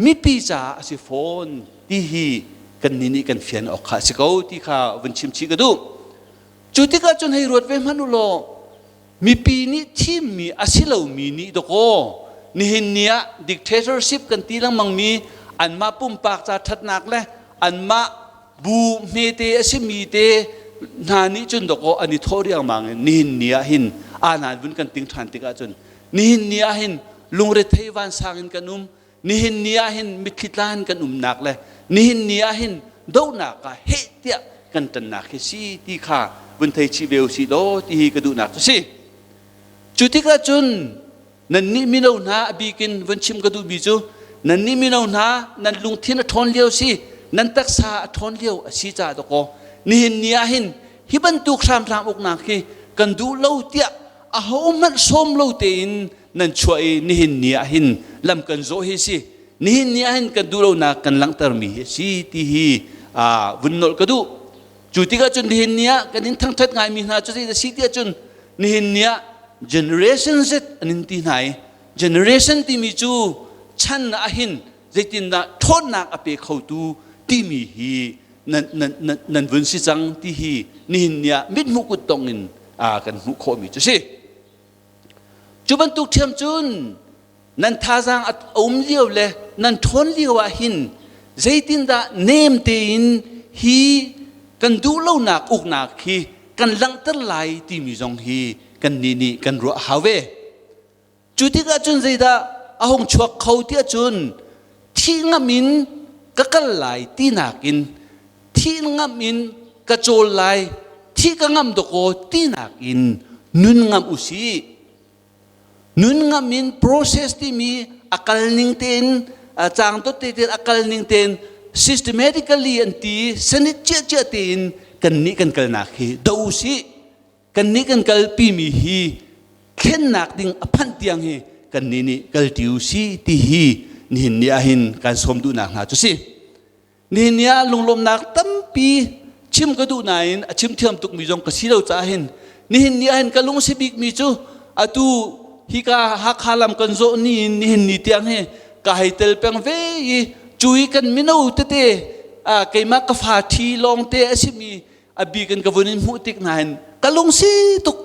B: Mipi caah a si fawn ti hi kan nih nih kan fian awk kha a si ko ti kha vun chim chih ka duh. Cu tikah cun hei ruat ve hmanh u law mipi nih thimmi a si lomi nih dawkaw nihin ni ah dictatorship kan ti lengmangmi anmah pumpak ca ṭhatnak le anmah bu hmete a simi te hna nih cun dawkaw an i thawh riangmang in nihin ni ah hin aanan vun kan ting ṭhan tikah cun nihin ni ah hin lungrethei vansang in kan um. Nihin ni ah hin mitthli tlan kan umnak le nihin ni ah hin dohnak ah heh tiah kan ṭannak hi si ti kha vun thei chih ve usih law ti hi ka duhnak cu si. Cu tikah cun nannih mino hna a bikin vun chim ka duhmi cu nannih mino hna nan lungthin a ṭhawn lio si, nan taksa a ṭhawn lio a si caah dawkaw nihin ni ah hin hi bantuk hramhram uknak hi kan duh lo tiah ahohmanh sawm lo tein nan chuah i nihin ni ah hin lam kan zawh hi si, nihin ni ah hin kan duhlonak kan langhtermi hi si ti hi vun nolh ka duh. Cu tikah cun nihin ni ah kan in thangthat ngaimi hna cu zei si tiah cun nihin ni ah generation Z an in ti hna i generation timi cu chan ah hin zeitindah ṭhawnnak a pe khotu timi hi nan, nan, nan, nan vun si cang ti hi nihin ni ah mithmuh kut tong in kan hmuh khawhmi cu si. Cu bantuk ṭhiam cun nan thazaang a um lio le nan ṭhawn lio ah hin zeitindah nem tein hi kan duhlonak uknak hi kan langhter lai timi zong hi kannih nih kan ruah a hau ve. Cu tikah cun zeidah a hung chuak kho tiah cun thih ngam in ka kal lai tinak in thih ngam in ka cawl lai, thih ka ngam dawkaw tinak in nun ngam usih. Nun ngam in process timi a kal ning tein caang dot te tein a kal ning tein systematically an ti senit cia cia tein kan nih kan kalnak hi do usih. Kannih kan kalpimi hi thlennak ding a phanh tiang hi kannih nih kalṭi u si ti hi nihin ni ah hin kan sawm duhnak hna cu si. Nihin ni ah lunglawmhnak tampi chim ka duh nain a chim thiam tukmi zong ka si lo caah hin nihin ni ah hin ka lung si bikmi cu atu hika Hakha lam kan zawh ni in nihin ni tiang hi ka hei tel peng ve i cu i kan mino tete keimah ka fa ṭhi lawngte a simi a bik in ka vun in hmuh tik hna hin ka lungsi tuk,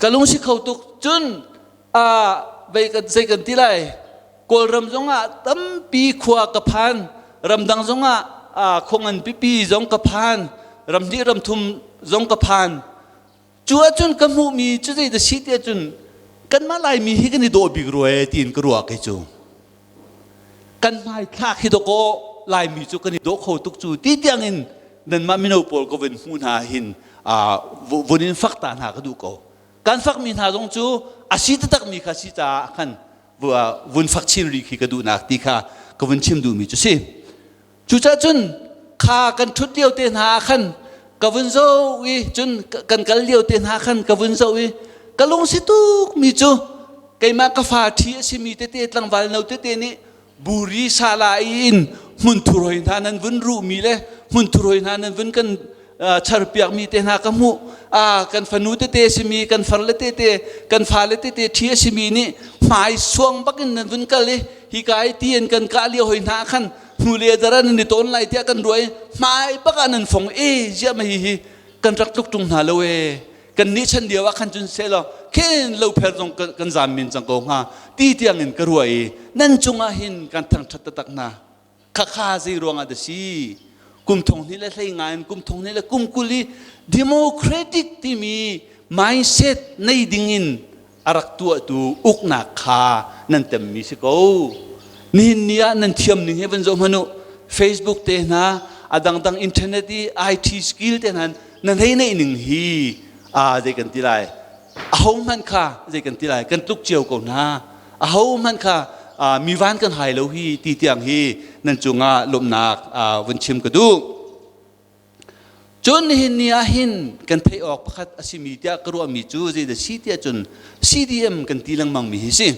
B: ka lungsi kho tuk. Cun a vei kan zei kan ti lai, Kawlram zongah tampi khua ka phan, ramdang zongah khuangan pipi zong ka phan, ramhnih ramthum zong ka phan. Cu ahcun ka hmuhmi cu zei dah si ti ahcun kanmah Laimi hi kan i dawh bik rua e tiin ka ruah kei cu. Kan hmaithlak hi dawkaw Laimi cu kan i dawh kho tuk cu ti tiangin nanmah mino pawl ka vun hmuh hna hin vun in fak ta hna ka duh ko. Kan fakmi hna zong cu a si taktakmi kha si caah khan vun fak chin rih khi ka duhnak ti kha ka vun chim duhmi cu si. Cucaah cun kha kan ṭhut lio te hna ah khan ka vun zoh i cun kan kal lio te hna khan ka vun zoh i ka lungsi tukmi cu keimah ka fa ṭhi a simi tete, tlangval no tete nih buri sala in hmunthur hoi hna nan vun ruhmi le hmunthur hoi hna nan vun kan charpiakmi te hna ka hmuh. Kan fanu tete simi, kan farle tete, kan fale tete ṭhi a simi nih hmai suang bakin nan vun kal i hika i ti an kan kah lio hoi hna khan hnule dara nan i tawn lai tiah kan ruah i hmai bak ah nan fong e ziah ma hi hi kan rak tluk ṭung hna lo e, kan nih chan lio ah khan cun seh law khin lo pher zong kan zam min cang ko hnga ti tiang in ka ruah i nan cungah hin kan thangṭhat taktak hna. Khakha zei ruangah dah si? Kum thong hnih le hlei nga in kum thong hnih le kum kul i democratic timi mindset nei ding in a rak tuahtu uknak kha nan temmi si ko. Nihin ni ah nan thiam ning hi van zoh hmanh u. Facebook te hna, a dangdang internet i IT skill te hna nan hei neih ning hi a zei kan ti lai. Aho hmanh kha zei kan ti lai, kan tluk cio ko hna. Aho hmanh kha mi van kan hai lo hi ti tiang hi nan cungah lawmhnak vun chim ka duh. Cun nihin ni ah hin kan theih awk pakhat a simi tiah ka ruahmi cu zeidah si tiah cun CDM kan ti lengmang mi hi si.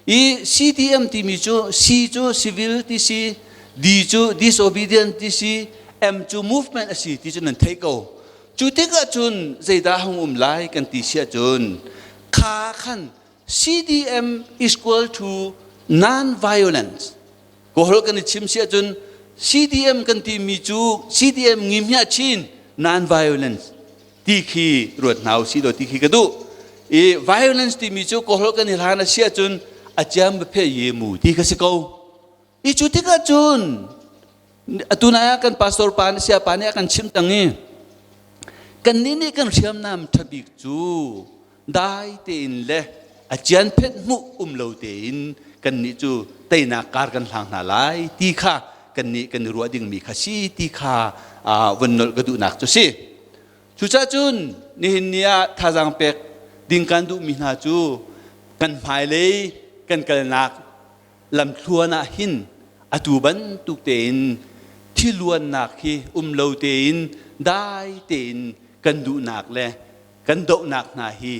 B: I CDM timi cu C cu civil ti si, D cu disobedient ti si, M cu movement a si ti cu nan theih ko. Cu tikah cun zeidah hung um lai kan ti si ahcun kha khan CDM is equal to non-violence. Kawlholh kan i chim si ahcun CDM kan timi cu CDM ngimhia chin non-violence ti khi ruat hna usih law ti khi ka duh. I violence timi cu kawlholh kan i hlan a si ahcun a ciam phe ye mu ti kha si ko. I cu tikah cun atu nai ah kan pastor pa nih saya pa nih a kan chimh tang i kannih nih kan hriamnam ṭha bik cu dai tein le a cian phet hmuh um lo tein kannih cu teinak kar kan hlang hna lai ti kha kannih kan i ruah dingmi kha si ti kha vun nolh ka duhnak cu si. Cucaah cun nihin ni ah thazaang pek ding kan duhmi hna cu kan hmailei kan kalnak lamthluan ah hin atu bantuk tein thiluannak hi um lo tein dai tein kan duhnak le kan dohnak hna hi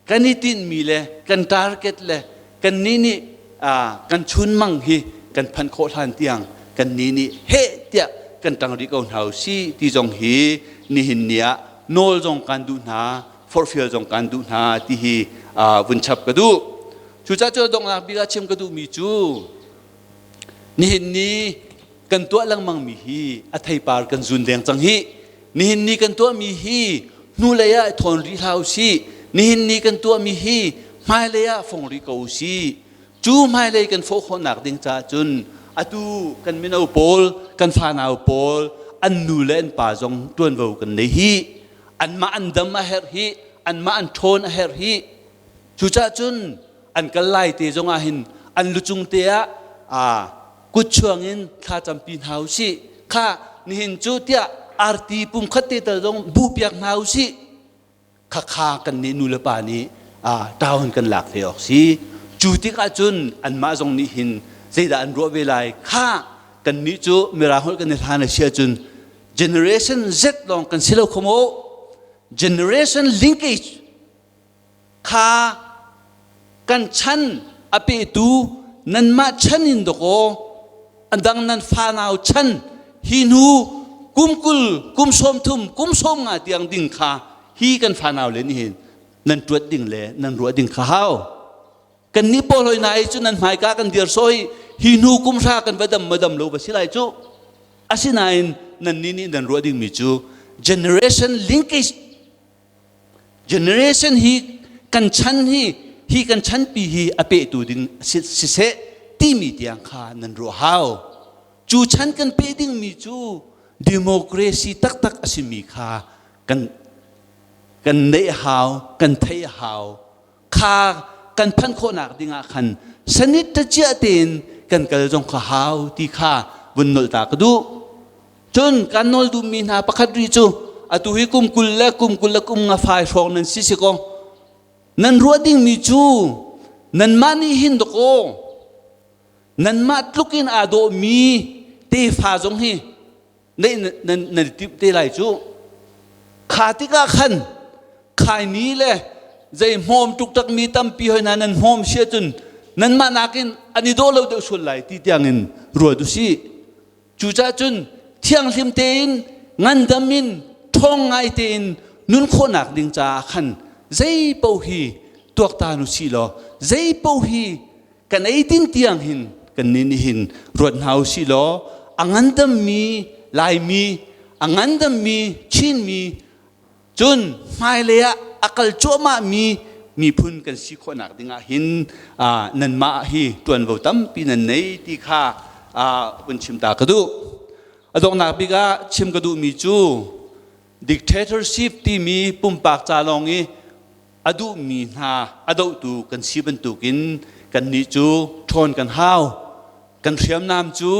B: kan i tinhmi le kan target le kan nih nih kan chunmang hi kan phanh khawh hlan tiang kan nih nih heh tiah kan ṭang rih ko hna u si ti zong hi nihin ni ah nawl zong kan duh hna forhfial zong kan duh hna ti hi vun chap ka duh. Cucaah cu donghnak bik ah chim ka duhmi cu nihin ni kan tuah lengmangmi hi a theipar kan zun deng cang hi. Nihin ni kan tuahmi hi hnulei ah thawn rih hlah usih. Nihin ni kan tuahmi hi hmailei ah fong rih ko usih. Cu hmailei kan fawh khawhnak ding caah cun atu kan mino pawl, kan fanau pawl, an nu le an pa zong ṭuanvo kan nei hi. Anmah an dam a herh hi, anmah an ṭhawn a herh hi. Cucaah cun an kal lai te zongah hin an lucung te ah kut chuang in thla campi hna u sih. Kha nihin cu tiah arti pumkhat te tal zong buh piak hna u sih. Khakha kan nih nu le pa nih town kan lak ve awk si. Cu tikah cun anmah zong nih hin zeidah an ruah ve lai kha kan nih cu mirang holh kan i hlan a si ahcun generation Z lawng kan si lo kho maw? Generation linkage Kha kan chan a petu nanmah chan in dawkaw a dang nan fanau chan hi hnu kum 20 kum 30 kum 50 tiang ding kha hi kan fanau le nih hin nan ṭuat ding le nan ruah ding kha hau. Kan nih pawl hoi na cu nan hmaika kan dir sawi hi hnu kum hra kan va dam ma dam lo va si lai cu. Asinain nan nih nih nan ruah dingmi cu generation linkage Generation hi kan chan hi hi kan chanpi hi a pehtu ding siseh timi tiang kha nan ruah hau. Cu chan kan peh dingmi cu democracy taktak a simi kha kan kan neih hau, kan theih hau. Kha kan phanh khawhnak dingah khan sanit ta ciah tein kan kal zong kha hau ti kha vun nolh ta ka duh. Cun kan nawl duhmi hna pakhat rih cu atu hi kum 20 le kum 20 le kum nga fai hrawng nan si si ko. Nan ruah dingmi cu nanmah nih hin dakaw nanmah tluk in aa dawhmi tefa zong hi nan nan nan timh te lai cu. Kha tikah khan khaini le zei hmawm ṭukṭakmi tampi hoi hna nan hmawm si ahcun nanmah nakin an i dawh lo deuh sual lai ti tiangin ruat u sih. Cucaah cun thianghlim tein ngandam in ṭhawng ngai tein nun khawhnak ding caah khan zei paoh hi tuaktan u sih law zei paoh hi kan ei din tiang hin kan nih nih hin ruat hna u sih law a ngandammi Laimi a ngandammi Chinmi Cun hmailei ah a kal cuahmahmi miphun kan si khawhnak dingah hin nanmah hi ṭuanvo tampi nan nei ti kha vun chim ta ka duh. A donghnak bik ah chim ka duhmi cu dictatorship timi pumpak ca lawng i a duhmi hna a dohtu kan si bantukin kannih cu ṭhawn kan hau. Kan hriamnam cu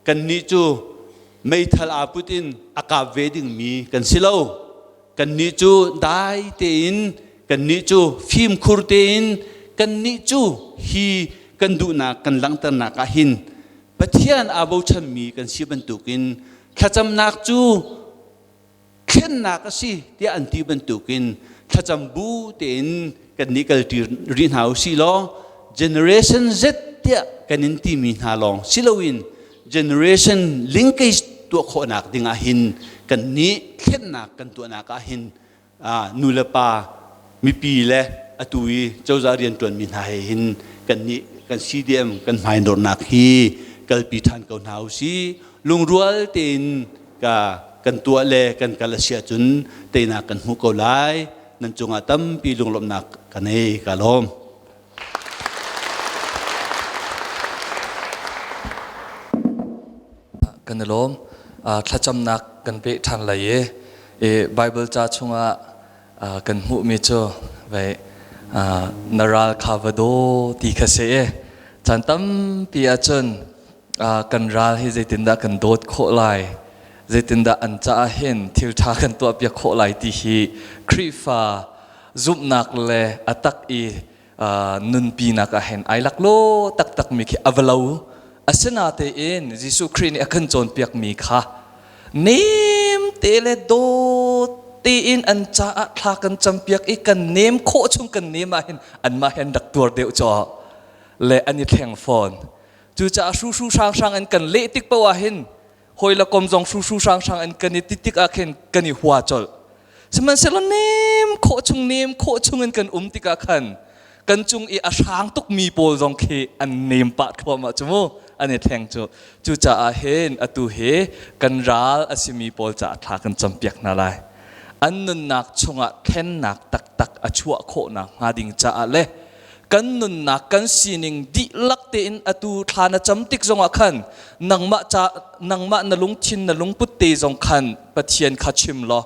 B: kannih cu meithal aa put in a kap ve dingmi kan si lo. Kannih cu dai tein, kannih cu fimkhur tein, kannih cu hi kan duhnak kan langhternak ah hin Pathian aa bochanmi kan si bantukin thlacamnak cu
G: thlennak a si tiah an ti bantukin thlacam bu tein kan nih kalṭi rih hna usih law generation Z tiah kan in timi hna lawng si loin generation linkage tuah khawhnak ding ah hin kan nih thlennak kan tuahnak ah hin nu le pa mipi le atu i cozah rianṭuanmi hna he hin kan nih kan CDM kan hmainawrnak hi kalpi ṭhan ko hna usih. Lungrual tein ka kan tuah le kan kal a si ahcun teinak kan hmu ko lai. Nan cungah tampi lunglawmhnak ka nei. Ka lawm.
C: Kan i lawm. Thlacamnak kan peh ṭhan lai i Bible ca chungah kan hmuhmi cu vei na ral kha va daw ti kha si i caan tampi ahcun kan ral hi zeitindah kan dawt khawh lai, zeitindah an caah hin thil ṭha kan tuahpiak khawh lai ti hi Khrihfa zumhnak le a tak i nunpinak ah hin ai laklaw taktakmi khi a va lo. Asinatein Jesuh Khrih nih a kan cawnpiakmi kha nem te le dawt tein an caah thla kan campiak i kan nem khawh chung kan nem ah hin anmah hin rak tuar deuh caw le an i thleng fawn. Cucaah hruhru hranghrang in kan leh tik paoh ah hin hawi le kom zong hruhru hranghrang in kan i ti tik ah khin kan i hua colh. Sihmanhsehlaw nem khawh chung nem khawh chung in kan um tikah khan kan cung i a hrang tukmi pawl zong khi an nem pah thluahmah cu mu, an i thleng cu. Cucaah hin atu hi kan ral a simi pawl caah thla kan campiak hna lai. An nunnak chungah thlennak taktak a chuah khawhnak hnga ding caah le kan nunnak kan sining dihlak tein atu thla na cam tik zongah khan nangmah ca nangmah na lungthin na lungput te zong khan Pathian kha chim law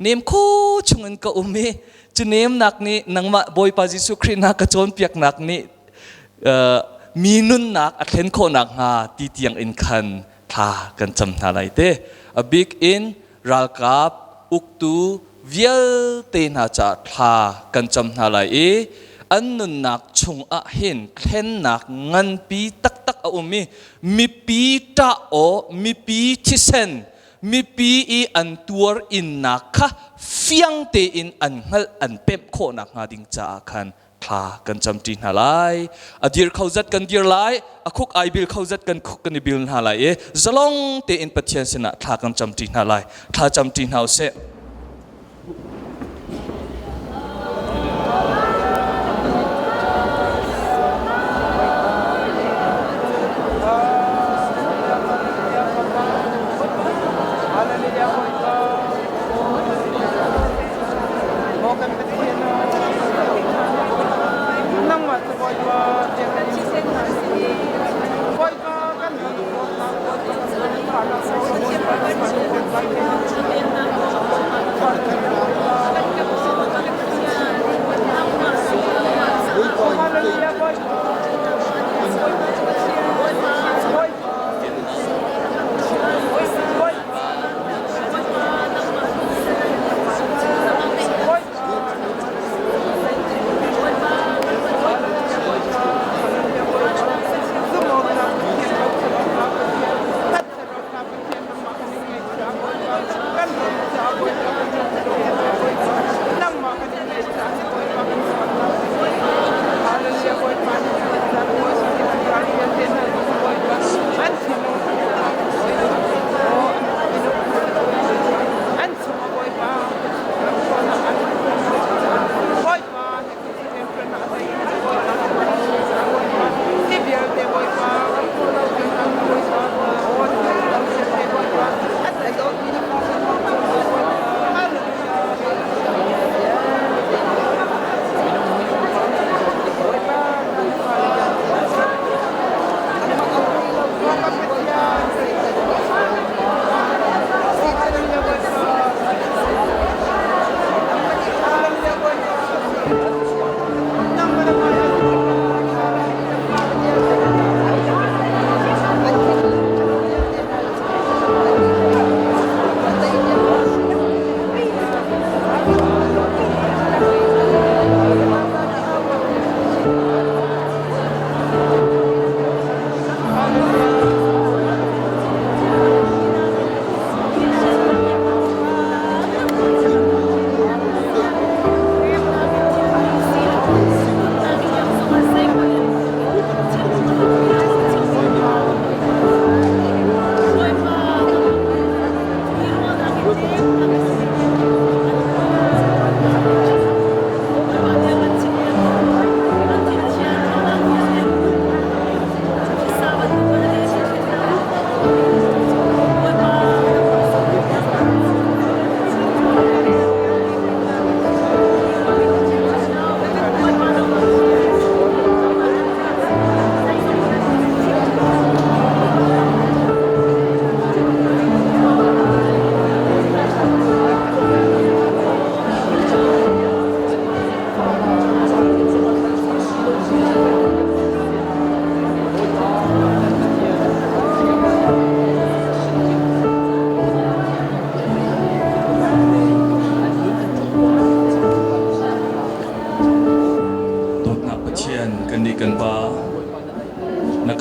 C: nem kho chungin ka um i cu nemnak nih nangmah Bawipa Jesuh Khrih na ka cawnpiaknak nih mi nunnak a thlen khawhnak hnga ti tiang in khan thla kan cam hna lai te. A bik in ralkap uktu vialte hna caah thla kan cam hna lai i an nunnak chungah hin thlennak nganpi taktak a um i mipi ṭah aw, mipi thisen, mipi i an tuar innak kha fiang tein an hngalh an pemh khawhnak hnga ding caah khan thla kan camṭi hna lai. A dir kho zat kan dir lai, a khuk ai bil kho zat kan khuk kan i bil hna lai i zalong tein Pathian sinah thla kan camṭi hna lai. Thla camṭi hna usih.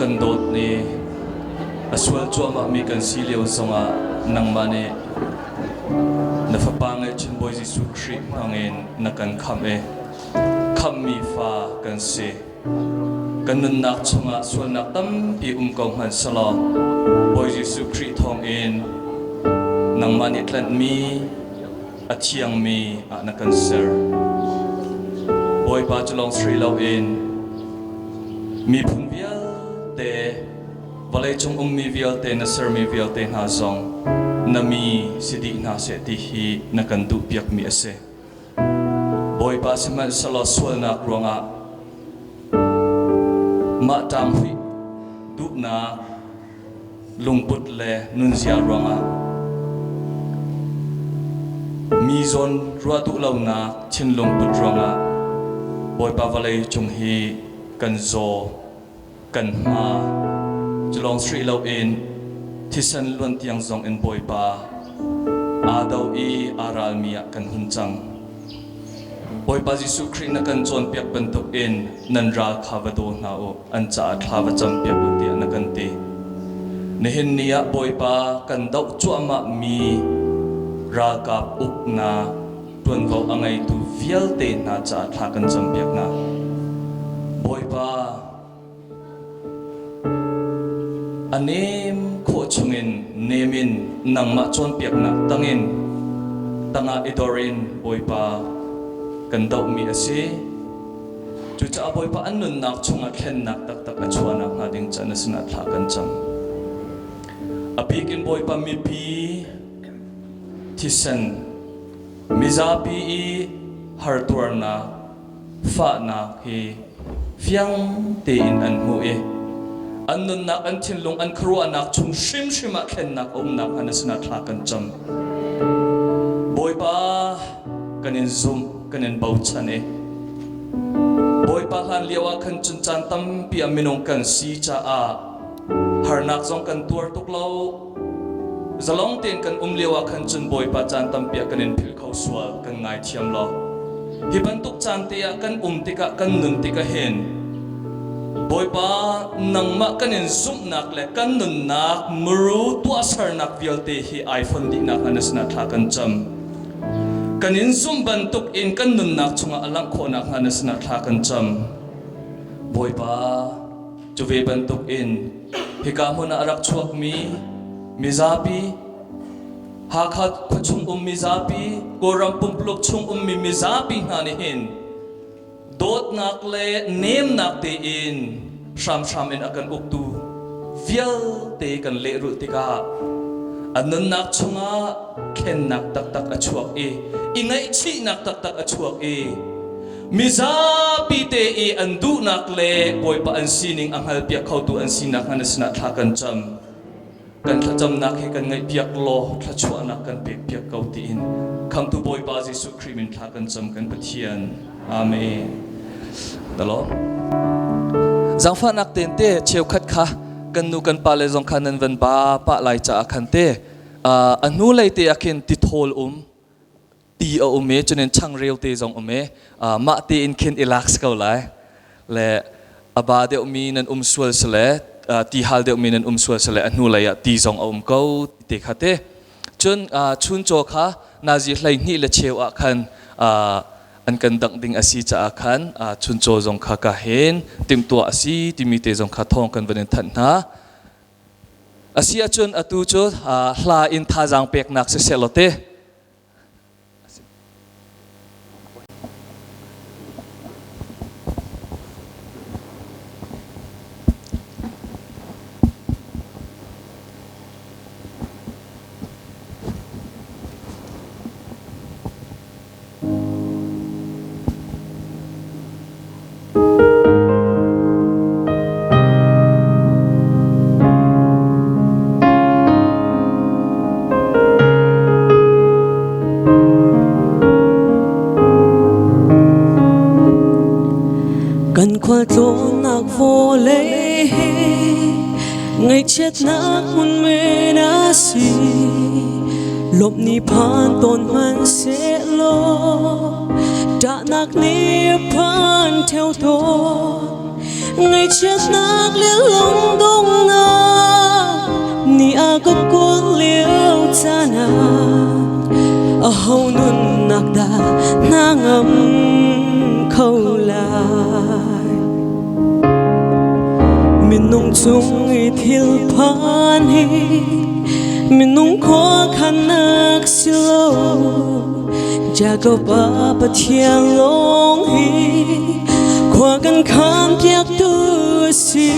C: kan dawt ni a sual cuahmah mi kan si lio zongah nangmah nih na fapa ngeihchun Bawi Jesuh Khrih hmangin na kan khamh i khamhmi fa kan si. Kan nunnak chungah sualnak tampi um ko hmanh selaw Bawi Jesuh Khrih thawngin nangmah nih tlanhmi a thiangmi ah na kan ser. Bawipa cu lawng si loin miphun vialte vawleicung ummi vialte na sermi vialte hna zong na mi si dih hna seh ti hi na kan duhpiakmi a si. Bawipa sihmanhsehlaw sualnak ruangah mah ṭanghuih duhnak lungput le nunzia ruangah mi zawn ruah duh lonak thinlung put ruangah Bawipa vawlei cung hi kan zaw kan hma cu lawng si loin thisen luan tiang zong in Bawipa aa do i aa ralmi ah kan hun cang. Bawipa Jesuh Khrih na kan cawnpiak bantuk in nan ral kha va daw hna u, an caah thla va campiak u tiah na kan ti. Nihin ni ah Bawipa kan doh cuahmahmi ralkap uknak ṭuanvo a ngeitu vialte hna caah thla kan campiak hna. Bawipa, A nem khawh chungin nem in nangmah cawnpiaknak tangin tangah i dor in Bawipa kan dohmi a si. Cucaah Bawipa an nunnak chungah thlennak taktak a chuahnak hnga ding ca na sinah thla kan cam. A bik in Bawipa mipi thisen mizapi i hartuarnak fahnak hi fiang tein an hmuh i an nunnak an thinlung an khuaruahnak chung hrimhrim ah thlennak a umnak hnga na sinah thla kan cam. Bawipa kan in zumh kan in bochan i Bawipa hlan lio ah khan cun caan tampi ah minung kan si caah harnak zong kan tuar tuk lo zalong tein kan um lio ah khan cun Bawipa caan tampi ah kan in philh kho sual kan ngaithiam law hi bantuk caan te ah kan um tikah kan nun tikah hin Bawipa nangmah kan in zumhnak le kan nunnak muru tuahsernak vialte hi ai fon dihnak hnga na sinah thla kan cam kan in zumh bantuk in kan nunnak chungah a langh khawhnak hnga na sinah thla kan cam Bawipa Cu ve bantuk in hika hmun ah a rak chuakmi mizapi Hakha khuachung um mizapi Kawlram pumpuluk chung ummi mizapi hna nih hin dawtnak le nemnak tein hramhram in a kan uktu vialte kan lehrulh tikah a nunnak chungah thlennak taktak a chuak i i ngaihchihnak taktak a chuak i Mizapi te i an duhnak le Bawipa an sining a hngalpiak khotu an sinak hna na sinah thla kan cam. Kan thlacamnak hi kan ngaihpiak law thluachuahnak kan pekpiak ko tiin Khamtu Bawipa Jesuh Khrih min thla kan cam kan Pathian. Amen. Dalo. Zangfahnak ten te cheukhat kha kan nu kan pa le zong kha nan van ba pa lai caah khan te a hnu lei te ah khin tithawl um ti a um i cunin changreu te zong um i mah tein khin i lak si ko lai le a ba deuhmi nan um sual sile ti hal deuhmi nan um sual sile a hnu lei ah ti zong a um ko te kha te cun chuncaw kha nazi 12 le cheu ah khan an kan dangh ding a si caah khan chuncaw zong kha ka hen timhtuah a si timi te zong kha thawng kan van in thanh hna a si ahcun atu cu hla in thazaang peknak siseh law te
F: Kan khualtlawnnak vawlei hi ngaihchiatnak hmun men a si. Lawmh ni phan tawn hmanhsehlaw ṭahnak nih a phan ṭheo tawn. Ngaihchiatnak le lungdonghnak ni a ka kawl lio caan ah aho nunnak dah hna ngam kho lai? Minung cung i thil phan hi minung khuakhannak si lo. Jacob a Pathian lawng hi khua kan khan piaktu a si.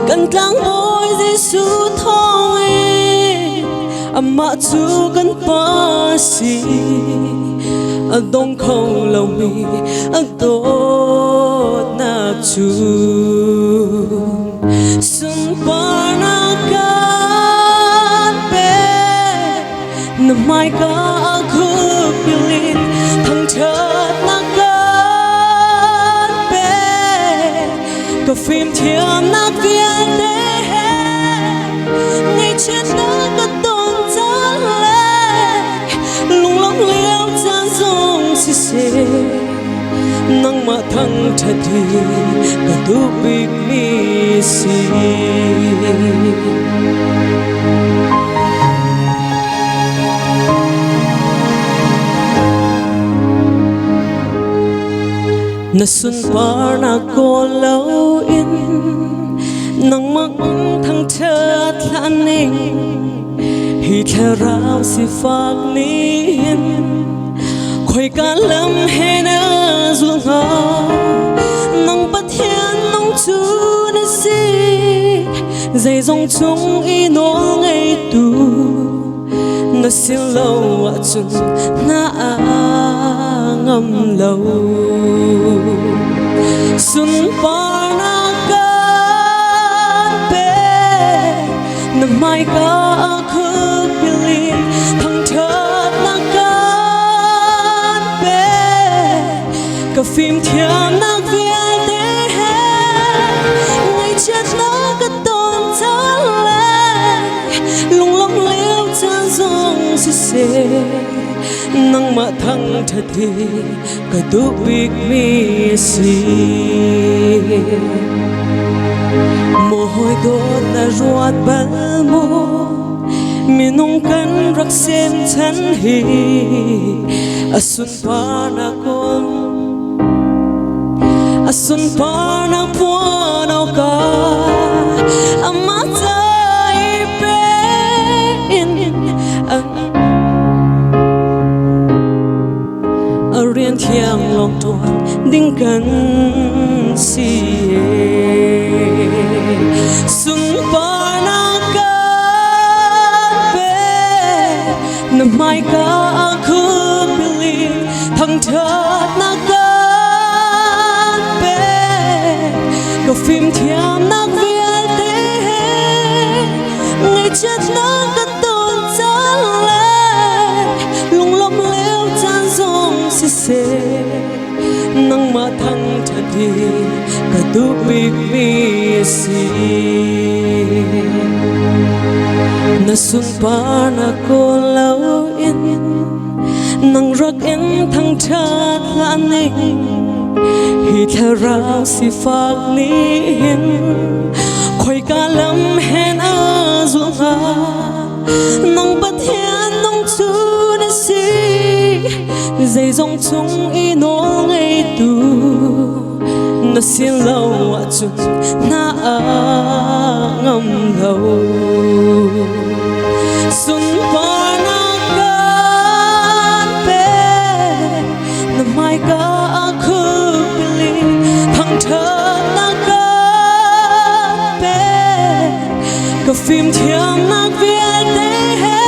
F: Kan tlangbawi Jesuh thawng in amah cu kan pa a si. A dong kho lomi a dawtnak cu sunparnak kan pek. Na hmaika a khup in thangṭhatnak kan pek. Ka fimthiamnak vialte he ngaihchiatnak ka ton cang le lunglawmh lio caan zong siseh nangmah thangṭhat hi ka duh bikmi si. Na sunparnak kawl loin nangmah thangṭhat hlan ning hi thlarau sifak nih hin khoika lam he na zul hnga nang Pathian nung cu na si zeizong chung i nawl ngeitu na si lo ahcun na ngam lo sunparnak kan pek na hmaika khup-in thangṭhatnak kan pek ka fimthiamnak vialte he ngaihchiatnak ka ton cang le lunglawmh lio caan zong siseh nangmah thangṭhat hi ka duh bikmi a si. Maw hawi dawt na ruat bal maw minung kan rak sem chan hi a sunparnak kawl a sunparnak puan awkah amah ca i pe in a rian thiang lawng ṭuan ding kan si. Sunparnak kan pek na hmaika a khup-in thangṭhatnak kan pek ka fimthiamnak vialte he ngaihchiatnak ka ton cang le lunglawmh lio caan zong siseh nangmah thangṭhat hi ka duh bikmi a si. Na sunparnak kawl loin nang rak in thangṭhat hlah ning hi thlarau sifak nih hin khoika lam hen a zul hnga nang Pathian nung cu na si zeizong chung i nawl ngeitu na si lo ahcun na ngam lo sunparnak kan pek na hmaika a khup-in thangṭhatnak kan pek ka fimthiamnak vialte he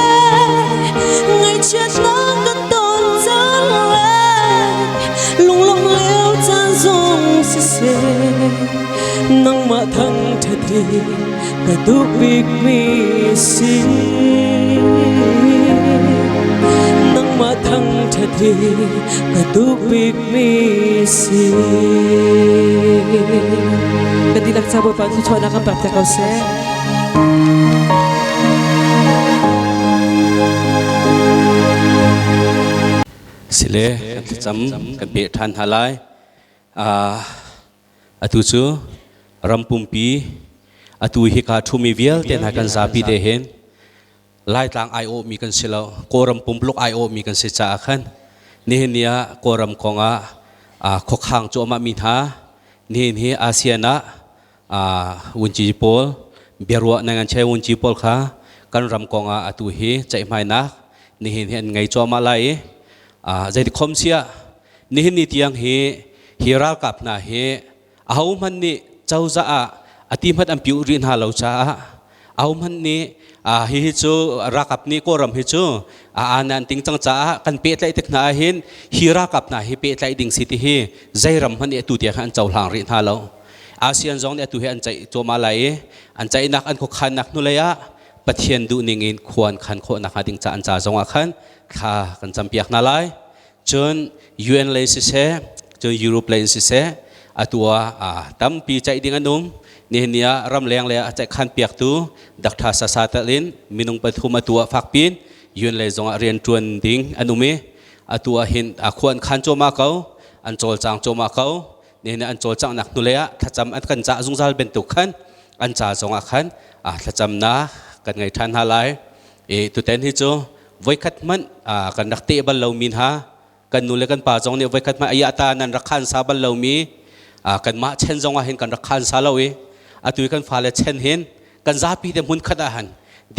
F: ngaihchiatnak ka ton cang le lunglawmh lio caan zong siseh nangmah thangṭhat hi ka duh bikmi si. Nangmah thangṭhat hi ka duh bikmi si. Ka dihlak ca Bawipa thluachuahnak kan pek te ko seh.
A: Sile kan thlacam kan peh ṭhan hna lai. Atu cu ram pumpi atu hika ṭhumi vialte hna kan zapi te hin Laitlang aiawhmi kan si lo, Kawlram pumpuluk aiawhmi kan si caah khan nihin ni ah Kawlram kong ah khuakhang cuahmahmi hna nihin hi ASEAN ah vunci pawl biaruah nan ngan chei vunci pawl kha kan ram kong ah atu hi ceihmainak nihin hi an ngei cuahmah lai i zeiti khom siah nihin ni tiang hi hi ralkap hna hi ahohmanh nih cozah ah a ti hmanh an piuh rih hna lo caah ahohmanh nih hihi cu ralkap nih Kawlram hi cu aan an ting cang caah kan pehtlaih tik hna ahhin hi ralkap hna hi pehtlaih ding si ti hi zei ram hmanh nih atu tiang an cohlang rih hna lo. ASEAN zong nih atu hi an ceih cuahmah lai i an ceihnak an khuakhannak hnulei ah Pathian duhning in khua an khan khawh nakhnga ding ca an ca zong ah khan thla kan campiak hna lai. Cun UN lei siseh, cun Europe lei in siseh, atu ah tampi ceih ding an um. Nihin ni ah ramleng le a ceihkhan piaktu Dr. Sasa tel in minung pathum atu ah fakpin UN lei zong ah rian ṭuan ding an um i atu ah hin khua an khan cuahmah ko, an cawlcang cuahmah ko. Nihin an cawlcanghnak hnulei ah thlacam an kan cah zungzal bantuk khan an ca zong ah khan thlacamnak kan ngei ṭhan hna lai. I tutan hi cu voikhat hmanh kan rak teh bal lomi hna kan nu le kan pa zong nih voikhat hmanh ayah ta nan rak khan sa bal lomi kanmah chen zong ah hin kan rak khan sa lo i atu i kan fale chen hin kan zapi te hmun khat ah han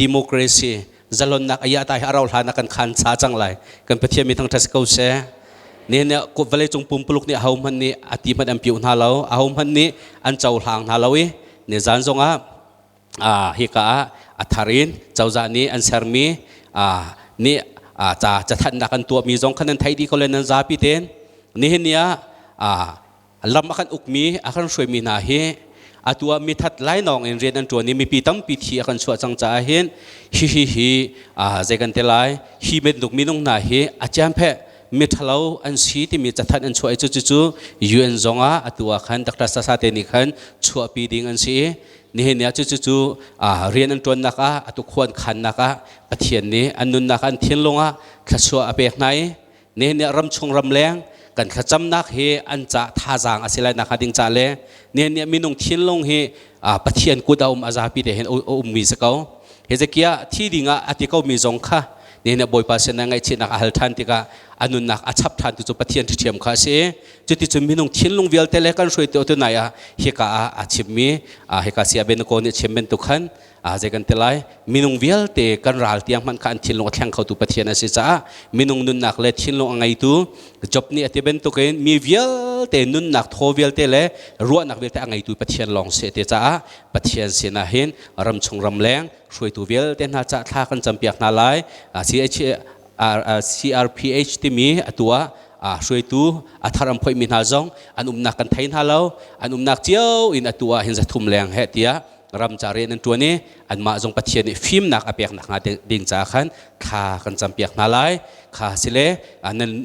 A: democracy zalonnak ayah ta hi arau hlan ah kan khan sa cang lai. Kan Pathian mi thangṭhat si ko seh. Nihin nih vawleicung pumpuluk nih aho hmanh nih a ti hmanh an piuh hna lo, aho hmanh nih an cohlang hna lo i nizan zong ah hika ah a thar in cozah nih an sermi nih ca cathanhnak an tuahmi zong khan nan theih dih ko le nan zapi tein nihin ni ah lam a kan ukmi a kan hruaimi hna hi atu ah mithat lainawng in rian an ṭuan i mipi tampi thi a kan chuah cang caah hin hihi hi zei kan ti lai, hi bantuk minung hna hi a ciamphe miṭhalo an si timi cathanh an chuah i cucu UN zong ah atu ah khan Dr. Sasa te nih khan chuahpi ding an si i nihin ni ah cucu rian an ṭuannak ah atu khuan khannak ah Pathian nih an nunnak an thinlung ah thluachuah a pek hna i nihin ni ah ramchung ramleng kan thlacamnak hi an ca thazaang a si lai nak ding ca le nihin ni ah minung thinlung hi Pathian kut a um a zapi te hin a ummi si ko. Hezekiah thi ding ah a ti ko mi zong kha nihin ah Bawipa sin ah ngaihchihnak a hal ṭhan tikah a nunnak a chap ṭhan tu cu Pathian ṭhiam kha a si. Cuticun minung thinlung vialte le kan hruaitu tu nai ah hika ah a chimmi hika sia Benako nih chim bantuk khan zei kan ti lai, minung vialte kan ral tiang hmanh kha an thinlung a thleng khotu Pathian a si caah minung nunnak le thinlung a ngeitu Job nih a ti bantukin mi vialte nunnak thaw vialte le ruahnak vialte a ngeitu Pathian lawng si ti caah Pathian sinah hin ramchung ramleng hruaitu vialte hna cah thla kan campiak hna lai. CRPH timi atu ah hruaitu a thar an phoihmi hna zong an umnak kan thei hna lo, an umnak cio in atu ah hin 300 leng he tiah ram ca rian an ṭuan i anmah zong Pathian nih fimnak a pek nakhnga ding caah khan thla kan campiak hna lai. Kha sile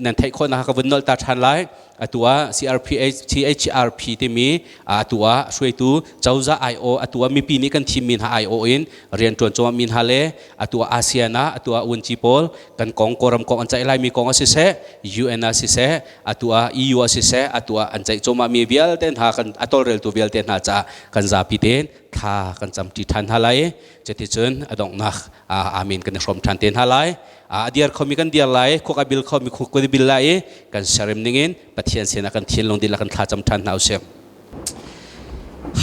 A: nan theih khawh nakhnga ka vun nolh ta ṭhan lai. Atu ah CRPH CHRP timi atu ah hruaitu cozah IO atu ah mipi nih kan thimmi hna IO in rian ṭuan cuahmah hna le atu ah ASEAN ah atu ah UNG pawl kan kong Kawlram kong an ceih laimi kong ah siseh, UN ah siseh, atu ah EU ah siseh, atu ah an ceih cuahmahmi vialte hna kan a tawlreltu vialte hna caah kan zapi tein thla kan camṭi ṭhan hna lai. Cuticun a donghnak amen kan i hrawm ṭhan te hna lai. A diar khomi kan diar lai, khuk a bil khomi khuk kan i bil lai i kan siarem ningin Pathian sinah kan thinlung dihlak kan thlacam ṭhan hna usih.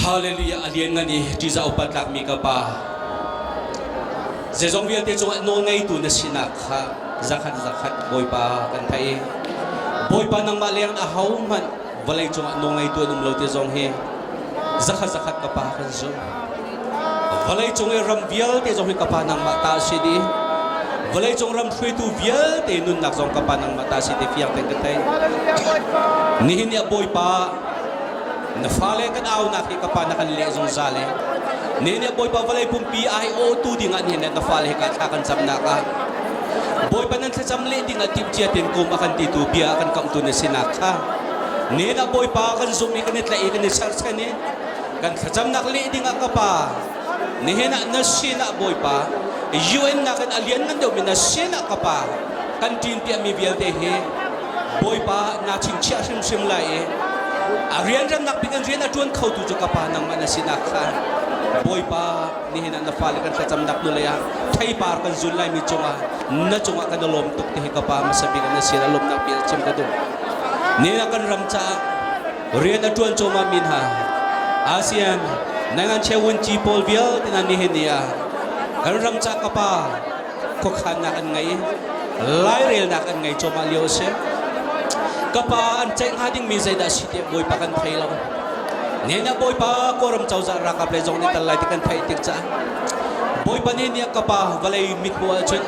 B: Hallelujah. A lianngan i ṭihzah upat tlakmi ka Pa, zeizong vialte cungah nawl ngeitu na sinak kha zakhat zakhat Bawipa kan theih. Bawipa, nangmah leng ahohmanh vawlei cungah nawl ngeitu an um lo ti zong hi zakhat zakhat ka Pa kan zumh. Vawlei cung i ram vialte zong hi ka Pa nangmah ta a si dih. Vawlei cung ram hruaitu vialte nunnak zong ka Pa nangmah ta a si ti fiang tein ka theih. Nihin ni ah Bawipa, na fale kan aunak hi ka Pa na kan leh zungzal i nihin ni ah Bawipa, vawlei pumpi aiawhtu dingah nihin na fale hi ka thla kan camnak ah Bawipa nan thlacam leh dingah timhcia tein kum a kan titu bia a kan kamhtu na sinak kha nihin ah Bawipa kan zumh i kan i tlaih i kan i cherhchan i kan thlacamnak leh dingah ka Pa, nihin ah na sinah Bawipa, UN nakin a lianngan deuhmi na sinah ka Pa kan ṭin piahmi vialte hi Bawipa naa chingchiah hrimhrim lai i. A rianremnak bik in rian a ṭuan khotu cu ka Pa nangmah na sinak kha Bawipa nihin ah na fale kan thlacamnak hnulei ah theipar kan zun laimi cungah na cungah kan i lawm tuk ti hi ka Pa hmasa bik na sin ah lawmhnak bia chim ka duh. Nihin ah kan ram caah rian a ṭuan cuahmah mi hna ASEAN nangan chewun ci pawl vialte hna nihin ni ah kan ram caah ka Pa khuakhannak an ngei lairelnak an ngei cuahmah lio a si. Ka pa an ceih hnga dingmi zeidah si tiah Bawipa kan thei lo. Nihin ah Bawipa Kawlram cozah ralkap lei zong nih tal lai ti kan theih tik caah Bawipa nih nih ka pa vawlei mithmuh ahcun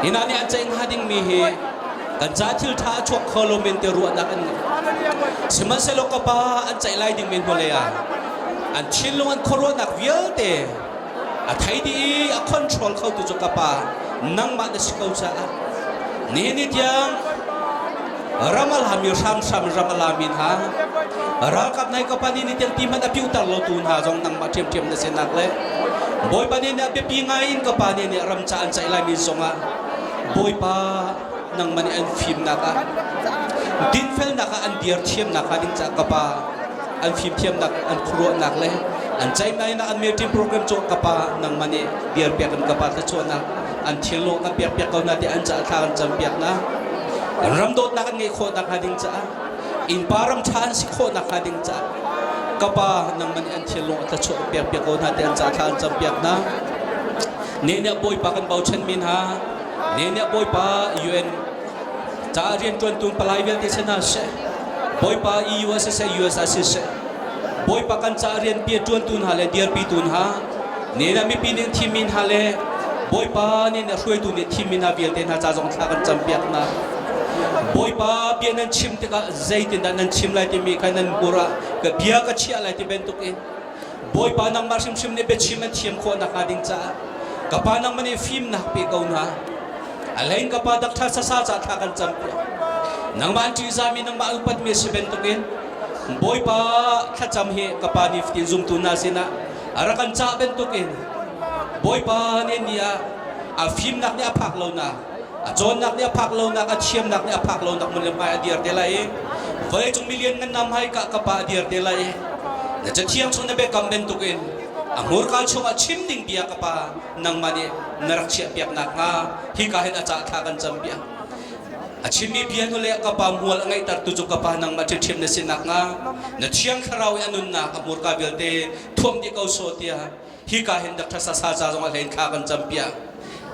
B: hina nih an ceih hnga dingmi hi kan ca thil ṭha a chuak kho lo men te ruahnak an ngei. Sihmanhsehlaw ka pa an ceih lai dingmi hnulei ah an thinlung an khuaruahnak vialte a thei dih i a control khotu cu ka pa nangmah na si ko caah nihin ni tiang ram a lami hramhram ram a lami hna ralkap nai ka pa ni ni tiang ti hmanh a piuter lo tu hna zong nangmah ṭhiamṭhiam na sinak le Bawipa nih nih a biapi ngai in ka pa nih nih ram ca an caih laimi zongah Bawipa nangmah nih an fimnak ah dinfelnak ah an dir thiamnak hnga ding caah ka pa an fimthiamnak an khuaruahnak le an ceihmainak an meeting program cu ka pa nangmah nih dir piak in ka pa thluachuahnak an thillo kan piak piak ko na ti an caah thla kan cam piak na ram dawtnak an ngeih khawh nak hnga ding caah innpa ram ṭha an si khawh nak hnga ding caah ka pa nangmah nih an thillo thluachuah piak piak ko na ti an caah thla an cam piak na ne nih bawipa kan bochan min ha ne nih bawipa UN ca rianṭuantu palai vialte si hna seh Bawipa EU ah siseh US ah siseh Bawipa kan ca rian ṭuantu hna le dirpitu hna ne na mipi nih thimmi hna le Bawipa nih na hruaitu nih thimmi hna vialte hna ca zong thla kan campiak hna Bawipa bia nan chim tikah zeitindah nan chim lai timi kha nan hmur ah ka bia ka chiah lai ti bantukin Bawipa nangmah hrimhrim nih biachim an thiam khawh nakhnga ding caah ka pa nangmah nih fimnak pe ko hna. A hlei in ka pa dakṭha sasa ca thla kan campiak. Nangmah an ṭihzahmi nangmah upatmi a si bantukin Bawipa thlacam hi ka pa nih fatin zumtu hna sinah a rak kan cah bantukin Bawipa nih ni ah a fimnak nih a phak lonak a cawnnak nih a phak lonak a thiamnak nih a phak lonak mun le hmai a dir te lai i vawleicung milian ngan nam hai ka ka pa a dir te lai i na cathiang chung na biakam bantukin a hmurka chungah chim ding bia ka pa nangmah nih na rak chiahpiak nakhnga hika hin a cah thla kan campiak a chimmi bia nu le ka pa mual a ngeihtertu cu ka pa nangmah ṭhiṭhiam na si nakhnga na thiang thlarau i a nunnak a hmurka vialte thuam dih ko sawh tiah hika hin Dr. Sasa ca zong a hlein thla kan campiak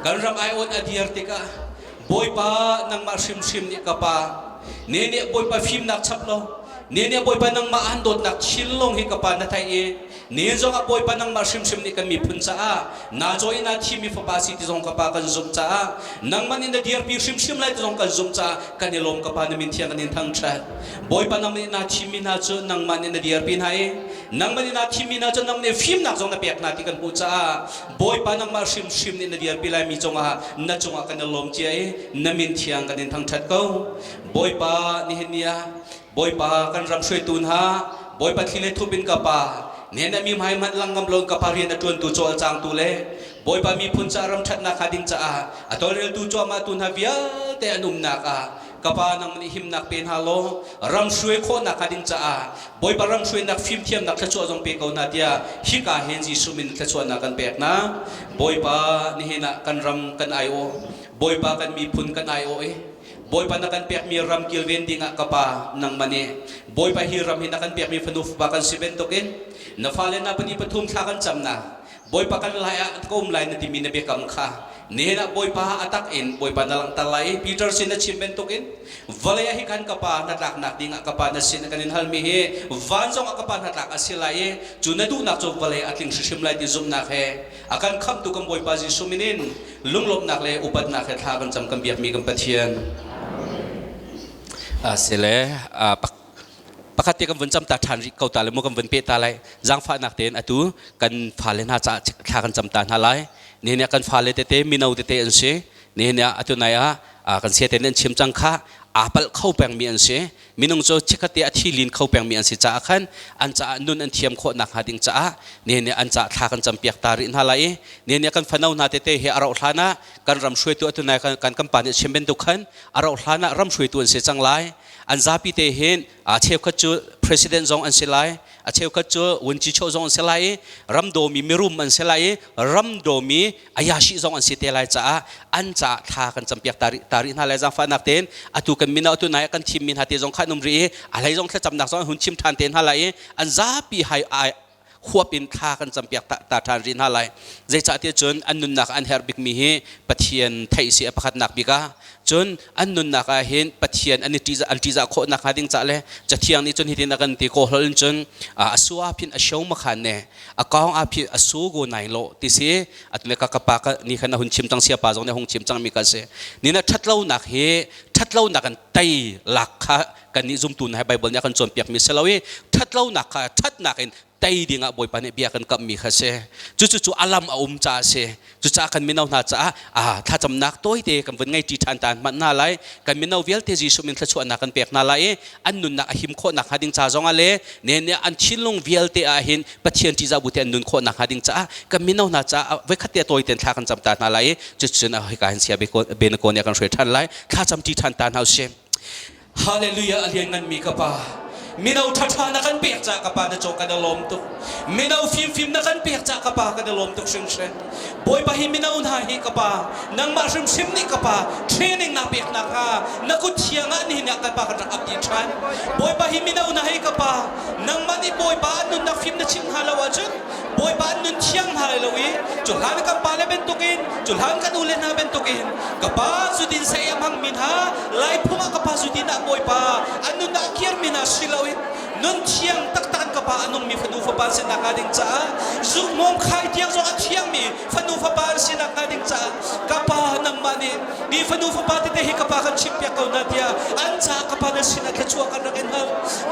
B: kan ram aiawt a dir tikah Bawipa nangmah hrimhrim nih ka pa ne nih Bawipa fimnak chap lo ne nih Bawipa nangmah an dawtnak thinlung hi ka pa na theih i ne zong ah Bawipa nangmah hrimhrim nih kan miphun caah naa cawi na thimi fapa si ti zong ka pa kan zumh caah nangmah nih na dirpi hrimhrim lai ti zong kan zumh caah kan i lawm ka pa na min thiang kan in thangṭhat Bawipa nangmah nih naa thimmi hna cu nangmah nih na dirpi hna i nangmah nih naa thimmi hna cu nang nih fimnak zong na pek hna ti kan hmuh caah Bawipa nangmah hrimhrim nih na dirpi laimi cungah na cungah kan i lawm cia i na min thiang kan in thangṭhat ko. Bawipa nihin ni ah Bawipa kan ram hruaitu hna Bawipa thli le thup in ka pa nihin ah mi hmai hmanh lang ngam loin ka pa rian a ṭuantu cawlcangtu le Bawipa miphun caah ram ṭhatnak hnga ding caah a tawlreltu cuahmahtu hna vialte an umnak ah ka pa nang nih himnak pe hna law ram hruai khawhnak hnga ding caah Bawipa ram hruainak fimthiamnak thluachuah zong pe ko hna tiah hika hin Jesuh min thluachuahnak kan pek hna. Bawipa nihin ah kan ram kan aiawh Bawipa kan miphun kan aiawh i Bawipa na kan pekmi ram kilven dingah ka pa nangmah nih Bawipa hi ram hi na kan pekmi fanu fapa kan si bantukin na fale na pahnih pathum thla kan camnak Bawipa kan lai ah ka um lai na timi na biakam kha nihin ah Bawipa a tak in Bawipa na langhter lai i Peter sin na chim bantukin vawlei ah hi khan ka pa hnatlaknak ding ah ka pa na sin kan in halmi hi van zong ah ka pa hnatlak a si lai i cu na duhnak cu vawlei a tling hrimhrim lai ti zumhnak he a kan khamhtu kan Bawipa Jesuh min in lunglawmhnak le upatnak he thla kan cam kan biakmi kan Pathian. Asile pakhat te kan vun cam ta ṭhan rih ko ta le mu kan vun peh ta lai zaangfahnak tein atu kan fale hna caah thla kan cam ta hna lai nihin ah kan fale tete mino tete an si nihin ah atu nai ah kan sia te an chim cang kha aa palh kho pengmi an si minung cu chikkhat te a thi lin kho pengmi an si caah khan an caah nun an thiam khawh nakhnga ding caah nihin an caah thla kan campiak ta rih hna lai i nihin kan fano hna tete hi a rauh hlan ah kan ram hruaitu atu nai kan kan pa nih chim bantuk khan a rauh hlan ah ram hruaitu an si cang lai an zapi te hin cheukhat cu.
A: President zong an si lai, a cheukhat cu vunci cho zong an si lai i ram dawmi mirum an si lai i ram dawmi ayashi zong an si te lai caah an caah thla kan campiak ta rih ta rih hna lai zaangfahnak tein atu kan mino atu nai kan thimmi hna te zong kha an um rih i a hlei zong thlacamnak zong an hun chim ṭhan te hna lai i an zapi hai ai huap in thla kan campiak ta, ta ṭhan rih hna lai zeicahtiah cun an nunnak an herh bikmi hi Pathian theih si a pakhatnak bik ah cun an nunnak ah hin Pathian an i ṭihzah an ṭihzah khawh nakhnga ding cah le cathiang nih cun hitin a kan ti kaw hlol in cun a su ah phin a sho ma khan ne a kaung ah phin a su go nai lo ti si atme ka kapa ka ni khan a hun chim cang sia pa zong nih hung chim cang mi ka si ni na ṭhatlonak hi ṭhatlonak an tei lak kha kan nih zumtu na Bible nih a kan cawnpiak mi si lo i ṭhatlonak kha ṭhatnak in tei ding ah Bawipa nih bia kan kamhmi kha si. Cucu cu alam a um caah si. Cucaah kan mino hna caah ah thlacamnak tawite kan vun ngei ṭi ṭhan ta hmanh hna lai. Kan mino vialte Jesuh min thluachuahnak kan pek hna lai i an nunnak a him khawh nakhnga ding ca zong ah le ne nih an thinlung vialte ah hin Pathian ṭihzah bu te an nun khawh nakhnga ding caah kan mino hna caah voikhat te tawi ten thla kan cam ta hna lai i cucun hika hin sia benako nih a kan hruai ṭhan lai. Thlacam ṭi ṭhan ta hna usih.
B: Hallelujah a liannganmi ka pa mino ṭhaṭha na kan pek ca ka pa na caw kan i lawm tuk mino fimfim na kan pek ca ka pa kan i lawm tuk hringhran Bawipa hi mino hna hi ka pa nangmah hrimhrim nih ka pa training na pek nak hnga na kut thiang ah nihin ah kan pa kan rak ap dih ṭhan Bawipa hi mino hna hi ka pa nangmah nih Bawipa an nunnak fim na chimh hna lo ahcun Bawipa an nun thiang hna lai lo i cu hlan kan pale bantukin cu hlan kan ule hna bantukin ka pa zudin sei a hmangmi hna Laiphung ah ka pa zudin ah Bawipa an nun ah kirmi hna si loin nun thiang taktak an ka pa a nungmi fanu fapa an si nakhnga ding caah zukmawm khai tiang zong a thiangmi fanu fapa an si nakhnga ding caah ka pa nangmah nih mi fanu fapa tete hi ka pa kan chimpiak ko hna tiah an caah ka pa na sinah thluachuah kan rak in hal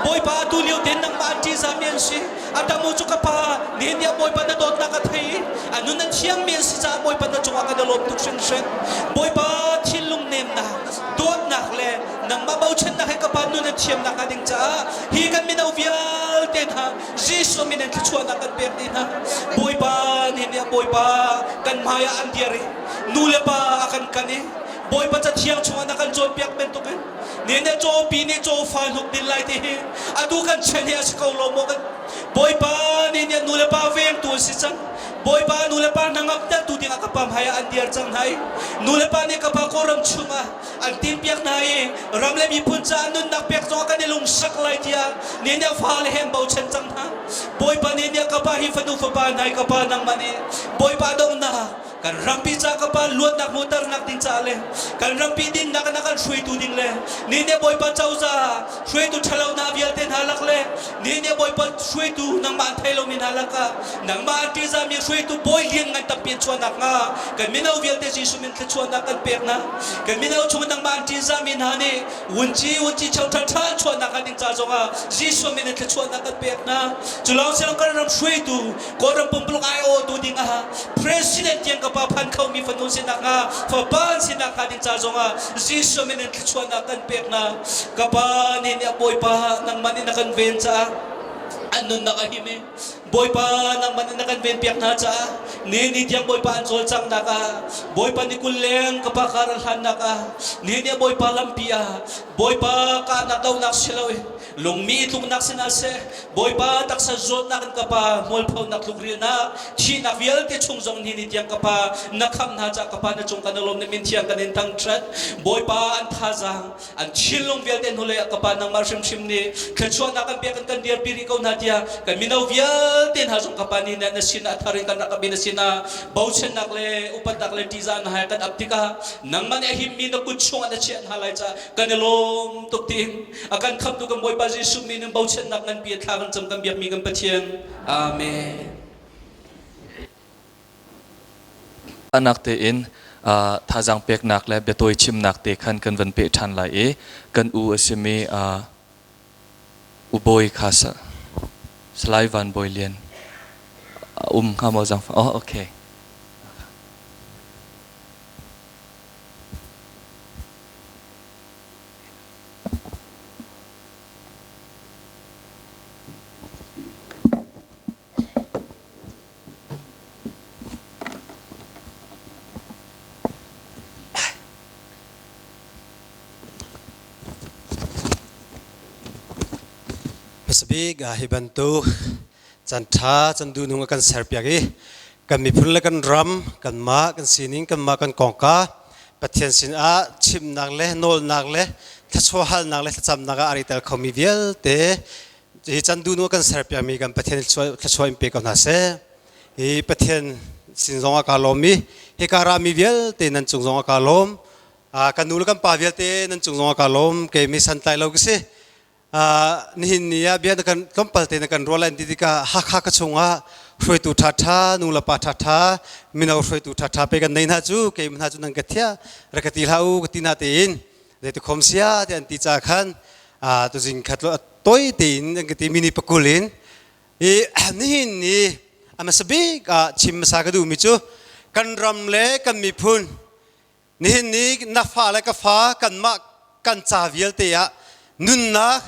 B: Bawipa atu lio tein nangmah an ṭihzahmi an si Adamu cu ka pa nihin ni ah Bawipa na dawtnak a thei a nun a thiangmi an si caah Bawipa na cungah kan i lawm tuk hringhran Bawipa thinlung nemnak dawtnak le nangmah bochannak he ka pa nun a thiamnak hnga ding caah hi kan mino vialte hna Jesuh min in thluachuahnak kan pek dih hna Bawipa nihin ni ah Bawipa kan hmai ah an dir i nu le pa a kan kan i Bawipa cathiang chungah na kan cawnpiak bantukin ne ne cawpi nih cawfa hnuk din lai ti hi atu kan chen hi a si ko lo maw kan Bawipa nih nih nu le pa vengtu an si cang Bawipa nu le pa hnangam tu ding ah ka pa hmai ah an dir cang hna i nu le pa nih ka pa kawlram chungah an timpiak hna i ram le miphun caah nunnak pek zong kan i lungsak lai tiah ne nih fale he an bochan cang hna Bawipa nih nih ka pa hi fanu fapa hna i ka pa nangmah nih Bawipa donghnak kan rampi ca ka pa luatnak hmuhternak ding caah le kan rampi dinnak in a kan hruaitu ding le ni nih Bawipa cozah hruaitu ṭhalo hna vialte hna lak le ni nih Bawipa hruaitu nangmah an thei lomi hna lakah nangmah an ṭihzahmi hruaitu bawi lian ngan tampi an chuahnak hnga kan mino vialte Jesuh min thluachuahnak kan pek hna kan mino chung nangmah an ṭihzahmi hna nih vunci vunci cheu ṭha ṭha an chuahnak hnga ding ca zongah Jesuh min in thluachuahnak kan pek hna cu lawng si lo kan ram hruaitu Kawlram pumpuluk aiawhtu ding ah President tiang ka pa phan khomi fanu sinak hnga fapa sinak hnga ding ca zongah Jesuh min in thluachuahnak kan pek hna ka pa nih nih Bawipa nangmah nih na kan ven caah an nunnak a him i Bawipa nangmah nih na kan ven piak hna caah ni ni tiang Bawipa an cawlcanghnak ah Bawipa ni kul leng ka pa kar an hlannak ah ni ni Bawipa lampi ah Bawipa kahnak donak si loin lungmi tluknak sinah seh Bawipa taksa zawtnak in ka pa hmualphonak tlukrilnak thihnak vialte chung zong ni ni tiang ka pa na khamh hna cah ka pa na cung kan lawm na min thiang kan in thangṭhat Bawipa an thazaang an thinlung vialte hnulei ah ka pa nangmah hrimhrim nih thluachuahnak kan pek kan dirpi rih ko hna tiah kan mino vialte hna zong ka pa ni na sinah thar in kan rak na sinah bochannak le upatnak le ṭihzahnak hai kan ap tikah nangmah nih a himmi na kut chungah na chiah hna lai cah kan i lawm tuk tiin a kan khamtu kan Bawipa Jesuh min in bochannak nganpi a thla kan cam kan biakmi kan Pathian. Amen.
C: Anak tein thazaang peknak le biatawi chimnak te khan kan van peh ṭhan lai i kan u a simi u Bawi kha Salai Van Bawi Lian um hnga maw zangfa oh okay
H: Hmasabik hi bantuk caan ṭha can duhnung a kan serpiak i kan miphun le kan ram kanmah kan sining kanmah kan kongka Pathian sinah chimnak le nawlnak le thluachuah halnak le thlacamnak ah a ri tel khomi vialte hi can duhnung a kan serpiakmi kan Pathian thluachuah in pe ko hna seh. Hi Pathian sin zong ah kaa lawm i hika rami vialte nan cung zong ah kaa lawm. Kan nu le kan pa vialte nan cung zong ah kaa lawm. Kei mi santlai lo ka si. Nihin ni ah bia na kan tlawmpal te na kan ruah lai ti tikah Hakha ka chungah hruaitu ṭhaṭha nu le pa ṭhaṭha mino hruaitu ṭhaṭha pe kan nei hna cu kei hna cu nan ka thia ra ka ti hlah u ka ti na tein zeiti khom sia te an ti ca khan tuzing khat lo toi tein an ka ti mini pakul in i nihin ni a hmasa bik ah chim hmasa ka duhmi cu kan ram le kan miphun Nihin ni na fa le ka fa kanmah kan ca vialte ah nunnak,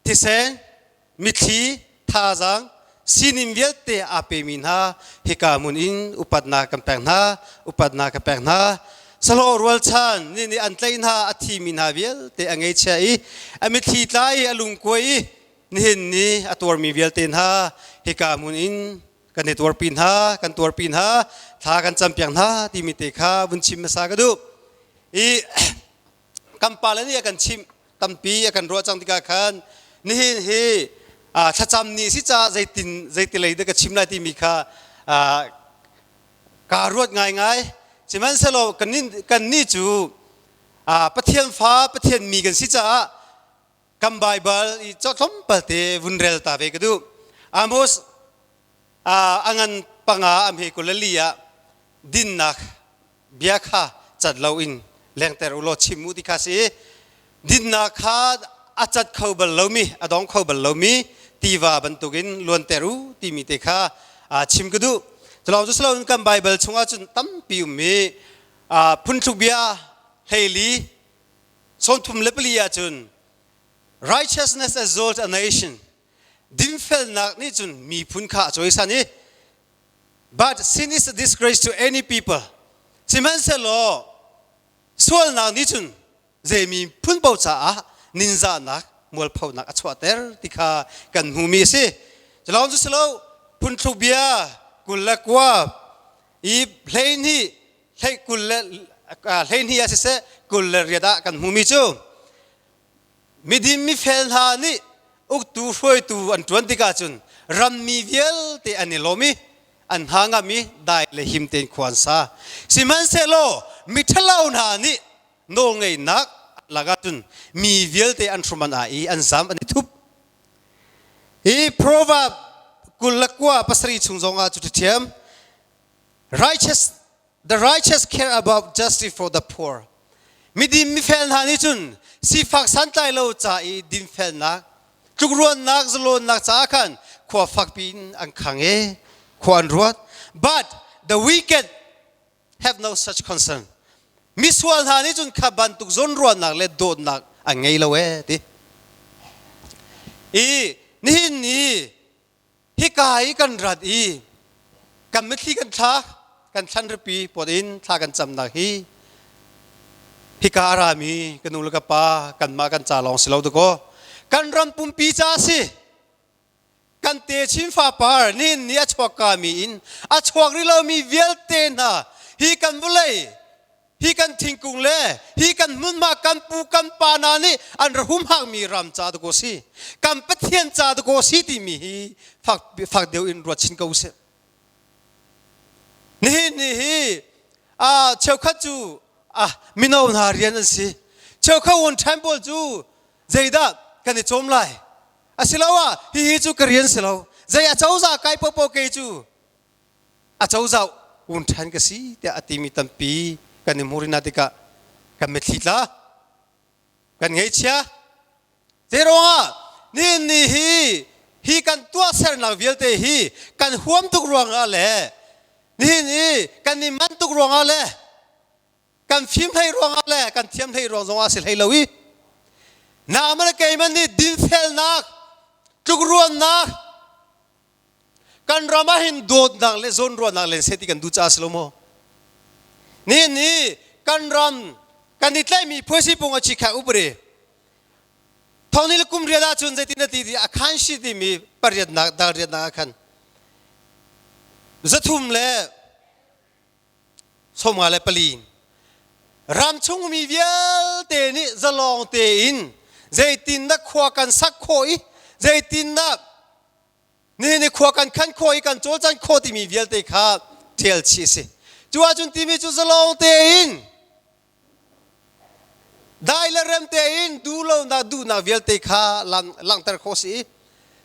H: thisen, mitthli, thazaang, sining vialte aa pemi hna hika hmun in upatnak kan pek hna, upatnak ka pek hna. Sahlawh rualchan nih nih an tlaih hna a thimi hna vialte a ngeichia i a mitthli tla i a lungkuai i nihin ni a tuarmi vialte hna hika hmun in kan i tuarpi hna kan tuarpi hna thla kan campiak hna timi te kha vun chim hmasa ka duh i kan pale nih a kan chimh tampi a kan ruah cang tikah khan nihin hi thlacam ni si ca zeitin zeitilei dah ka chim lai timi kha kaa ruat ngaingai sihmanhsehlaw kan nih cu Pathian fa Pathian mi kan si caah kan Baibal i tlawmpal te vun rel ta ve ka duh. Amos a ngan panga a hme kulali ah dinnak bia kha cat loin lengter u law chim u ti kha si. Dinnak kha a cat kho bal lomi, a dong kho bal lomi tiva bantukin luanter u timi te kha chim ka duh. Culawng cu siloin kan Baibal chungah cun tampi ummi phuntluk bia hleili 34 ahcun righteousness exalts a nation dinfelnak nih cun miphun kha a cawisan i but sin is a disgrace to any people sihmanhsehlaw sualnak nih cun zei miphun paoh caah ninzahnak mualphonak a chuahter ti kha kan hmumi a si culawng cu silo phunthluk bia 29 i 12 hlei kul le 12 ah siseh 28 ah kan hmumi cu midin mifel hna nih uktu hruaitu an ṭuan tikah cun rammi vialte an i lawm i an hna ngam i dai le him tein khua an sa. Sihmanhsehlaw miṭhalo hna nih nawlngeihnak lakah cun mi vialte an hrum an ai i an zam an i thup. Hi Proverb 29 7 chung zongah cu ṭhiam Righteous, the righteous care about justice for the poor. Midin mifel hna nih cun sifak santlai lo ca i dinfelnak, tlukruannak, zalawnnak caah khan khua fakpi in an khang i khua an ruat. But the wicked have no such concern. Misual hna nih cun kha bantuk zawnruahnak le dawtnak an ngei lo ee ti. I nihin ni hika i kan rat i kan mitthli kan thla kan thlan ripi pot in thla kan camnak hi hika a rami ka nu le ka pa kanmah kan ca lawng si lo dakaw kan ram pumpi ca si kan te chin fapar nin ni a chuak ka mi in a chuak rih lomi vialte hna hi kan vawlei Hi kan thingkung le hi kan hmunhma kan pu kan pa hna nih an ra humhakmi ram ca dakaw si. Kan Pathian ca dakaw si timi hi fak, fak deuh in ruat chin ko usih. Nihin ni hi ah cheukhat cu ah mino hna rian an si. Cheukhat one time pawl cu zeidah kan i cawm lai. Asiloah hihi cu ka rian si lo. Zei a cozah kai popo kei cu acozah un ṭhan ka si tiah a timi tampi kan i hmu rih hna tikah kan mitthli tla kan ngaihchia zeiruangah nihin ni hi hi kan tuahsernak vialte hi kan huam tuk ruangah le nihin i kan i man tuk ruangah le kan fim hlei ruangah le kan thiam hlei ruang zongah si hlei lo i nangmah le keimah nih dinfelnak tlukruannak kan ram ah hin dawtnak le zawnruahnak len seh ti kan duh caah si lo maw nihin ni kan ram kan i tlaihmi phuaisi pung a chi kha upare. Thong ni le kum riat ahcun zeitin a ti ti a khan shi timi pariatnak dal riatnak ah khan 354 ram chung mi vialte nih zalong tein zeitindah khua kan sak khawh i zeitindah nihin i khua kan khan khawh i kan cawlcan khawh timi vialte kha ṭial chih a si. Cu ahcun timi cu zalong tein dai le rem tein duhlonak duhnak vialte kha langhter khawh si i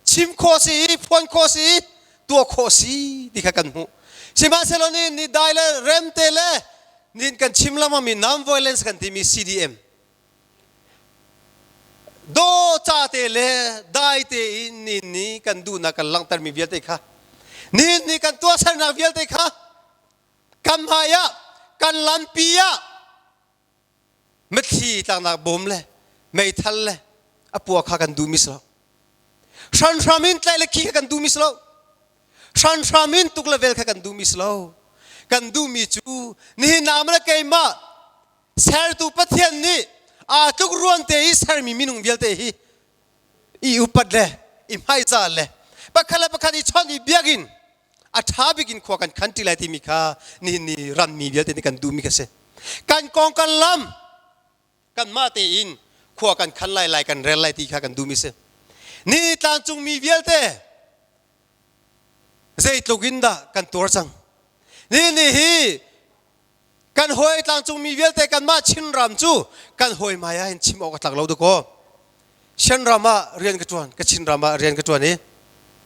H: chim khawh si i phuan khawh si i tuah khawh si ti kha kan hmuh. Sihmanhsehlaw ni ni dai le rem te le nin kan chim lengmangmi non-violence kan timi CDM Daw ca te le dai tein ni ni kan duhnak kan langhtermi vialte kha nihin ni kan tuahsernak vialte kha kan hmai ah kan lampi ah mitthli tlaknak bawm le meithal le a pua kha kan duhmi si lo. Hranhram in tlaih le khi kha kan duhmi si lo. Hranhram in tuk le vel kha kan duhmi si lo. Kan duhmi cu nihin naam le keimah Sertu Pathian nih aa tluk ruan te i sermi minung vialte hi i upat le i hmaizah le pakhat le pakhat i chawnh i biakinn a ṭha bik in khua kan khan ṭi lai timi kha nihin ni rammi vialte nih kan duhmi kha si. Kan kong kan lam kanmah tein khua kan khan lai lai kan rel lai ti kha kan duhmi si. Ni tlangcung mi vialte zeitluk in dah kan tuar cang. Ni ni hi Kan hawi tlangcungmi vialte kanmah Chinram cu kan hawi hmai ah hin chim awk a tlak lo dakaw. Shanram ah rian ka ṭuan, ka Chinram ah rian ka ṭuan i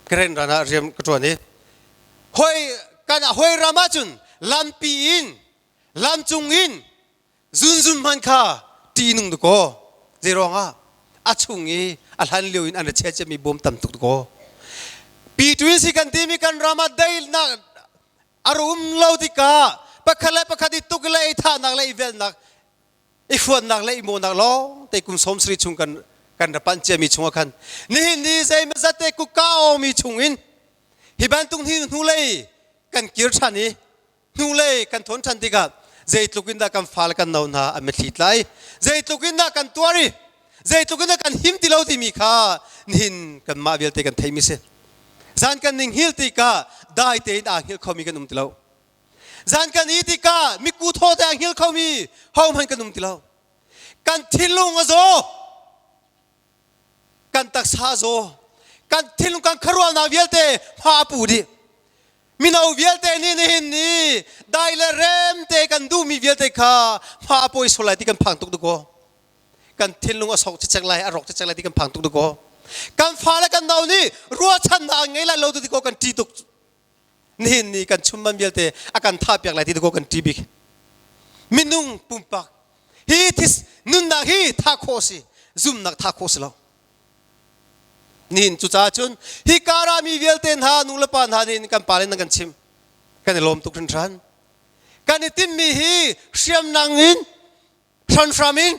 H: Karen ran ah rian ka ṭuan i hawi kan hawi ram ah cun lampi in lamcung in zunzun hman kha ṭihnung dakaw. Zeiruangah a chung i a hlan lio in an ra chia ciami bawm tam tuk dakaw. Pi Twin si kan timi kan ram ah daihnak a rum lo tikah pakhat le pakhat i tuk le i thahnak le i velhnak i hruannak le i mawnak lawng te kum 70 chung kan kan ra panh ciami chungah khan nihin ni zeimazat te kuka awmi chungin hi bantuk hi hnulei kan kir ṭhan i hnulei kan thawn ṭhan tikah zeitluk in dah kan fa le kan no hna an mitthli tlai zeitluk in dah kan tuar i zeitluk in dah kan him ti lo timi kha nihin kanmah vialte kan theimi si. Zan kan ning hngil tikah dai tein aa hngilh khomi kan um ti lo. Zan kan i tikah miku thaw te aa hngil khomi hohmanh kan um ti lo. Kan thinlung a zaw. Kan taksa a zaw. Kan thinlung kan khuaruahnak vialte hma a pu dih. Mino vialte nih nihin ni dai le rem te kan duhmi vialte kha hma a pawi sual lai ti kan phang tuk dukaw. Kan thinlung a sok cicek lai, a rawk cicek lai ti kan phang tuk dukaw. Kan fale kan nau nih ruahchannak an ngei lai lo ti ko kan ṭi tuk. Nihin ni kan chumman vialte a kan thah piak lai ti ko kan ṭi bik. Minung pumpak hi this nunnak hi tha khawh si, zumnak tha khawh si lo. Nihin cucaah cun hi kara mi vialte hna nu le pa hna nih kan pa le nan kan chim kan i lawm tuk hringhran. Kan i timmi hi hriamnang in hranhram in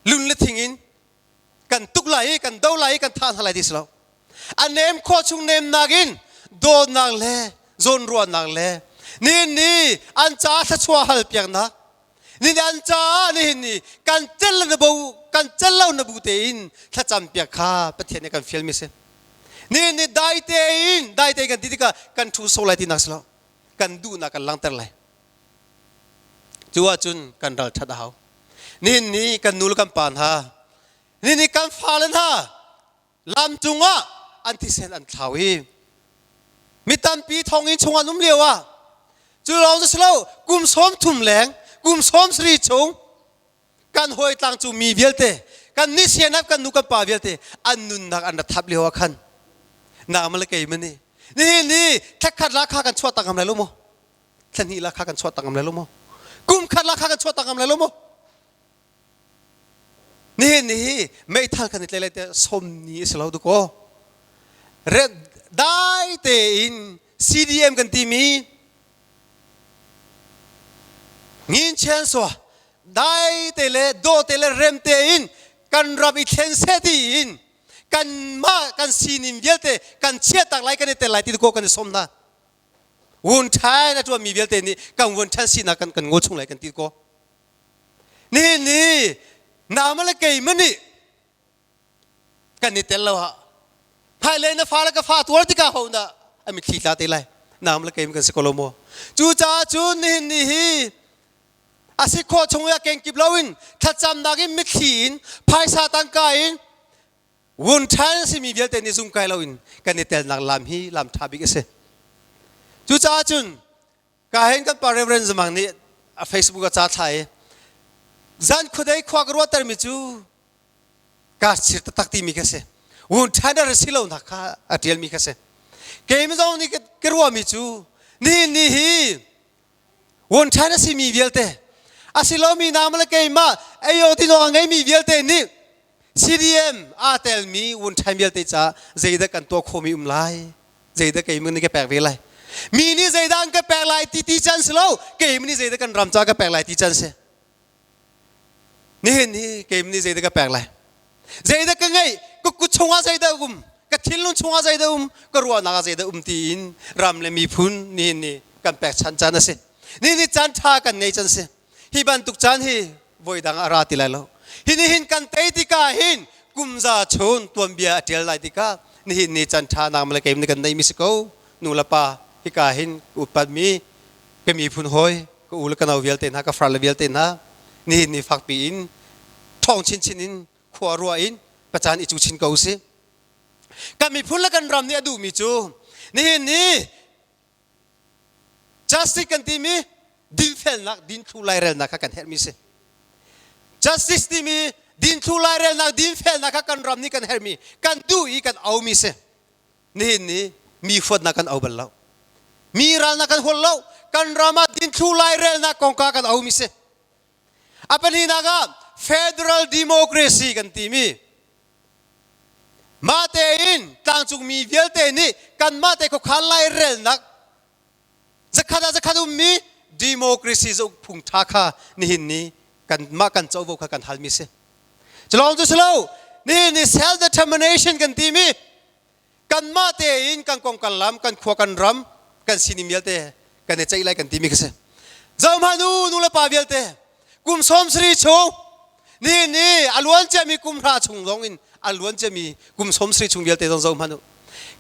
H: lun le thing in kan tuk lai i kan do lai i kan thah hna lai ti si lo. A nem khawh chung nemnak in dawtnak le zawnruahnak le nihin ni an caah thluachuah hal piaknak nihin an caah nihin ni kan cel na bo kan cel lo na bu tein thlacam piak kha Pathian nih kan fialmi si. Nihin ni dai tein dai tein kan ti tikah kan thu so lai ti nak si lo. Kan duhnak kan langhter lai. Cu ahcun kan ral ṭhat a hau. Nihin ni kan nu le kan pa hna, nihin ni kan fale hna lam cungah an thisen an thlau i mi tampi thonginn chung an um lio ah cu lawng cu si lo kum 30 leng kum 70 chung kan hawi tlang cu mi vialte kan ni sianap kan nu kan pa vialte an nunnak an ra thap lio ah khan nangmah le keimah nih nihin ni thlakhat la kha kan chuah tak ngam lai lo maw thla hnih la kha kan chuah tak ngam lai lo maw kum khat la kha kan chuah tak ngam lai lo maw nihin ni hi meithal kan i tlai lai te som ni a si lo dukaw dai tein CDM kan timi ngin chen sua dai te le do te le rem te in kan ram i thlen se ti in kan mah kan sining vialte kan chiah tak lai kan i tel lai ti ko kan i som na Wun ṭhan a ṭuanmi vialte nih kan wun ṭhan sinak kan kan ngol chung lai kan ti ko. Nihin ni nama le keimah nih Kan i tel lo ha. Hmailei na fa le ka fa tuar tikah ho na a mitthli tla te lai. Nam le keim kan si ko lo maw? Cucaah cun nihin ni hi a si khawh chung ya kengkip loin thlacamnak in mitthli in phaisa tangka in wun ṭhan simi vialte nih zung kai loin kan i telnak lam hi lam ṭha bik a si. Cucaah cun ka hen kan pa Reverend Zamang nih a Facebook a ca thla i zan khuadei khua ka ruahtermi cu ka sir taktak timi kha si. Wun ṭhan a si lo nak kha a ṭialmi kha si. Keimah zong nih ka ruahmi cu nihin ni hi wun ṭhan a simi vialte a si lomi nangmah le keimah ei awk ti a ngeimi vialte nih CDM aa telmi wun ṭhan vialte caah zeidah kan tuah khawhmi um lai zeidah keimah nih ka pek ve lai mi nih zeidah an ka pek lai ti ti can si lo keimah nih zeidah kan ram ca ka pek lai ti can si nihin hi keimah nih zeidah ka pek lai zeidah ka ngeih ka kut chungah zeidah um ka thinlung chungah zeidah um ka ruahnak ah zeidah um tiin ram le miphun nihin ni kan pekchanh caan a si nihin ni caan ṭha kan ngei can si hi bantuk caan hi voi dang a ra ti lai lo hi nihin kan tei tikah hin kumza chun tuanbia a ṭial lai tikah nihin ni caan ṭha nak le keim ni kan neimi si ko nu le pa hika hin upatmi ka miphun hawi ka u le ka nau vialte hna ka far le vialte hna nihin ni fakpi in ṭhawng chinchin in khua ruah in pacan i cu chin ko si kan miphun le kan ram nih a duhmi cu nihin ni justice kan timi dinfelnak dinthlu lairelnak kha kan herhmi si justice timi dinthlu lairelnak dinfelnak kha kan ram nih kan herhmi kan duh i kan aumi si nihin ni mi huatnak kan au bal lo mi ralnak kan hual lo kan ram ah dinthlu lairelnak kongka kan aumi si a pahnihnak ah federal democracy kan timi mah tein tlangcungmi vialte nih kanmah te khuakhan lairelnak zakhat ah zakhat ummi democracy zauk phung ṭha kha nihin ni kanmah kan covo kha kan halmi si culawng cu si lo nihin ni self determination kan timi kanmah tein kan kong kan lam kan khua kan ram kan sining vialte kan i ceih lai kan timi kha si zohhmanh u nu le pa vialte kum 70 chung ni ni a luan ciami kum hra chung zong in a luan ciami kum 70 chung vialte zong zohhmanh u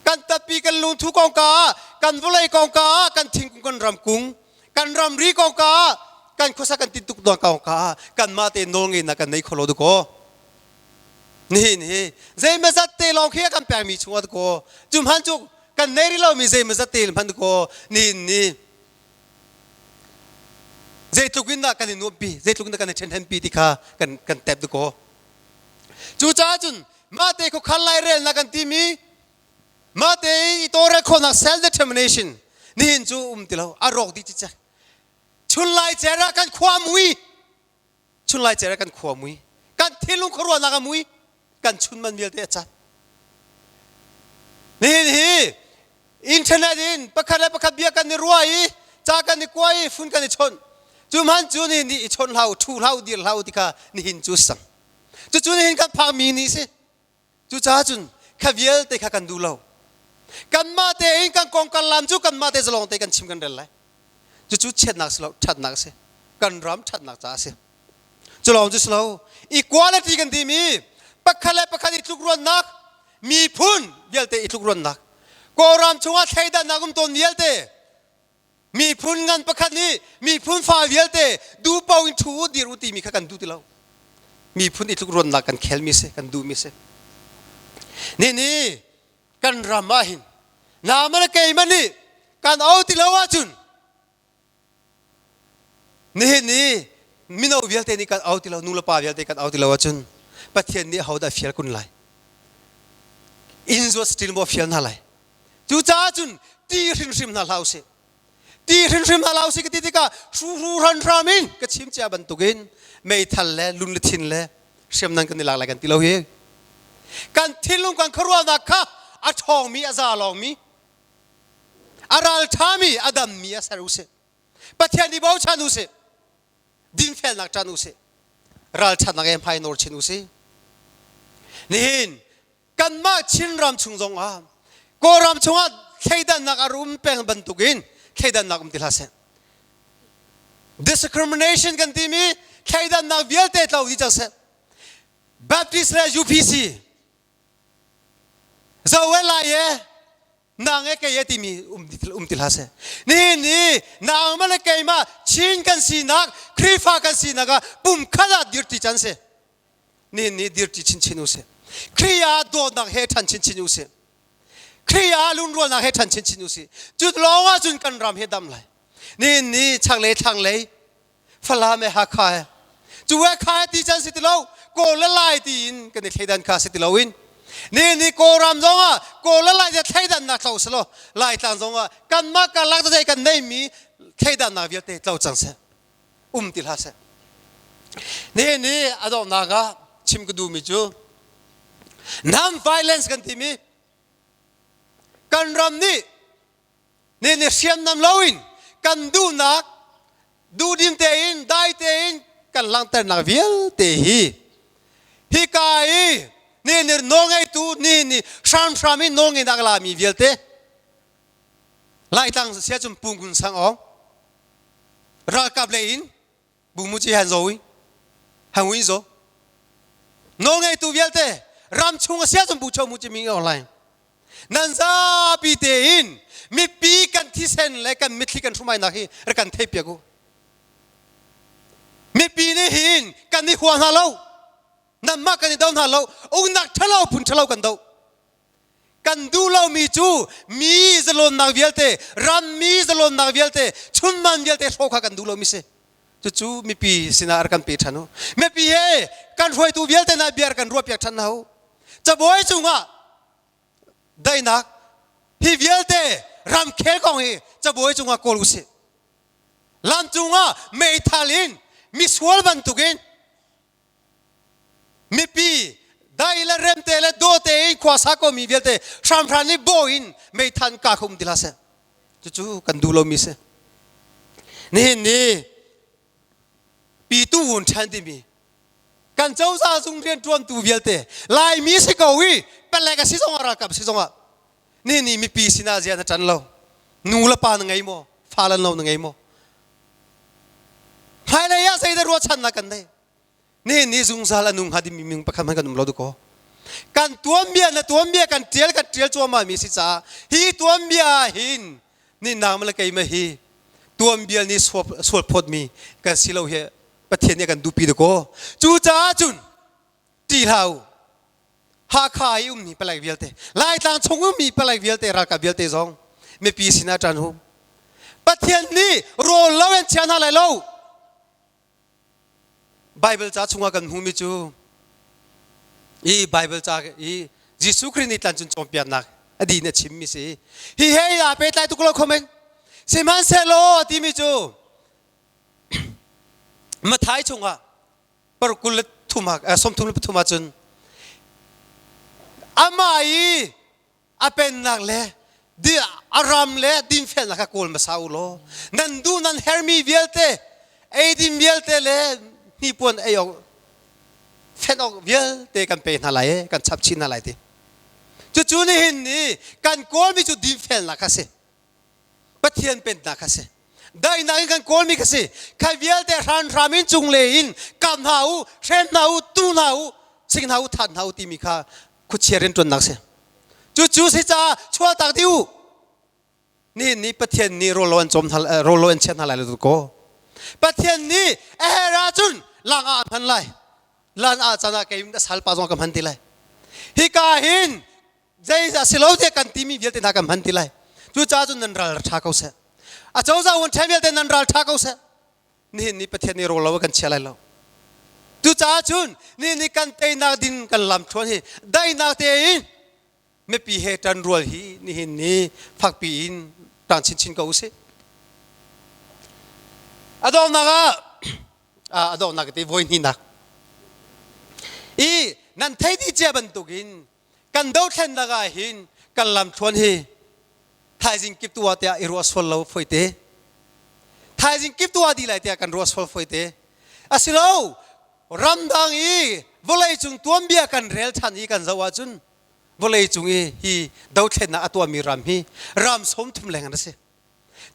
H: kan tappi kan lungthu kongka ah kan vawlei kongka ah kan thingkung kan ramkung kan ramri kongka ah kan khuasa kan tintuk duang kongka ah kanmah te nawl ngeinak kan nei kho lo dukaw nihin hi zeimazat te lawng khi a kan pekmi chungah kaw cu hman cu kan nei rih lomi zeimazat te hman kaw nihin ni zeitluk in dah kan i nuamhpi zeitluk in dah kan i ṭhenhenpi ti kha kan kan tep dukaw cucaah cun mah te khuakhan lairelnak kan timi mah te i tawlrel khawhnak self determination nihin cu um ti lo a rawk dih cicek chun lai cer ah kan khua mui chun lai cer kan khua mui kan thinlung khuaruahnak a mui kan chun man vialte a cat nihin hi internet in pakhat le pakhat bia kan i ruah i ca kan i kua i phun kan i chawnh cu hman cu nihin ni i chawnh hlau thu hlau dir hlau ti kha nihin cu sang cucu nihin kan phak mi ni si Cucaah cun kha vialte kha kan duh lo. Kanmah tein kan kong kan lam cu kanmah te zalong te kan chim kan rel lai. Cucu chiatnak si lo, ṭhatnak a si. Kan ram ṭhatnak caah a si. Cu lawng cu si lo. Equality kan timi pakhat le pakhat i tlukruannak, miphun vialte i tlukruannak, Kawlram chungah thleidannak um tawn vialte miphun ngan pakhat nih miphun fa vialte duhpaoh in ṭhu u dir u timi kha kan duh ti lo miphun i tlukruannak kan khelmi si kan duhmi si nini kan ram ah hin nama le keimah nih kan au ti lo ahcun nihin ni mino vialte nih kan au ti lo nu le pa vialte kan au ti lo ahcun Pathian nih hodah fial kun lai inn zuat still maw fial hna lai Cucaah cun ti hrimhrim hna hlah usih. Ti hrimhrim hna hlah usih ka ti tikah hruhru hranhram in ka chim cia bantukin meithal le lung le thin le hriamnam kan i lak lai kan ti lo hi. Kan thinlung kan khuaruahnak kha a ṭhawngmi a za lawngmi a ralṭhami a dammi a ser usih. Pathian i bochan usih. Dinfelnak ṭan usih. Ralṭhatnak he hmai nawr chin usih. Nihin kanmah Chinram chung zongah Kawlram chungah thleidannak a rum peng bantukin thleidannak um ti hlah seh. Discrimination kan timi thleidannak vialte tlo dih cang seh. Baptist le UPC. Zo e lai e nang e kei e timi um um ti hlah seh. Nihin ni nangmah le keimah Chin kan sinak Khrihfa kan sinak ah pumkhat ah dirti can si. Nihin ni dirti chinchin u sih. Khrih ah dawtnak he ṭhan chinchin u sih. Khrih ah lungrualnak he ṭhan chinchin u sih. Cu lawng ah cun kan ram hi dam lai. Nihin ni chaklei thlanglei Falam he Hakha he cu he kha he ti can si ti lo Kawl le Lai tiin kan i thleidan kha si ti loin ni ni Kawlram zong ah Kawl le Lai thleidannak tlo selaw Laitlang zong ah kanmah karlak tete kan neimi thleidannak vialte tlo cang seh um ti hlah seh ni ni a donghnak ah chim ka duhmi cu non violence kan timi kan ram nih nih nih hriamnam loin kan duhnak duhdim tein dai tein kan langhternak vialte hi hika i nih nih nawlngeitu nih nih hramhram in nawlngeinak a lami vialte Laitlang sia cun Pu Ngun Sang Aung ralkap lei in Bu Mu Ci Han Zo Han Win Zo nawlngeitu vialte ram chung a sia cun Bu Cho Mu Ci Ming Online nan zapi tein mipi kan thisen le kan mitthli kan hrumainak hi rak kan theih piak u mipi nih hin kan i hua hna lo nanmah kan i do hna lo uknak ṭhalo phun ṭhalo kan do kan duh lomi cu mi zalawnnak vialte rammi zalawnnak vialte chunman vialte hrawh kha kan duh lomi si cucu mipi sinah rak kan pe ṭhan u mipi he kan hruaitu vialte na bia kan ruah piak ṭhan hna u cabuai cungah daihnak hi vialte ramkhel kong hi cabuai cungah kawl usih lam cungah meithal in misual bantukin mipi dai le remte le dawte in khua sa ko mi vialte hramhran nih bo in meithan ka kha um ti hlah seh cucu kan duh lomi si nihin ni pitu vun ṭhen timi kan cozah zung rianṭuantu vialte Laimi si ko i palek a si zongah ralkap si zongah ni ni mipi sinah zia na ṭan lo nu le pa na ngei maw fa le no na ngei maw hmailei ah zeidah ruahchannak kan nei ni ni zungzal a nung hnga dingmi minung pakhat hmanh kan um lo dukaw kan tuanbia na tuanbia kan ṭial kan ṭial cuahmah mi si caah hi tuanbia ah hin ni nang le keimah hi tuanbia nih sual phawtmi kan si lo hi Pathian nih a kan duhpi dakaw cucaah cun ṭih hlah u Hakha i ummi palek vialte Laitlang chung ummi palek vialte ralkap vialte zong mipi sinah ṭan u Pathian nih rawl lo in chia hna lai lo Bible ca chungah kan hmuhmi cu i Bible ca i Jesuh Khrih nih tlancun cawnpiaknak a din a chimmi si hi he aa pehtlai tuk lo khomen sihmanhsehlaw a timi cu Mathai chungah parkul le thum ah 33 ah cun amah i a pennak le a ram le dinfelnak kha kawl hmasa u law nan duh nan hermi vialte eidin vialte le hnipuan ei awk fenh awk vialte kan pe hna lai kan chap chin hna lai ti cucu nihin ni kan kawlmi cu dinfelnak kha si Pathian pennak kha si daihnak in kan kawlmi kha si kha vialte hranhram in cungle in kap hna u hrem hna u tu hna u sing hna u that hna u timi kha khuachia rianṭuannak si cucu si caah chuahtak dih u nihin ni Pathian nih rawl an cawm hna rawl an chiah hna lai lo ko Pathian nih a her ahcun lang ah a hman lai lan ah caan ah kei salpa zong ka hman ti lai hika hin zeizah si lo tiah kan timi vialte hna kan hman ti lai cucaah cun nan ral ṭha ko seh a cozah wan ṭha vialte nan ral ṭha ko seh nihin ni Pathian nih rawl lo kan chia lai lo cucaah cun nihin ni kan teinak ding kan lam thluan hi daihnak tein mipi he ṭan rual hi nihin ni fakpi in ṭang chinchin ko usih a donghnak ah a donghnak ti voi hnihnak i nan thei dih cia bantukin kan dothlennak ah hin kan lamthluan hi thaizing kip tu ah tiah i ruah sual lo foite thaizing kip tu ah di lai tiah kan ruah sual foite asilo ramdang i vawlei cung tuanbia kan rel than i kan zoh ahcun vawlei cung i hi dothlennak a tuahmi ram hi ram 30 leng an si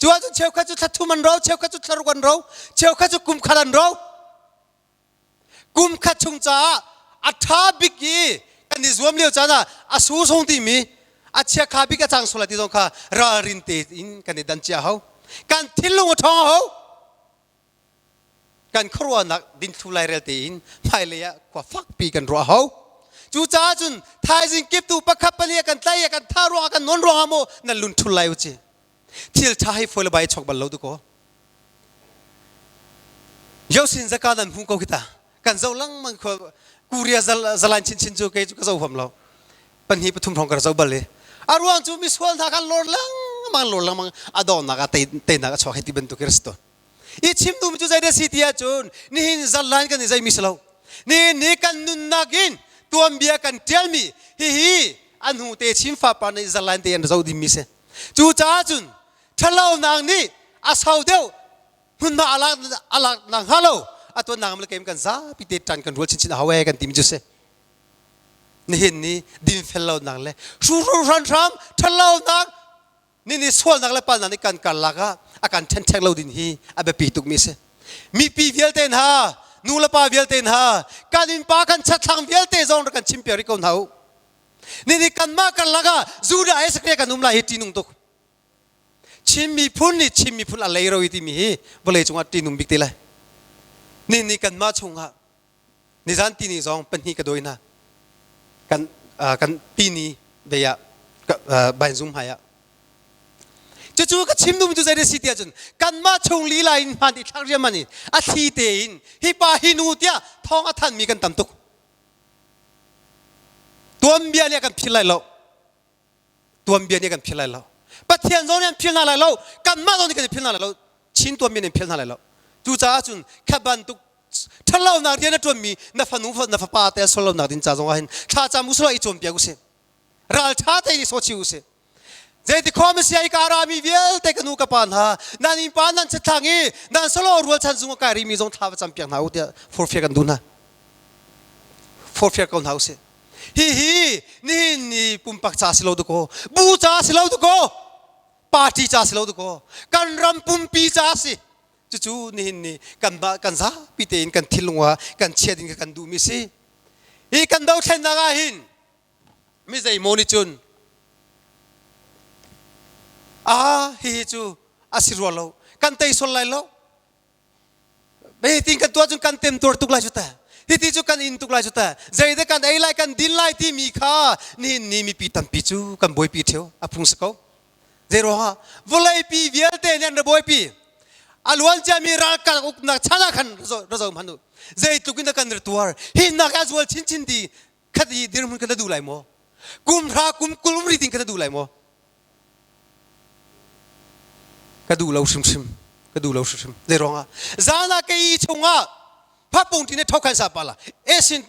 H: cu ahcun cheukhat cu thla thum an ro cheukhat cu thla ruk an ro cheukhat cu kum khat an ro kum khat chung caah a ṭha bik i kan i zuam lio caan ah a su sung timi. A chiakha bik a cang sual lai ti zong kha ralrin tein kan i dan cia hau. Kan thinlung a ṭhawng a hau. Kan khuaruahnak dingthlu lairel tein hmailei ah khua fakpi kan ruah hau. Cucaah cun thaizing kiptu pakhat pali a kan tlai a kan tha ruang a kan nawn ruangah maw nan lun thul lai u ci. Thil ṭha hei fawi le bai chok bal lo tu kaw. Yosin zaka nan hmu ko kita. Kan zo lengmang khua Korea zalan chinchin cu kei cu ka zo huam lo. Pahnih pathum hrawng ka zo bal i. A ruang cu misual hna khan lor lengmang lor lengmang a dawhnak ah teinak a chuak hei ti bantuk i si tawn. I chim duhmi cu zei dah si ti ahcun nihin zalan kan i zeimi si lo. Nihin ni kan nunnak in tuanbia kan ṭialmi hihi a hnu te chin fapa nih zalan te an zo dingmi si. Cucaah cun ṭhalonak nih a sau deuh hmunhma a lak a lak nak hnga lo a tuannak le keim kan zapi te ṭan kan rual chinchin a hau ee kan timi cu si. Nihin ni dinfel lonak le hruhru hranhram ṭhatlonak ni ni sualnak le palnak nih kan karlak ah a kan ṭhenṭhek lo ding hi a biapi tukmi a si. Mipi vialte hna, nu le pa vialte hna, kan innpa kan chatthlang vialte zong rak kan chimpiak rih ko hna u. Ni ni kanmah karlak ah Judah he sakria kan um lai hi ṭihnung tuk. Chin miphun nih Chin miphun a leiro i timi hi vawlei cungah ṭihnung bik te lai. Ni ni kanmah chungah nizan tini zong pahnih ka dawi hna. Kan kan tini ve ah bainzung hmai ah. Cucu ka chim duhmi cu zei si ti ahcun kanmah chung lila in hmaan i thlak riaman in a thli tein hi pa hi nu tiah thawng a thanmi kan tam tuk. Tuanbia nih a kan philh lai lo. Tuanbia nih a kan philh lai lo. Pathian zong nih an philh hna lai lo. Kanmah zong nih kan i philh hna lai lo. Chin tuanbia nih an philh hna lai lo. Cucaah cun kha bantuk ṭhatlonak rian a ṭuanmi na fanu na fapa te suallonak ding ca zong ah hin thla cam usih i cawnpiak usih. Ralṭha tein i sawchi usih. Zeiti khua Messiah i ka rami vialte ka nu ka pa hna nan innpa nan chatthlang i nan salo rualchan zung a kai rimi zong thla va campiak hna u tiah forfiak kan duh hna. Forfiak ko hna usih. Hihi nihin ni pumpak ca si lo dakaw, bu ca si lo dakaw, party ca si lo dakaw, kan ram pumpi ca si. Cucu nihin ni kan kan zapi tein kan thinlung ah kan chia ding kan duhmi si. Hi kan dothlennak ah hin mi zeimaw nih cun ah hihi cu a si rua lo kan tei sual lai lo hitin kan tuah cun kan temtuar tuk lai cu ta hiti cu kan in tuk lai cu ta zeidah kan ei lai kan din lai timi kha nihin ni mipi tampi cu kan buaipi theo a phung si ko Zeiruangah vawleipi vialte nih an ra buaipi. A luan ciami ralkap uknak chan ah khan ra zo hmanh u. Zeitluk in dah kan ra tuar. Hi nak ah zual chinchin ti khat i dirhmun kha na duh lai maw? Kum hra kum 20 um ri ding kha na duh lai maw? Ka duh lo hrimhrim. Ka duh lo hrimhrim. Zeiruangah zan ah kei chungah phapung ti ne thokhan sa pala esin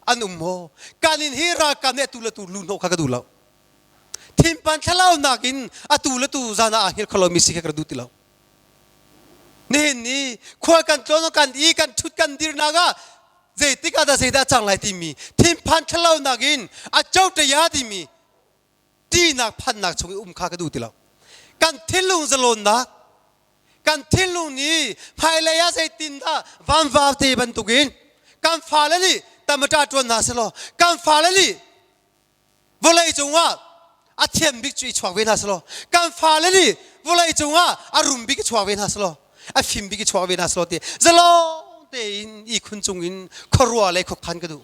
H: an um maw kan in hi ralkap nih atu le tu lu hnawh kha ka duh lo thinpan thlalaunak in atu le tu zan ah aa hngilh kho lomi si kha ka duh ti lo nihin ni khual kan tlawn kan i kan thut kan dirnak ah zeitik ah dah zeidah cang lai timi thinphan thlalaunak in a co ṭaya timi ṭihnak phannak chung i um kha ka duh ti lo kan thinlung zalawnnak kan thinlung nih hmailei ah zeitindah vanvar te bantukin kan fale nih tamata ṭuan hna selaw kan fale nih vawlei cungah a thiam bik cu i chuak ve hna selaw kan fale nih vawlei cungah a rum bik i chuak ve hna selaw a fim bik i chuak ve hna selaw ti zalong tein ihkhun cungin khuarua le khuakhan ka duh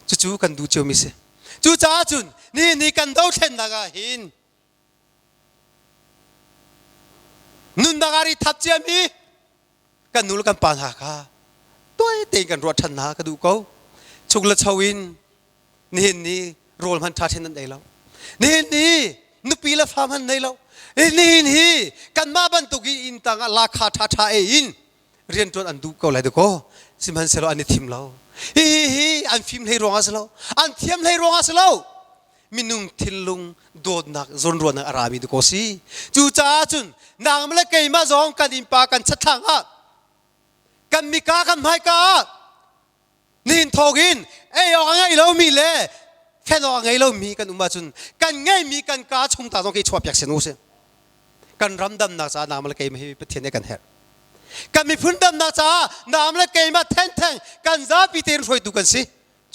H: cucu kan duh ciomi si cucaah cun ni ni kan dothlennak ah hin Nunnak ah ri thap ciami kan nu le kan pa hna kha tuai tein kan ruah ṭhan hna ka duh ko. Chuk le cho in nihin ni rawl hman ṭha ṭhen an ei lo. Nihin ni nupi le fa hman nei lo. Nihin hi kanmah bantuk in inn tang ah lakha ṭha ṭha ei in rianṭuan an duh ko lai dakaw. Sihmanhsehlaw an i thim lo. Hihi hi an fim hlei ruangah si lo. An thiam hlei ruangah si lo. Minung thinlung dawtnak zawnruahnak a rami dakaw si. Cucaah cun nang le keimah zong kan innpa kan chatthlang ah kan mika kan hmaika ah nihin thawk in ei awk a ngei lomi le fen awk a ngei lomi kan um ahcun kan ngeimi kan kaa chung ta zong khi chuahpiak sen u sih. Kan ram damnak caah nang le keimah hi Pathian nih kan herh. Kan miphun damnak caah nang le keimah thengtheng kan zapi tein hruaitu kan si.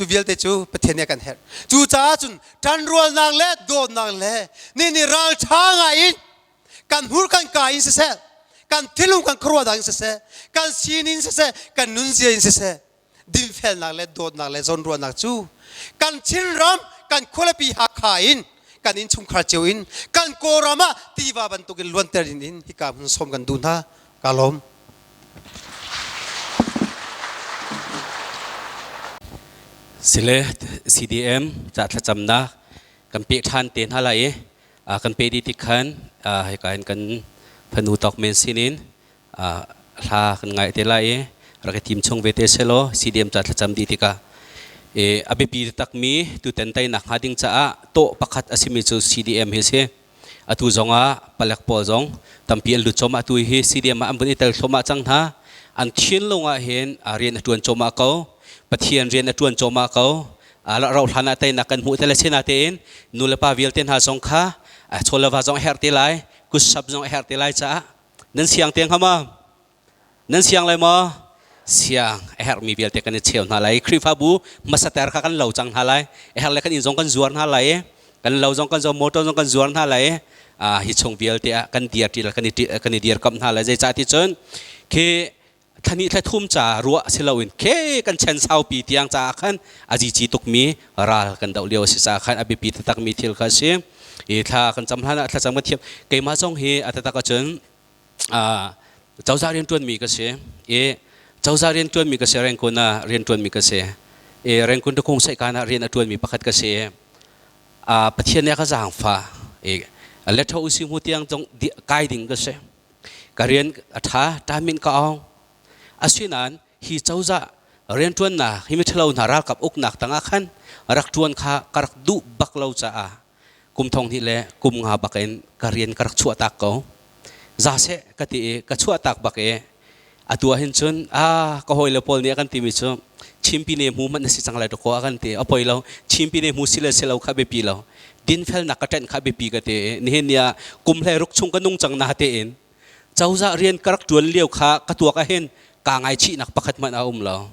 H: Cu vialte cu Pathian nih a kan herh. Cucaah cun ṭanrualnak le dawtnak le ni nih ralṭha ngai in kan hmur kan ka in siseh, kan thinlung kan khuaruahnak in siseh, kan sining in siseh, kan nunzia in siseh, dinfelnak le dawtnak le zawnruahnak cu kan Chinram kan khualipi Hakha in kan innchungkhar cio in kan Kawlram ah tiva bantukin luanter in in hika hmun sawm kan duh hna. Ka lawm.
A: Sile CDM ca thlacamnak kan peh ṭhan te hna lai i kan pe dih tik khan hika in kan fanu tawk men sinin hla kan ngai te lai i rak i tim chung ve te selaw CDM ca thlacam dih tikah a biapi takmi tutan teinak hnga ding caah tawh pakhat a simi cu CDM hi si. Atu zongah palek pawl zong tampi an lut cawm atu hi CDM ah an vun i tel thluahmah cang hna. An thinlung ah hin rian a ṭuan cawmah ko. Pathian rian a ṭuan cawmah ko. Rauh hlan ah teinak kan hmuh te le sinatein nu le pa vialte hna zong kha chaw le va zong a herh te lai, kutsap zong a herh te lai caah nan siang te hnga ma? Nan siang lai maw? Siang a herhmi vialte kan i cheu hna lai. Khrihfabu hmasater kha kan lo cang hna lai. A herh le kan inn zong kan zuar hna lai. Kan lo zong kan zuar, motor zong kan zuar hna lai. Hi chung vialte ah kan dir ṭi kan i kan i dirkamh hna lai. Zeicah ti cun khi thlani thla thum ca ruah si loin khe kan chen saupi tiang caah khan a zici tukmi ral kan doh lio a si caah khan a biapi taktakmi thil kha a si. I thla kan cam hlan ah thlacam kan thiam. Keimah zong hi a taktak ahcun cozah rianṭuanmi ka si i cozah rianṭuanmi ka si Rangoon ah rianṭuanmi ka si i Rangoon Tukung Sehkan ah rian a ṭuanmi pakhat ka si i Pathian nih a ka zaangfah i letho usi hmu tiang zong kai ding ka si. Ka rian a ṭha tamin ka awng. Asinain hi cozah rianṭuannak hi miṭhalo hna ralkap uknak tangah khan rak ṭuan kha ka rak duh bak lo caah kum thong hnih le kum nga bak in ka rian ka rak chuahtak ko. Za seh ka ti i ka chuahtak bak i atu ah hin cun a ka hawile pawl nih a kan timi cu Chimpi ne hmu hmanh na si cang lai dakaw a kan ti. A poi lo. Chimpi ne hmu si le si lo kha biapi lo. Dinfelnak ka ṭenh kha biapi ka ti i nihin ni ah kum hlei ruk chung ka nung cang na tein cozah rian ka rak ṭuan lio kha ka tuak ahhin kaa ngaichihnak pakhat hmanh a um lo.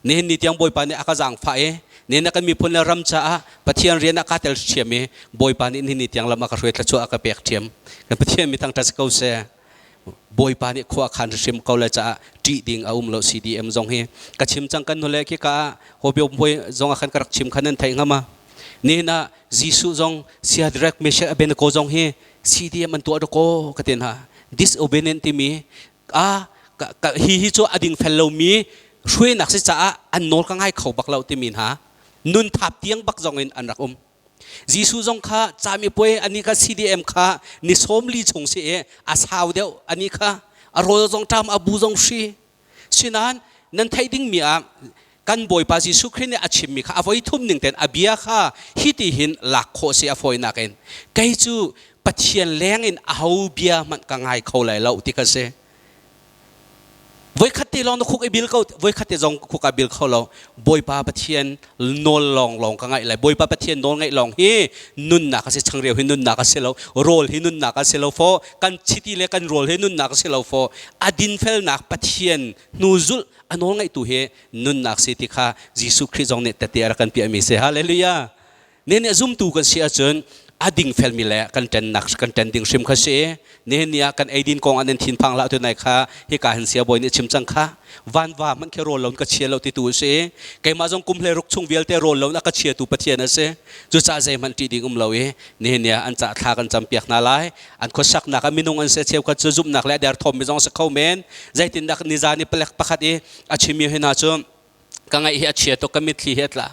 A: Nihin ni tiang Bawipa nih a ka zaangfah i nihin ah kan miphun le ram caah Pathian rian ah kaa tel ṭhiam i Bawipa nih nihin ni tiang lam a ka hruai thluachuah a ka pek ṭhiam. Kan Pathian mi thangṭhat si ko seh. Bawipa nih khua khan hrim ko le caah ṭih ding a um lo CDM zong hi ka chim cang kan nule khi ka hobio hmui zong ah khan ka rak chim khan nan theih hnga ma. Nihin ah Jesuh zong Shadrach Meshach Abednego zong hi CDM an tuah dakaw ka ti hna. Disobedient timi a hi hi cu a dingfel lomi hruainak si caah an nawl ka ngai kho bak lo timi hna nun thap tiang bak zong in an rak um. Jesuh zong kha cami puai ani kha CDM kha ni 40 chung si i a sau deuh ani kha a rawl zong ṭam a bu zong hri Sinain nan theih dingmi ah kan Bawipa Jesuh Khrih nih a chimmi kha a voi thum ning tein a bia kha hiti hin lak khawh si a fawinak in kei cu Pathian leng in aho bia hmanh ka ngai kho lai lo ti kha si. Voikhat te lawng na khuk i bil ko voikhat te zong khuk a bil kho lo. Bawipa Pathian nawl lawng lawng ka ngaih lai. Bawipa Pathian nawl ngaih lawng hi nunnak a si changreu hi nunnak a si lo rawl hi nunnak a si lo fo kan chiti le kan rawl hi nunnak a si lo fo a dinfelnak Pathian hnu zulh a nawl ngaihtu hi nunnak si ti kha Jesuh Khrih zong nih tete a rak kan piahmi si. Hallelujah. Ne nih zumtu kan si ahcun a dingfelmi le kan ṭennak kan ṭen ding hrim kha si. Nihin ni ah kan eidin kong ah nan thinphang hlah tunai kha hika hin siabawi nih chim cang kha vanva hmanh khi rawl lo ka chia lo titu a si. Keimah zong kum hlei ruk chung vialte rawl lo a ka chiatu Pathian a si. Cucaah zeihmanh ṭih ding um lo i nihin ni ah an cah thla kan campiak hna lai. An khuasaknak ah minung an si cheukhat cu zumhnak le a derthawmmi zong a si kho men. Zeitindah nizan i palek pakhat i a chimmi hi hna cu ka ngaih hi a chia tuk ka mitthli hi a tla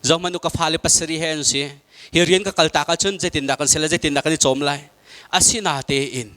A: zohmanh u ka fale pasarih he an si hi rian ka kal tak ahcun zeitindah kan si lai zeitindah kan i cawm lai asinatein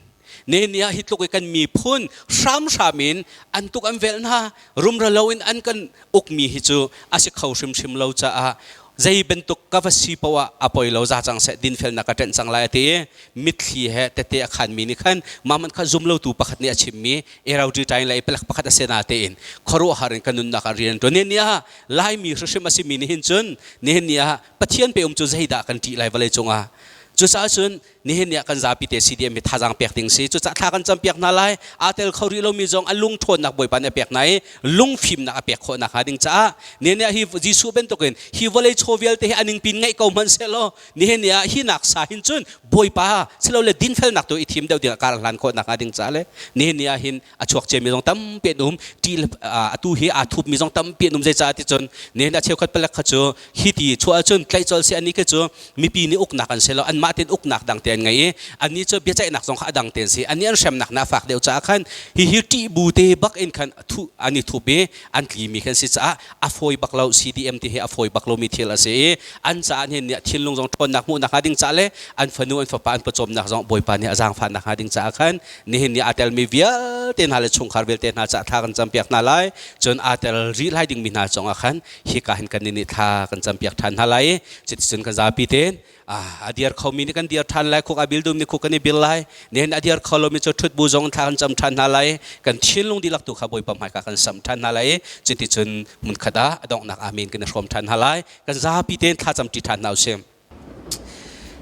A: ne ah hi tluk i kan miphun hramhram in an tuk an velh hna rumra lo in an kan ukmi hi cu a si kho hrimhrim lo caah zei bantuk ka va si poah a poi lo za cang seh dinfelnak ka ṭenh cang lai a ti i mitthli he tete a khanmi nih khan mah man kha zum lotu pakhat nih a chimmi erauṭi ṭaing le palek pakhat a si na tein khuaruahhar in kan nunnak ah rian ṭuan. Nihin ni ah Laimi hrimhrim a simi nih hin cun nihin ni ah Pathian pe um cu zeidah kan ṭih lai vawlei cungah. Cucaah cun Nihin ni ah kan zapi te CDM hi thazaang pek ding si. Cucaah thla kan campiak hna lai. Aa tel kho rih lomi zong a lung ṭhawnnak Bawipa nih a pek hna i lungfimnak a pek khawh nakhnga ding caah nihin ni ah hi Jesuh bantukin hi vawlei chaw vialte hi a ningpin ngeih ko hmanh sehlaw nihin ni ah hi nak sa hin cun Bawipa silole dinfelnak tu i thim deuh ding ah kar hlan khawh nakhnga ding caah le nihin ni ah hin a chuak ciami zong tampi an um. Ṭih atu hi aa thupmi zong tampi an um. Zeicah ti cun nihin ah cheukhat palek kha cu hi ti chuah ahcun tlaih colh si ani khi cu mipi nih uknak an si lo, anmah tein uknak dang te an ngei i annih cu biaceihnak zong kha a dang te an si. Annih an hremnak na fak deuh caah khan hihi ṭih bu te bak in khan thu an i thup i an tlimi khan si caah a fawi bak lo. CDM ti hi a fawi bak lomi thil a si i an caah hin nih thinlung zong ṭhawnnak hmuhnak hnga ding caah le an fanu an fapa an pawcawmnak zong Bawipa nih a zaangfahnak hnga ding caah khan nihin ni aa telmi vialte hna le chungkhar vialte hna caah thla kan campiak hna lai. Cun aa tel rih lai dingmi hna cungah khan hika hin kan nih thla kan campiak ṭhan hna lai i cuticun kan zapi tein a dir khomi nih kan dir ṭhan lai, khuk a bil dumi khuk kan i bil lai. Nihin a dir kho lomi cu ṭhut bu zong thla kan cam ṭhan hna lai, kan thinlung dihlak tu kha Bawipa hmaika kan samh ṭhan hna lai i cuticun hmunkhat ah a donghnak amen kan i hrawm ṭhan hna lai. Kan zapi tein thla camṭi ṭhan hna usih.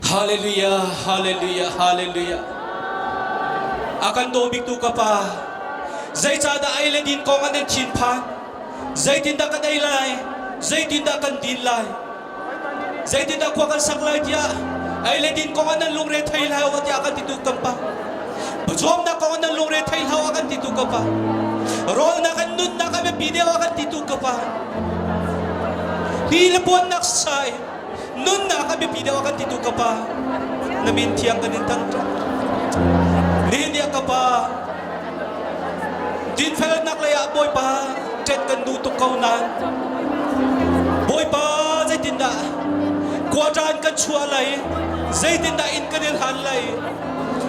B: Hallelujah, hallelujah, hallelujah. A kan daw biktu ka Pa, zeicahdah ei le din kong an nan thinphan? Zeitindah kan ei lai? Zeitindah kan din lai? Zeitindah khua kan sak lai tiah ei le din kong an nan lungre thei hlah u tiah kan titu kan Pa. Pawcawmnak kong an nan lungre thei hlah u a kan titu ka Pa. Rawlnak an nunnak a biapi deuh a kan titu ka Pa. Hi le puannak sai Nunnak a biapi deuh a kan titu ka Pa, na min thiang kan in thangṭhat. Nihin ni ah ka Pa, dinfelnak lei ah Bawipa ṭet kan duh tuk ko nain Bawipa zeitindah quota in kan chuah lai, zeitindah inn kan in hlan lai,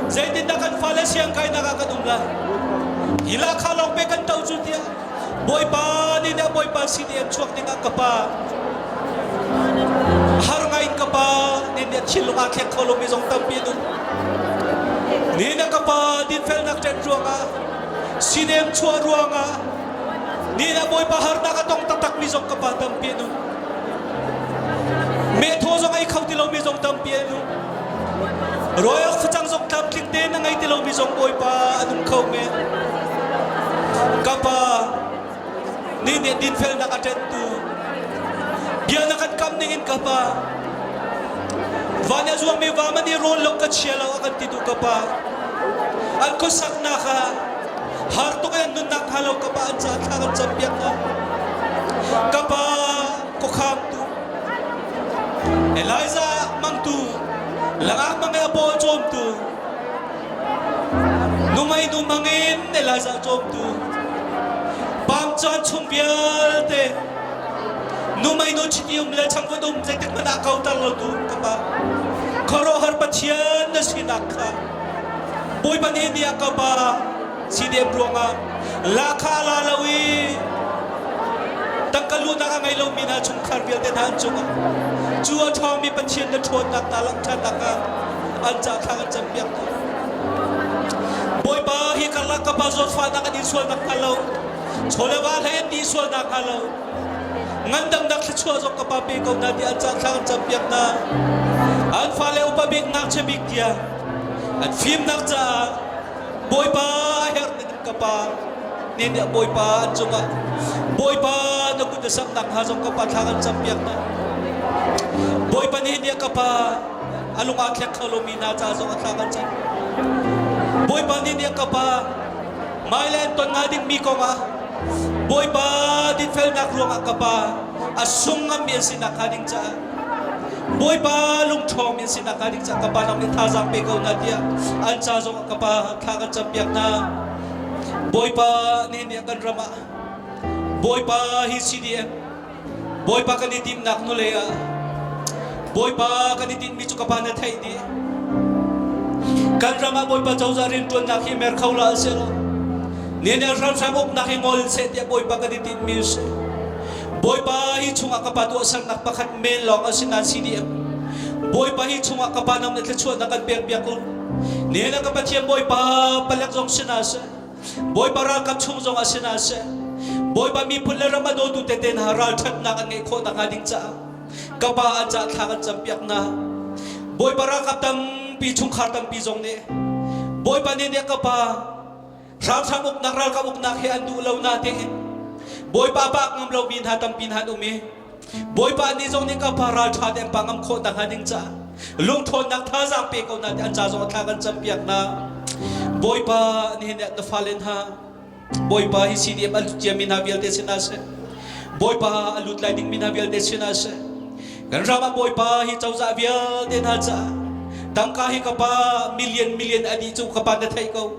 B: zeitindah kan fale siangkainak ah kan um lai. Hi lahkhah lawng pe kan to cu tiah Bawipa nih dah Bawipa sin i an chuak dingah ka Pa, har ngai in ka Pa nih nih thinlung aa thlek kho lomi zong tampi an um. Ni na ka Pa dinfelnak ṭet ruangah, sinem chuah ruangah, ni na Bawipa harnak a tong taktakmi zong ka Pa tampi an um. Mehthaw zong ei kho ti lomi zong tampi an um. Royal facang zong tlamtling tein a ngei ti lomi zong Bawipa an um kho men. Ka Pa, ni nih dinfelnak a ṭenhtu, bia na kan kam ningin ka Pa, van a zuangmi vam an i rawl lo ka chia lo a kan ti duh ka Pa. An khuasaknak ah har tuk in an nunnak hnga lo ka Pa an ca thla kan campiak hna. Ka Pa, khuakhangtu, Elijah mangtu, langak mang a paw cawmtu, numei nu mangin Elijah cawmtu, pam caan chung vialte numei nu chiti um le changvut um zeitik hmanh ah kauter lo tu ka pa, khuaruahhar Pathian na sinak kha Bawipa nih ni ah ka pa CDM ruangah lahkhah la lo i tangka luhnak a ngei lomi hna chungkhar vialte hna an cungah cu a ṭhawngmi Pathian na ṭhawnnak hna langhternak ah an ca thla kan campiak hna. Bawipa hi karlak ka pa zawtfahnak an in sualnak hnga lo, chawleva hlei an ti sualnak hnga lo, ngandamnak thluachuah zong ka pa pe ko hna tiah an ca thla kan campiak hna. An fale upa bik ngakchia bik tiang an fimnak caah Bawipa a herh ning ka pa ne nih Bawipa an cungah Bawipa na kut na samnak hnga zong ka pa thla kan campiak hna. Bawipa nih nih ka pa a lung aa thlek kho lomi hna ca zong a thla kan cam. Bawipa nih nih ka pa hmailei an ton hnga dingmi kongah Bawipa dinfelnak ruangah ka pa a sung ngammi an si nakhnga ding caah Bawipa lungṭhawng in sinak hnga ding caah ka pa nang nih thazaang pe ko hna tiah an ca zong ka pa thla kan campiak hna. Bawipa nih nih kan ram ah Bawipa hi CDM Bawipa kan i timhnak nule ah Bawipa kan i tinhmi cu ka pa na theih dih. Kan ram ah Bawipa cozah rianṭuannak hi mer kho la seh law nihin hramhram uknak hi ngol seh tiah Bawipa kan i tinhmi a si. Bawipa hi chungah ka pa tuahsernak pakhat men lawng a si nain CDM Bawipa hi chungah ka pa nang nih thluachuahnak kan pek piak u. Nihin ah ka Pathian Bawipa palek zong si hna seh, Bawipa ralkap chung zong ah si hna seh, Bawipa miphun le ram a dawtu tete hna ralṭhatnak an ngeih khawh nakhnga ding caah ka pa an cah thla kan campiak hna. Bawipa ralkap tampi pumpi chungkhar tampi zong nih Bawipa nih nih ka pa hramhram uknak ralkap uknak he an duh lo na tein Bawipa pak ngam lomi hna tampi hna an um i Bawipa nih zong nih ka pa ralṭha te an pa ngam khawh nakhnga ding caah lungṭhawnnak thazaang pe ko hna ti an ca zong thla kan campiak hna. Bawipa nihin ah na fale hna Bawipa hi CDM a lut ciami hna vialte sinah seh Bawipa a lut lai dingmi hna vialte sinah seh kan ram ah Bawipa hi cozah vialte hna caah tangka hi ka pa million million a dih cu ka pa na theih ko.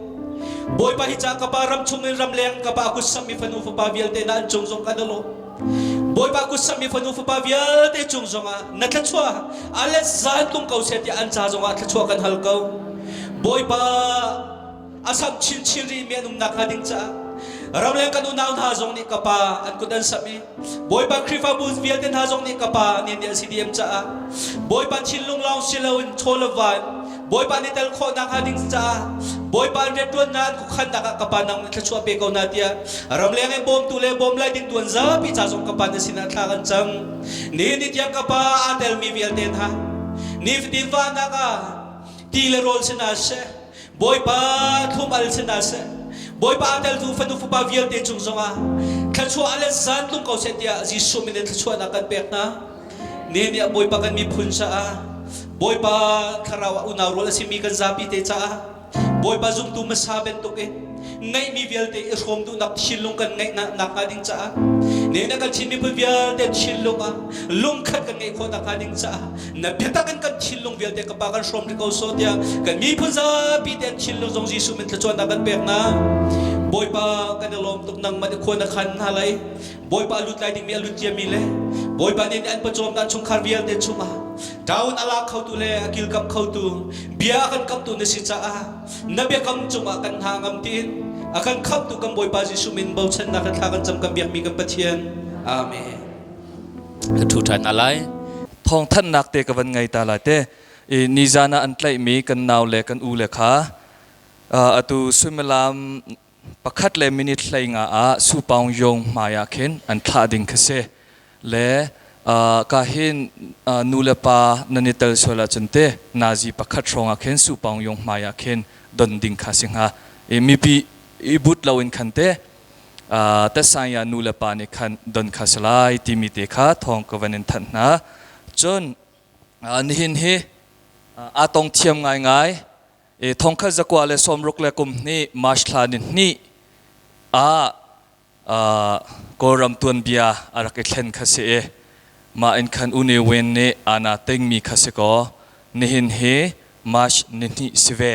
B: Bawipa hi ca ka pa ram chung in ramleng ka pa kut sammi fanu fapa vialte hna an cung zong kan i lawm. Bawipa kut sammi fanu fapa vialte cung zongah na thluachuah a let zan tlung ko seh tiah an ca zongah thluachuah kan hal ko. Bawipa a sam chinchin rihmi an umnak hnga ding caah ramleng kan unau hna zong nih ka pa an kut an samh i Bawipa Khrihfabu vialte hna zong nih ka pa nih an CDM caah Bawipa thinlung lawng si loin chaw le van Bawipa nih tel khawhnak hnga ding caah Bawipa an rianṭuannak an khuakhannak ah ka pa nang nih thluachuah pe ko hna tiah ramleng in bawmtu le bawm lai ding tuan zapi ca zong ka pa na sinah thla kan cam. Ni ni tiang ka pa aa telmi vialte hna nifatin fahnak ah ti le rawl si hna seh Bawipa thlum al si hna seh Bawipa aa teltu fanu fapa vialte cung zongah thluachuah le zan tlung ko seh tiah Jesuh min in thluachuahnak kan pek hna. Nihin ah Bawipa kan miphun caah Bawipa thlarau ah unau rual a simi kan zapi te caah Bawipa zumtu hmasa bantukin ngeihmi vialte i hrawm duhnak thinlung kan ngeih nakhnga ding caah nihin ah kan Chin miphun vialte thinlung ah lungkhat kan ngeih khawh nakhnga ding caah na biatak in kan thinlung vialte ka pa kan hrawm rih ko sawh tiah kan miphun zapi te an thinlung zong Jesuh min thluachuahnak kan pek na Bawipa kan i lawm tuk nangmah nih khua na khan hna lai Bawipa a lut lai dingmi a lut ciami le Bawipa nih an pawcawm an chungkhar vialte chungah Daun a lak khotu le a kilkamh khotu bia a kan kamhtu na si caah na biakam cungah kan hna ngam tiin a kan khamhtu kan Bawipa Jesuh min bochannak in thla kan cam kan biakmi kan Pathian. Amen.
A: Ka thu ṭhan alai.
C: Thawngthanhnak te ka van ngei ta lai te. I nizan ah an tlaihmi kan nau le kan u le kha atu suimilam pakhat le minute 15 ah Supaung Yong hmai ah khin an thlah ding kha si. Le ka hin nu le pa nan i tel sual ahcun te nazi pakhat hrawng ah khin Supaung Yong hmai ah khin don ding kha si hnga. I mipi i but loin khan te Tasanya nu le pa nih khan don kha si lai timi te kha thawng ka van in thanh hna. Cun nihin hi aa tong thiam ngaingai. Thongkhat 1961 March thla ni hnih ah Kawlram tuanbia a rak i thlen kha si i mah in khan U Ne Win nih ana tengmi kha si kaw nihin hi March ni hnih si ve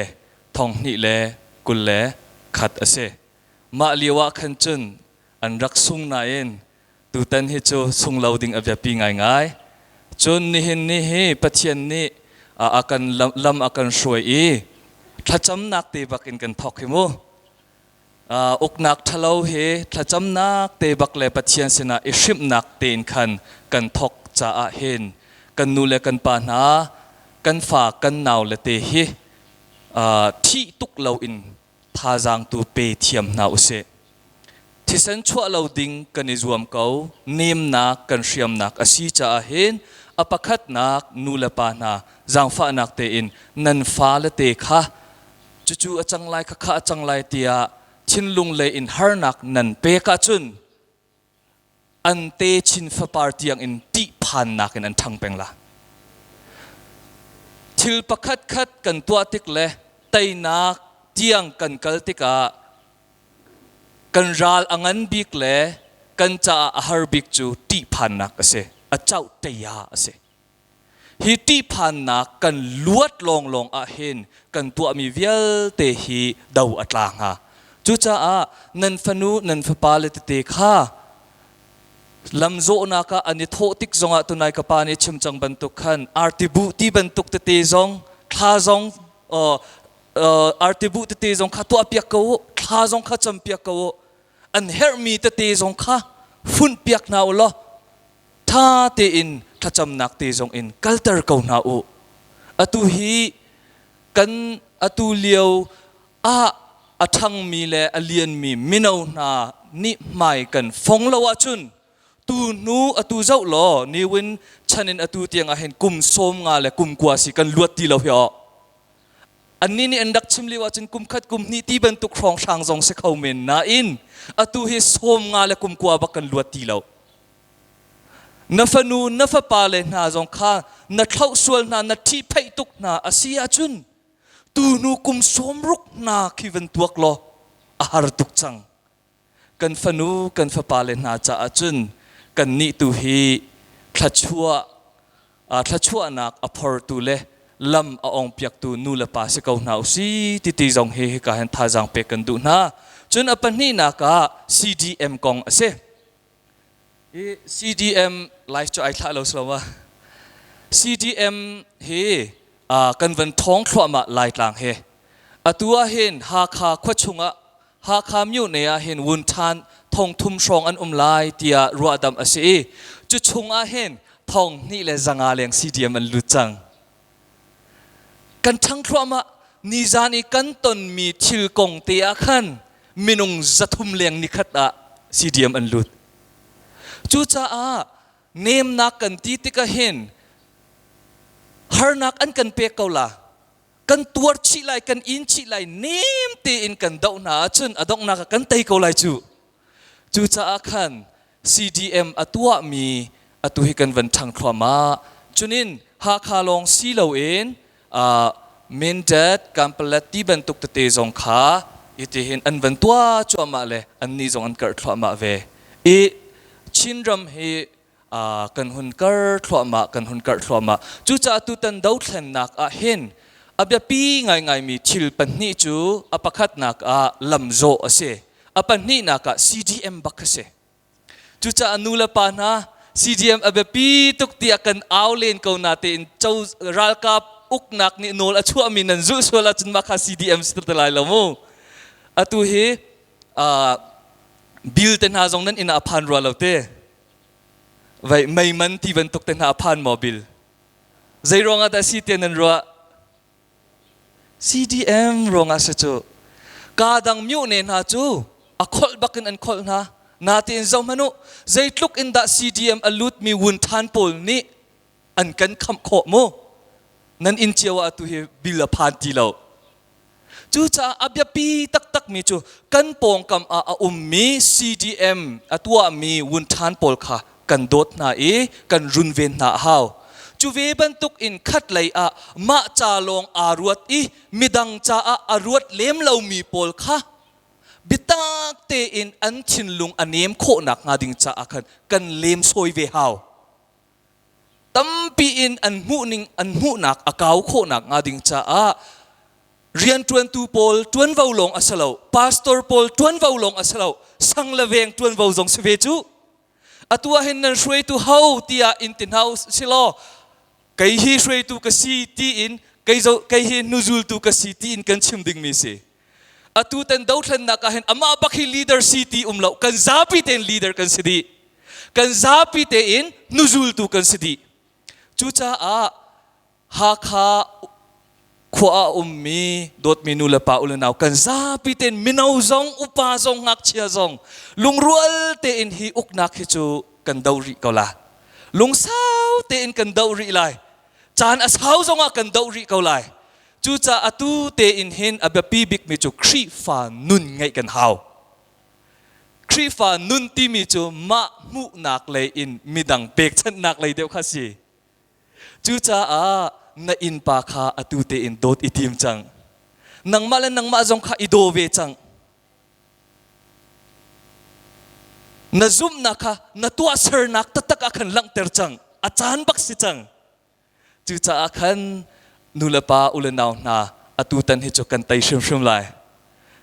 C: 2021 a si. Mah lio ah khan cun an rak sung nain tutan hi cu sung lo ding a biapi ngaingai. Cun nihin ni hi Pathian nih a kan lam a kan hruai i thlacamnak te bak in kan thawk hi mu. Uknak ṭhalo hi thlacamnak te bak le Pathian sinah i hrimhnak tein khan kan thawk caah hin kan nu le kan pa hna kan fa kan nau le te hi thih tuk loin thazaang tu pe thiam hna usih. Thisen chuah lo ding kan i zuam ko, nemnak kan hriamnak a si caah hin a pakhatnak nu le pa hna zaangfahnak tein nan fale te kha cucu a cang lai khakha a cang lai tiah thinlung lei in harnak nan pek ahcun an te chin fapar tiang in ṭihphannak in an ṭhang peng la. Thil pakhat khat kan tuah tik le teinak tiang kan kal tikah kan ral a ngan bik le kan caah a har bik cu ṭihphannak a si. A cauh ṭeia a si. Hi ṭihphannak kan luat lawnglawng ah hin kan tuahmi vialte hi do a tla hnga. Cucaah nan fanu nan fapa le tete kha lamzawhnak ah an i thawh tik zongah tunai ka pa nih chim cang bantuk khan arti buh ti bantuk tete zong thla zong arti buh tete zong kha tuahpiak ko u, thla zong kha campiak ko u. An herhmi tete zong kha funhpiak hna u law ṭha tein thlacamnak te zong in kalter ko hna u. Atu hi kan atu lio ah a ṭhangmi le a lianmi mino hna nih hmai kan fong lo ahcun tu hnu atu zoh law niwin chan in atu tiang ah hin kum 50 le kum 90 si kan luat ti lo hi aw. Annih nih an rak chim lio ahcun kum khat kum hnih ti bantuk hrawnghrang zong si kho men nain atu hi 50 le kum kua bak kan luat ti lo. Na fanu na fapa le hna zong kha na thlauh sual hna na ṭhihphaih tuk hna a si ahcun tuhnu kum 60 hna khi van tuak law a har tuk cang. Kan fanu kan fapa le hna caah cun kannih tu hi thluachuah thluachuahnak a phortu le lam a ong piaktu nu le pa si ko hna usih ti ti zong hi hika hin thazaang pek kan duh hna. Cun a pahnihnak ah CDM kong a si. Hi CDM live cu ai thlah lo silo ma? CDM hi kan van thawng thluahmah Laitlang he. Atu ah hin Hakha khua chungah Hakha myone ah hin wun ṭhan thong thum hrawng an um lai tiah ruahdamh a si i cu chung ah hin 2500 leng CDM an lut cang. Kan ṭhang thluahmah nizan i kan tonmi thil kong te ah khan minung 300 leng nikhat ah CDM an lut. Cucaah nemnak kan ti tikah hin harnak an kan pek ko la. Kan tuar chih lai, kan in chih lai, nem tein kan doh hna ahcun a donghnak ah kan tei ko lai cu. Cucaah khan CDM a tuahmi atu hi kan van ṭhang thluahmah. Cunin Hakha lawng si loin Mindat, Kanpalet ti bantuk tete zong kha itihin an van tuah cuahmah le annih zong an karh thluahmah ve. I Chinram hi kan hun kar thluahmah kan hun karh thluahmah. Cucaah tutan dothlennak ah hin a biapi ngaingaimi thil pahnih cu a pakhatnak ah lamzawh a si. A pahnihnak ah CDM bak a si. Cucaah nu le pa hna CDM a biapi tuk tiah kan au len ko na tein co ralkap uknak nih nawl a chuahmi nan zulh sual ahcun mah kha CDM si te lai lo mu. Atu hi bill te hna zong nan inn ah a phan rua lo te. Vai mei man ti bantuk te hna a phan maw bill? Zei ruangah dah si tiah nan ruah? CDM ruangah si cu. Kaa dang myone hna cu a kholh bakin an kholh hna. Natein zoh hmanh u, zeitluk in dah CDM a lutmi wunṭhan pawl nih an kan khamh khawh mu. Nan inn cio ah atu hi bil a phan ti lo. Cucaah a biapi taktakmi cu kan pawngkam ah a ummi CDM a tuahmi wunṭhan pawl kha kan dawt hna i kan runven hna a hau. Cu ve bantuk in khatlei ah mah ca lawng aa ruat i midang caah a ruat lem lomi pawl kha biatak tein an thinlung a nem khawh nakhnga ding caah khan kan lemsawi ve hau. Tampi in an hmuhning an hmuhnak a kau khawh nakhnga ding caah rianṭuantu pawl ṭuanvo lawng a si lo, pastor pawl ṭuanvo lawng a si lo, sang le veng ṭuanvo zong si ve cu. Atu ah hin nan hruaitu ho tiah in ti hna si law kei hi hruaitu ka si tiin kei zo kei hi hnuzultu ka si tiin kan chim dingmi si. Atu tan dothlennak ah hin amah bak hi leader si ti um lo kan zapi tein leader kan si dih. Kan zapi tein hnuzultu kan si dih. Cucaah Hakha khua ah ummi dawtmi nu le pa u le nau kan zapi tein mino zong upa zong ngakchia zong lungrual tein hi uknak hi cu kan doh rih ko la. Lungsau tein kan doh rih lai. Caan a sau zongah kan doh rih ko lai. Cucaah atu tein hin a biapi bikmi cu Khrihfa nun ngeih kan hau. Khrihfa nun timi cu mah hmuhnak lei in midang pekchanhnak lei deuh kha si. Cucaah na innpa kha atu tein dawt i tim cang. Nangmah le nangmah zong kha i daw ve cang. Na zumhnak kha na tuahsernak taktak ah khan langhter cang. A caan bak si cang. Cucaah khan nu le pa u le nau hna atu tan hi cu kan tei hrimhrim lai.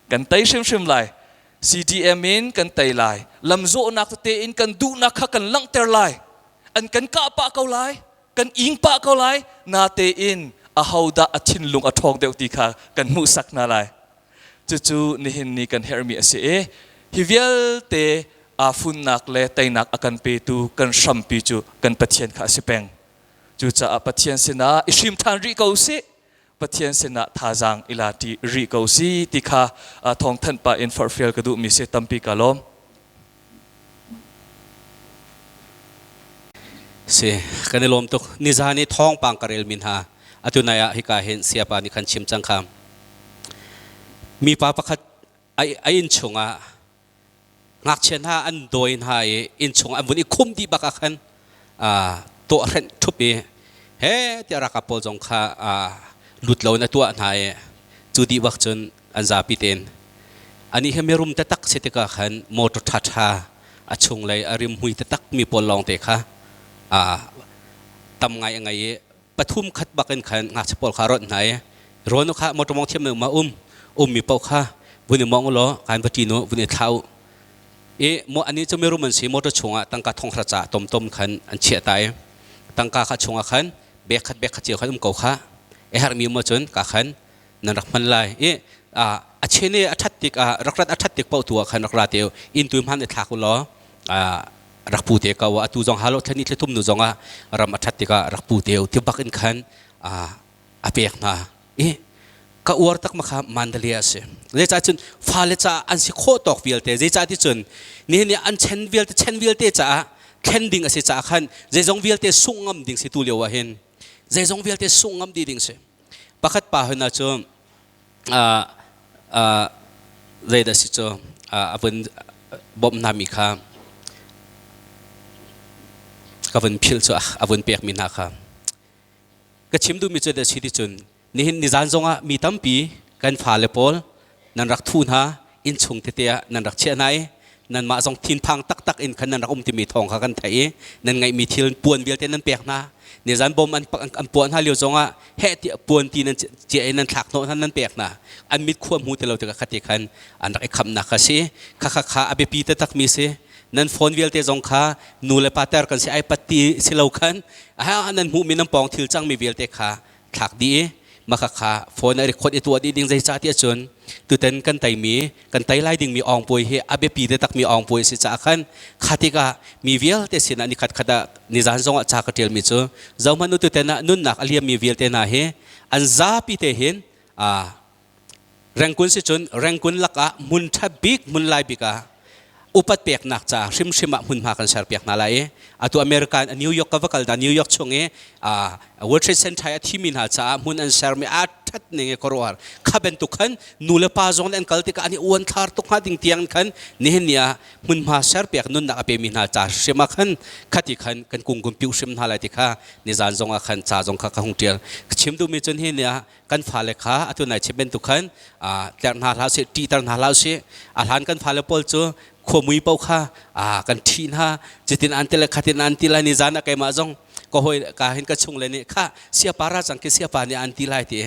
C: Kan tei hrimhrim lai. CDM in kan tei lai. Lamzawhnak tete in kan duhnak kha kan langhter lai. An kan kah pah ko lai. Kan ing pah ko lai. Natein ahodah a thinlung a ṭhawng deuh ti kha kan hmuhsak hna lai. Cucu nihin ni kan herhmi a si i hi vialte aa funnak le teinak a kan petu kan hrampi cu kan Pathian kha a si peng. Cucaah Pathian sinah i hrim ṭhan rih ko usih. Pathian sinah thazaang i la ṭi rih ko si ti kha thawngthanh pah in forhfial ka duhmi si tampi ka lawm.
A: Si, kan i lawm tuk. Nizan i thawngpang ka relmi hna atu nai ah hika hin siapa nih khan chim cang kha. Mipa pakhat a inn chungah ngakchia hna an dawi hna i innchung an vun i khum dih bak ah khan tuah hrenh ṭhup i he tiah ralkap pawl zong kha lut lo in a tuah hna i cu dih bak cun an zapi tein anih hi mirum taktak si tikah khan motor ṭhaṭha a chunglei a rimhmui taktak mi pawl lawngte kha tam ngai a ngei i pathum khat bak in khan ngakchia pawl kha ronh hna i rawn kha motor mong thiam ma um ummi paoh kha vun i mong law kan va ṭin u vun i thla u i mo ani cu mirum an si motor chungah tangka thong hra ca tomtom khan an chiah ta i tangka kha chungah khan bek khat bek khat cio khan um ko kha e herhmi mo cun ka khan nan rak hman lai i a chen i a ṭhat tik ah rak rat a ṭhat tik paoh tu ah khan rak ra te u inn tu hman i thlak u law rak pu te ko atu zong halo thlani thlithum nu zong ah ram a ṭhat tikah rak pu te u ti bak in khan a pek hna i ka uar tak ma kha Mandalay a si zeicah cun fale caah an si khawh tawk vialte zeicah ti cun nihin ni an chen vialte chen vialte caah thlen ding a si caah khan zeizong vialte sungh ngam ding si tu lio ah hin zeizong vialte sungh ngam dih ding si pakhat pa hna cu zeidah si cu a vun bawmh hna mi kha ka vun philh cu a vun pek mi hna kha ka chim duhmi cu dah si ti cun nihin nizan zongah mi tampi kan fale pawl nan rak thu hna innchung tete ah nan rak chiah hna i nanmah zong thinphang taktak in khan nan rak um timi thawng kha kan theih i nan ngeihmi thil puan vialte nan pek hna nizan bom an an puah hna lio zongah heh tiah puan ti nan cia in nan thlak hnawh hna nan pek hna an mit khua hmu ti lo tikah khati khan an rak i khamnak kha si kha kha kha a biapi taktak mi si nan phone vialte zong kha nu le pa ter kan si ai pat ti si lo khan nan hmuhmi nan pawng thil cangmi vialte kha thlak dih i maka kha phone a record i tuah dih ding zeicah tiah cun tutan kan teimi kan tei lai dingmi awngpuai hi a biapi takmi awngpuai a si caah khan kha tikah mi vialte sinah ni khat khat ah nizan zongah ca ka ṭialmi cu zohhmanh u tutan ah nunnak a liammi vialte hna hi an zapi te hin Rengkun si cun rengkun lakah hmun ṭha bik hmun lai bik ah upat peknak ca hrimhrim ah hmunhma kan serpiak hna lai i atu America in New York ka va kal da New York chung i World Trade Center a thimi hna caah hmun an sermi a ṭhat ning i khuaruahhar kha bantuk khan nu le pa zong nih an kal tikah an i uanthlar tuk hnga ding tiang khan nihin ni ah hmunhma serpiak nunnak a pemi hna ca hrim ah khan khati khan kan kungkum piu hrim hna lai ti kha nizan zong ah khan ca zong kha ka hung ṭial ka chim duhmi cun hi ni ah kan fale kha atu nai chim bantuk khan tlerh hna hlah sih ṭihter hna hlah sih a hlan kan fale pawl cu khuamui paoh kha kan ṭhih hna cutin an ti le khatin an ti lai ni zan ah keimah zong ka hawi ka hin ka chung le nih kha siapa ra cang ki siapa nih an ti lai ti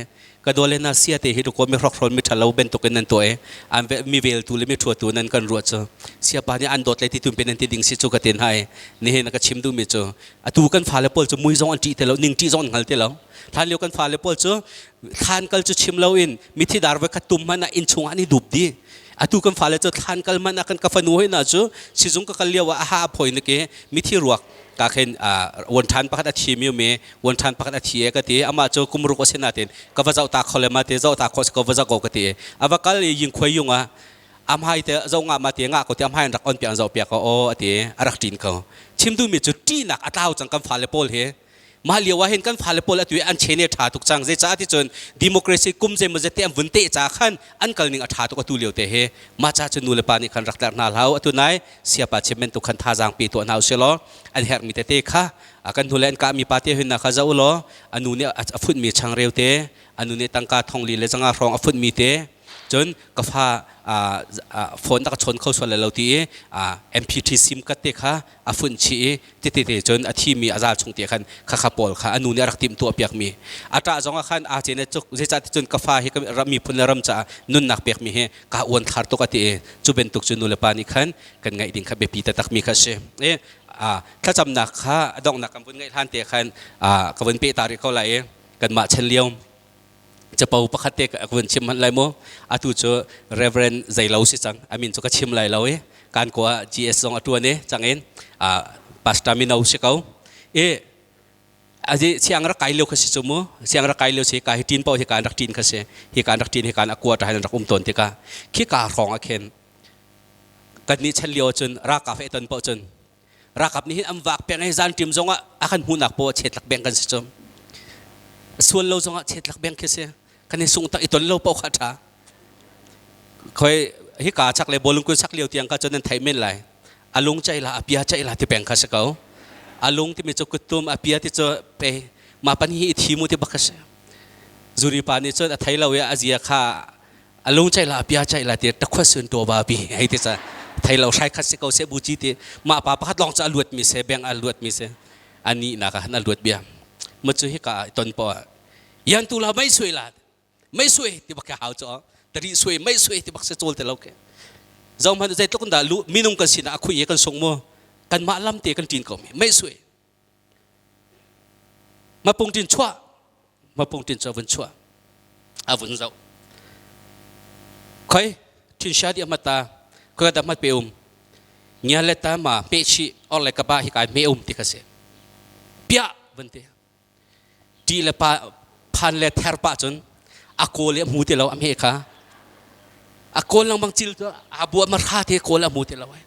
A: ka dawle na sia te hi ko mi hrokhrol mi ṭhalo bantuk in nan tuah i an mi veltu le mi ṭhuatu nan kan ruah cu siapa nih an dawt le ti tumpi nan ti ding si cu ka tin hai nihin ka chim duhmi cu atu kan fale pawl cu mui zong an ṭih ti lo ning ṭih zong an hngal ti lo Hlanlio kan fale pawl cu thlan kal cu chim loin mithi dar voi khat tum hmanh ah innchung ah an i dup dih. Atu kan fale cu thlan kal hmanh ah kan ka fanu hoi na cu sizung ka kal lio ah a ha a phoi nake mithi ruak ka khen won ṭhan pakhat a thi mi me won ṭhan pakhat a thi e ka ti amah cu kumruk a si natin ka va zoh ta kho le ma te zoh ta kho ka va zoh ko ka ti a va kal i ying khuai yung ah amhai te zo nga ma te nga ko te amhai rak on piak zoh piak ko o ati a rak ṭin ko chim duhmi cu ṭihnak a tlau cang kan fale pawl hi Mah lio ah hin kan fale pawl atu i an chene ṭha tuk cang. Zeicah ti cun democracy kum zeimawzet te an vun teh ca khan an kal ning a ṭha tuk atu lio te hi. Mah ca cu nu le pa nih khan rak tlerh hna hlah u. Atu nai siapa chim bantuk khan thazaang pe tuah hna u sih law an herhmi tete kha kan hnu le an kahmi pa te hin kha zoh u law a nu nih a funhmi changreu te, a nu nih tangka thongli le zanga hrawng a funhmi te, cun ka fa phone na ka chawn kho sual lo ti i MPT sim kat te kha a funh chih i tete te cun a thimi a zal chung te khan khakha pawl kha a nu nih a rak timh tuah piak mi a ṭah zong ah khan aa cen cuk zeicah ti cun ka fa hi ka miphun le ram caah nunnak pek mi hi ka uan thlar tuk a ti i cu bantuk cu nu le pa nih khan kan ngaih ding kha biapi taktak mi kha si i thlacamnak kha a donghnak kan vun ngaih hlan te khan ka vun peh ta rih ko lai i kanmah chan lio capo pakhat te ka vun chim hmanh lai mu atu cu Reverend zeilo si cang amin cu ka chim lai lo i kan ko ah GS zong a tuan i cang in pastor mino si ko i azi siang rak kai lio kha si cu mu siang rak kai lio si ka hi tin pau hi kan rak tin kha si hi kan rak tin hi kan akua ta rak um ton tikah khi ka hrawng ah khin kan nih chan lio cun ralkap he ton pau cun Ralkap nih hin an vak peng i zan ṭim zongah a kan hmuhnak poah chetlak beng kan si cu. Sual lo zongah chetlak beng khi si. Kan i sung tak i ton lo paoh kha a ṭha. Khoi hi ka chak le bolung kun sak lio tiang ka chon nan thai men lai. Alung chai la apia chai la ti peng kha se ko. Alung ti mi chu kutum apia ti chu pe ma pan hi thi mu ti bak se. Zuri pa nih cun a thei lo i a zia kha a lung chai la a pia chai la ti takhua sun to ba pi hei ti ca thei lo hrai khat si ko se bu chi ti mah pa pakhat lawng cu a luat mi se beng a luat mi se ani na ka han a luat bia ma cu hi ka ton po yan tu la mei sui la mei sui ti bak hau cho tari sui mei sui ti bak se chol te lo ke zong han zei tluk da lu minung kan sin a khui kan sung mo kan mah lam te kan tin ko mi mei sui Mapung tin chuah mapung tin cu a vun chuah a vun zoh khoi thin sha di amata khoi da mat pe um nya le ta ma me chi or le ka ba hi kai me um ti ka se pia vun te ti le pa phan le ther pa chun a kawl i a hmu ti lo a hme kha a kawl lengmang cil cu a bua ma hra te kawl a hmu ti lo ai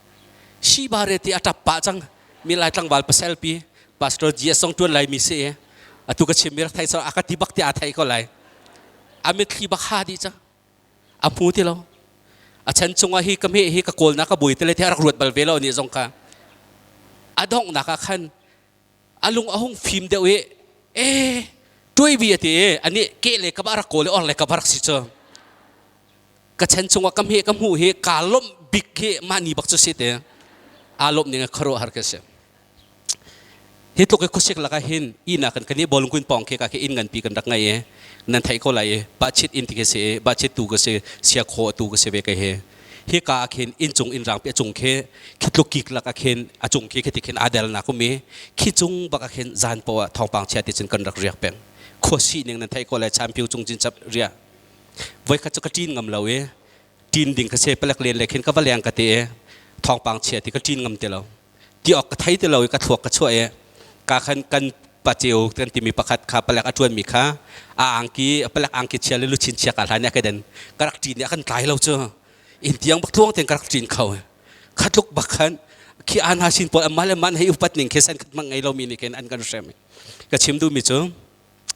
A: shi ba re ti a tap pah cang mi lai tlangval pasal pi pastor GS song tuan lai mi si atu ka chim mi rak thai so a ka ti bak ti a thai ko lai a mitthli bak ha di cang a hmu ti lo a chan chungah hi ka me hi ka kawl na ka bui te le te rak ruat bal ve lo ni zong kha a dongh nak ah khan a lung a hung fim deuh i e tuai bi ati ani ke le ka ba rak kawl i or le ka ba rak si cu ka chan chungah ka hme ka hmuh hi kaa lawmh bik hi mah ni bak cu si te aa lawmh ning a khuaruah har ka si hi tluk i khuasik lakah hin ina kan kan i bawlungkun pawng khi ka khi inn nganpi kan rak ngei i nan theih ko lai i bahchit inn ti khi si i bahchit tu ka si sia khaw tu ka si ve ka hi hi ka ah khin inn cung inn rang pi a cung khi khi tluk kik lak ah khin a cung khi khi ti khin aa del nak um i khi cung bak ah khin zan poah thawngpang chia ti cun kan rak riak peng khuasi ning nan theih ko lai champion cung cin chap ria voikhat cu ka ṭin ngam lo i ṭin ding ka se palek len le khin ka va leng ka ti i thawngpang chia ti ka ṭin ngam ti lo ti awk ka thei ti lo i ka thluak ka chuah i ka khan kan paceu kan timi pakhat kha palek a ṭuanmi kha a angki palek angki chia le luchin chia ka hlan ka den ka rak ṭin i a kan tlai lo cu in tiang bak tluang ten ka rak ṭin kho khatluk bak khan khi ana sin pawl amah le man hei upat ning khi san khat mang ngei lomi nih khin an kan hrem ka chim duhmi cu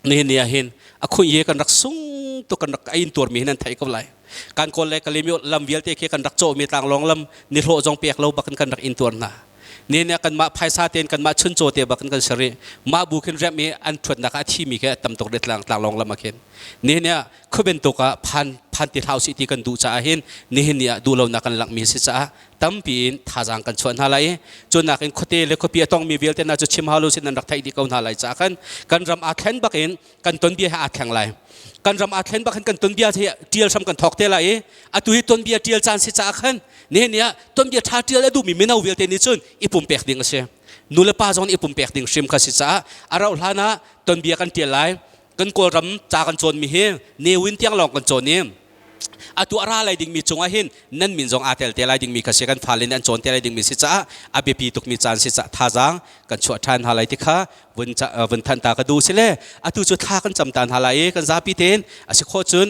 A: nihin ni ah hin a khunh ye kan rak sung tuk kan rak in tuarmi hin an theih ko lai kan kawl le Kalaymyo lam vialte khi kan rak cawhmi tlanglawng lam ni hlawh zong pek lo bak in kan rak in tuar hna ni ne kanmah phaisa tein kanmah chuncaw te bak in kan ser i mah bu khin rem i an ṭhuatnak ah a thimi khi a tam tuk tlang tlanglawng lam ah khin ni ne khuaben tuk ah phan phan ti hlau si ti kan duh caah hin nihin ni ah duh lonak kan langhmi si caah tampi in thazaang kan chuah hna lai i cu nakin khuate le khuapi a tongmi vialte hna cu chim hau lo sin nan rak theih dih ko hna lai caah khan kan ram aa thlen bak in kan tonbia he aa thleng lai kan ram aa thlen bak hin kan tonbia hi tial hram kan thawk te lai i atu hi tonbia tial caan si caah khan nihin ni ah tonbia tha tial a duhmi mino vialte nih cun i pumpek ding a si nu le pa zong nih i pumpek ding hrim kha si caah a rauh hlan ah tonbia kan tial lai kan kawlram ca kan cawnmi hi newin tiang lawng kan cawn i atu a ra lai dingmi cungah hin nan min zong aa tel te lai dingmi kha si kan fale nih an cawn te lai dingmi si caah a biapi tukmi caan si caah thazaang kan chuah ṭhan hna lai ti kha vun vun thanh ta ka duh si le atu cu thla kan cam ta hna lai i kan zapi tein a si khawh cun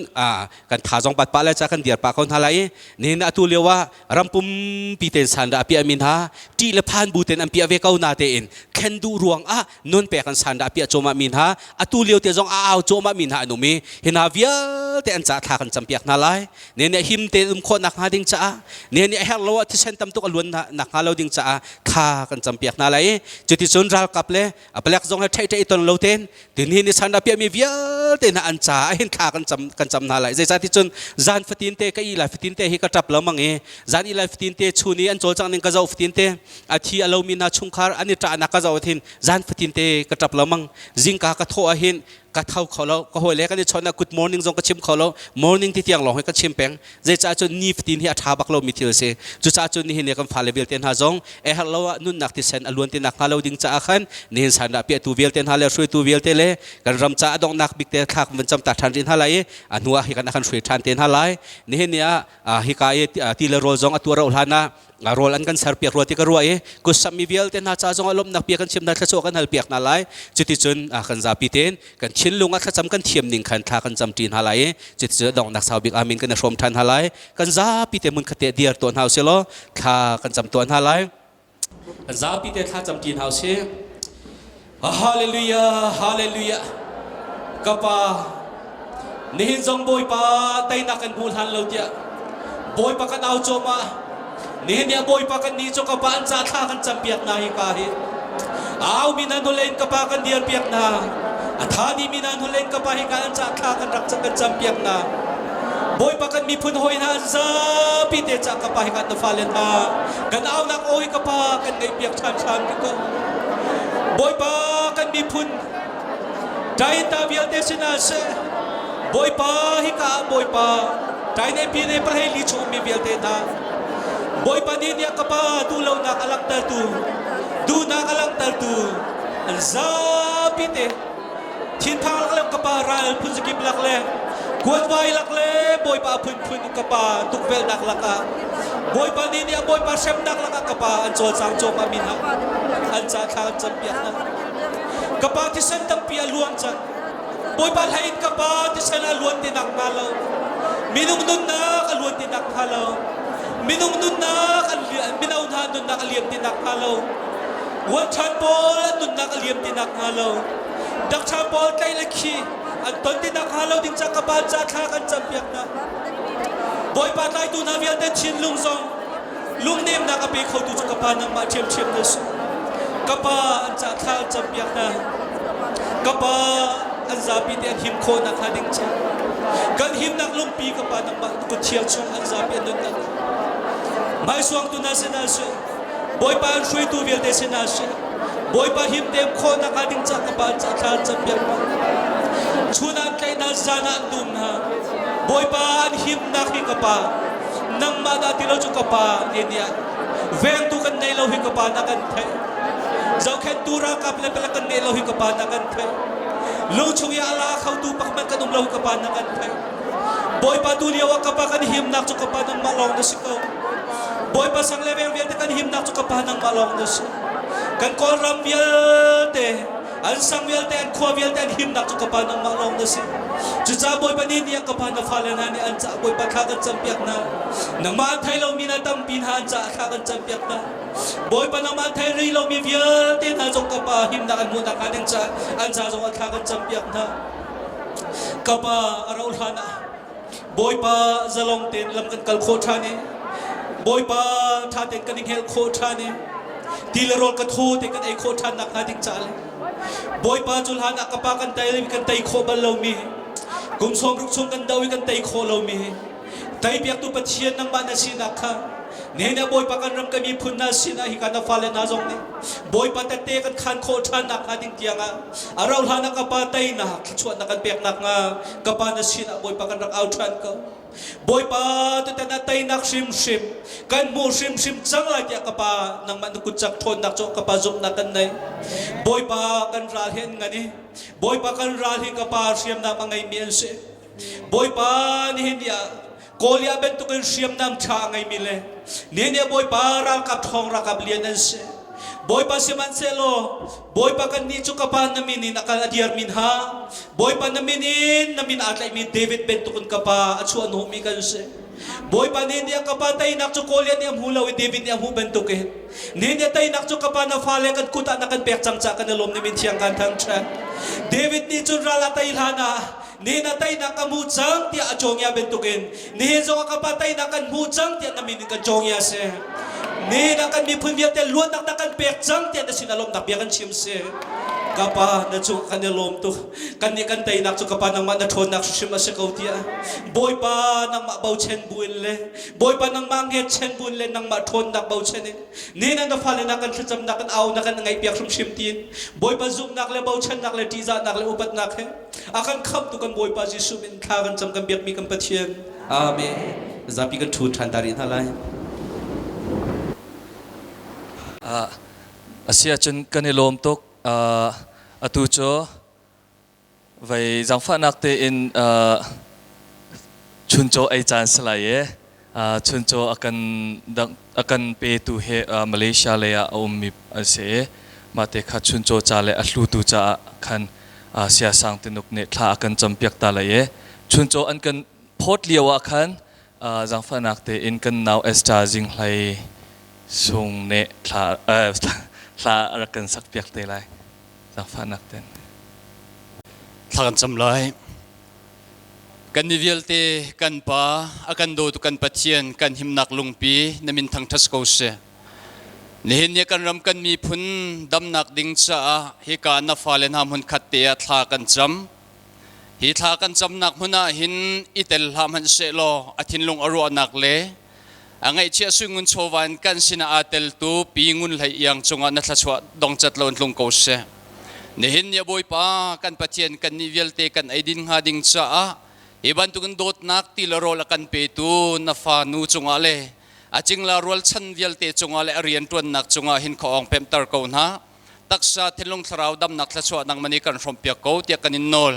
A: kan tha zong bat pah lai ca kan dir pah ko hna lai i nihin atu lio ah ram pumpi tein san dah a piah mi hna ṭih le phan bu tein an piah ve ko na tein thlen duh ruang ah nun pek an san dah piah cuahmah mi hna atu lio te zong a au cuahmah mi hna an um i hi hna vialte an ca thla kan campiak hna lai ne nih him te um khawh nak hnga ding caah ne nih a herh lo ah thisen tam tuk a luan nak hnga lo ding caah thla kan campiak hna lai i cuticun ralkap le a palek zong he theih theih ton lo ten tuni ni san dah piah mi vialte hna an ca ah hin thla kan cam kan cam hna lai zeicah ti cun zan fatin te ka i lai fatin te hi ka tap lo mang i zan i lai fatin te chun i an cawlcang ning ka zoh fatin te a thi a lomi hna chungkhar an i ṭahnak ka zoh hin zan fatin te ka ṭap lo mang zingka ka thawh ah hin ka tho kho lo ka hawi le kan i chawnh ah good morning zong ka chim kho lo morning ti tiang lawng hi ka chim peng zeicah cun ni fatin hi a ṭha bak lomi thil a si cucaah cun nihin ni kan fale vialte hna zong e herh lo ah nunnak thisen a luan ti nak hnga lo ding caah khan nihin san dah piahtu vialte hna le hruaitu vialte le kan ram ca a donghnak bik te thlak van cam ta ṭhan rih hna lai i a hnu ah hi kan a kan hruai ṭhan te hna lai nihin ni ah hika i ti le rawl zong a tuah rauh hlan ah rawl an kan serpiak rua ti ka ruah i kutsammi vialte hna ca zong ah lawmhnak bia kan chim hna thluachuah kan halpiak hna lai cuticun kan zapi tein kan thinlung ah thlacam kan thiam ning khan thla kan cam ṭi hna lai i cuticun donghnak sau bik amin kan i hrawm ṭhan hna lai kan zapi te mun khate diar tuah hna usih law thla kan cam tuah hna lai kan zapi te thla cam ṭi hna usih Hallelujah Hallelujah ka pa nihin zong Bawipa teinak kan hmu hlan lo tiah.
B: Bawipa kan au cuahmah. Nihin ni ah Bawipa kan nih cu ka pa an ca thla kan campiak hna hi ka hi. Au mi hna hnulei in ka pa kan dirpiak hna. A tha dihmi hna hnulei in ka pa hi ka an ca thla kan rak kan campiak hna. Bawipa kan miphun hawi hna an zapi te ca ka pa hi kan na fale hna kan aunak aw hi ka pa kan ngaihpiak ṭhan hram rih ko. Bawipa kan miphun Tainta vialte sinah seh Bawipa hika ah Bawipa Taine pine pahei li chung mi vialte hna Bawipa nih nih ka pa duhlonak a langhtertu duhnak a langhtertu an zapi te thinphang lak le ka pa ral phunzakip lak le kuanvai lak le Bawipa phunphun ka pa tukvelnak lakah Bawipa nih nih Bawipa hremnak lakah ka pa an cawlcang cuahmah mi hna an ca thla an campiak hna. Ka pa thisen tampi a luang cang. Bawipa hlei in ka pa thisen a luan ti nak hnga lo. Minung nunnak a luan ti nak hnga lo. Minung nunnak an mino hna nunnak a liam ti nak hnga lo. Uan pawl an nunnak a liam ti nak hnga lo. Dakṭha pawl tlaih le khi an ton ti nak hnga lo ding ca ka pa ca thla kan campiak hna. Bawipa tlaitu hna vialte thinlung zong lungnemnak a pe khotu cu ka pa nangmah ṭhiamṭhiam na si. Ka pa an ca thla an campiak hna. Ka pa an zapi te an him khawh nakhnga ding ca. Kan himnak lungpi ka pa nangmah kut thiang chung an zapi an nunnak. Hmaisuang tu na sinah si. Bawipa an hruaitu vialte sinah si. Bawipa him tem khawh nakhnga ding ca ka pa an ca thla an campiak hna. Chun ah an tlaih hna, zan ah an dum hna. Bawipa an himnak hi ka pa nangmah dah ti lo cu ka pa ne nih ah vengtu kan nei lo hi ka pa na kan theih. Zohkhenhtu ralkap le palek kan nei lo hi ka pa na kan theih. Lungchung i a la khotu pakhat kan um lo hi ka pa na kan theih. Bawipa tu lio ah ka pa kan himnak cu ka pa nangmah lawng na si ko. Bawipa sang le veng vialte kan himnak cu ka pa nangmah lawng na si. Kan Kawlram vialte an sang vialte an khua vialte an himnak cu ka pa nangmah lawng na si. Cucaah Bawipa nih ni ah ka pa na fale hna nih an caah Bawipa thla kan campiak hna. Nangmah an thei lomi hna tampi hna an caah thla kan campiak hna. Bawipa nangmah an thei rih lomi vialte hna zong ka pa himnak an hmuhnak hnga ding caah an ca zong ah thla kan campiak hna. Ka pa a rauh hlan ah Bawipa zalong tein lam kan kal khawh ṭhan i Bawipa ṭha tein kan i hngelh khawh ṭhan i ti le rawl ka thaw te kan ei khawh ṭhan nakhnga ding caah le Bawipa cu hlan ah ka pa kan tei kan tei khawh bal lomi kum 60 chung kan do i kan tei khawh lomi teipiaktu Pathian nangmah na sinak kha nihin ah Bawipa kan ram kan miphun hna sinah hi kan fale hna zong nih Bawipa tette kan khan khawh ṭhan nakhnga ding tiangah a rauh hlan ah ka pa teinak thluachuahnak kan pek nakhnga ka pa na sinah Bawipa kan rak au ṭhan ko. Bawipa tutan ah teinak hrimhrim kan hmuh hrimhrim cang lai tiah ka pa nangmah na kut cak ṭhawnnak cu ka pa zumhnak kan nei. Bawipa kan ral hi an ngan i Bawipa kan ral hi ka pa hriamnam a ngeimi an si. Bawipa nihin ni ah Goliath bantukin hriamnam ṭha a ngeimi le nihin ni ah Bawipa ralkap ṭhawng ralkap lian an si. Bawipa sihmanhsehlaw Bawipa kannih cu ka pa na min in a kal a dirmi hna Bawipa na min in na min aa tlaihmi David bantukin ka pa a chuahhnawhmi kan si. Bawipa nih nih ka pa teinak cu Goliath nih a hmu lo i David nih a hmuh bantukin nihin ni teinak cu ka pa na fale kan kut ah na kan pek cang caah kan i lawm ni min thiang kan thangṭhat. David nih cun ral a tei hlan ah nihin ah teinak ka hmu cang tiah a cawngia bantukin nihin zong ah ka pa teinak kan hmu cang tiah na min in kan cawngia si. Nihin ah kan miphun vialte luatnak na kan pek cang tiah na sin ah lawmhnak bia kan chim si. Ka pa na cung kan i lawm tuk. Kannih kan teinak cu ka pa nangmah na ṭhawnnak hrim a si ko tiah Bawipa nangmah bochan buin le Bawipa nangmah ngetchen buin le nangmah ṭhawnnak bochan in nihin ah na fale na kan thlacamnak kan au na kan ngaihpiak hrimhrim tiin Bawipa zumhnak le bochannak le ṭihzahnak le upatnak he a kan khamhtu kan Bawipa Jesuh min thla kan cam kan biakmi kan Pathian. Amen. Zapi kan ṭhu ṭhan ta rih hna lai.
C: A si ahcun kan i lawm tuk. Atu cu vei zaangfahnak tein chuncaw ei caan si lai i chuncaw a kan a kan petu hi Malaysia lei ah a ummi an si i mah te kha chuncaw ca le a hlutu caah khan siasang tinuk nih thla a kan campiak ta lai i chuncaw an kan phawt lio ah khan zaangfahnak tein kan nau Esther Zinghlei Sung nih thla thla a rak kan sakpiak te lai zaangfahnak tein.
I: Thla kan cam lai. Kan mi vialte kan Pa, a kan dawtu kan Pathian, kan himnak lungpi na min thangṭhat ko seh. Nihin ni kan ram kan miphun damnak ding caah hika na fale hna hmun khat te ah thla kan cam. Hi thla kan camnak hmun ah hin i tel hlah hmanh seh law a thinlung a ruahnak le a ngaihchia suingun chawva in kan sinah aa teltu Pi Ngun Hlei Iang cungah na thluachuah dongcat lo in tlung ko seh. Nihin ni a Bawipa kan Pathian kannih vialte kan eidin hnga ding caah hi bantukin dawtnak ti le rawl a kan petu na fa nu cungah le a cingla rualchan vialte cungah le a rianṭuannak cungah hin khuaawng pemhter ko hna. Taksa thinlung thlarau damnak thluachuah nangmah nih kan hrawmpiak ko tiah kan in nawl.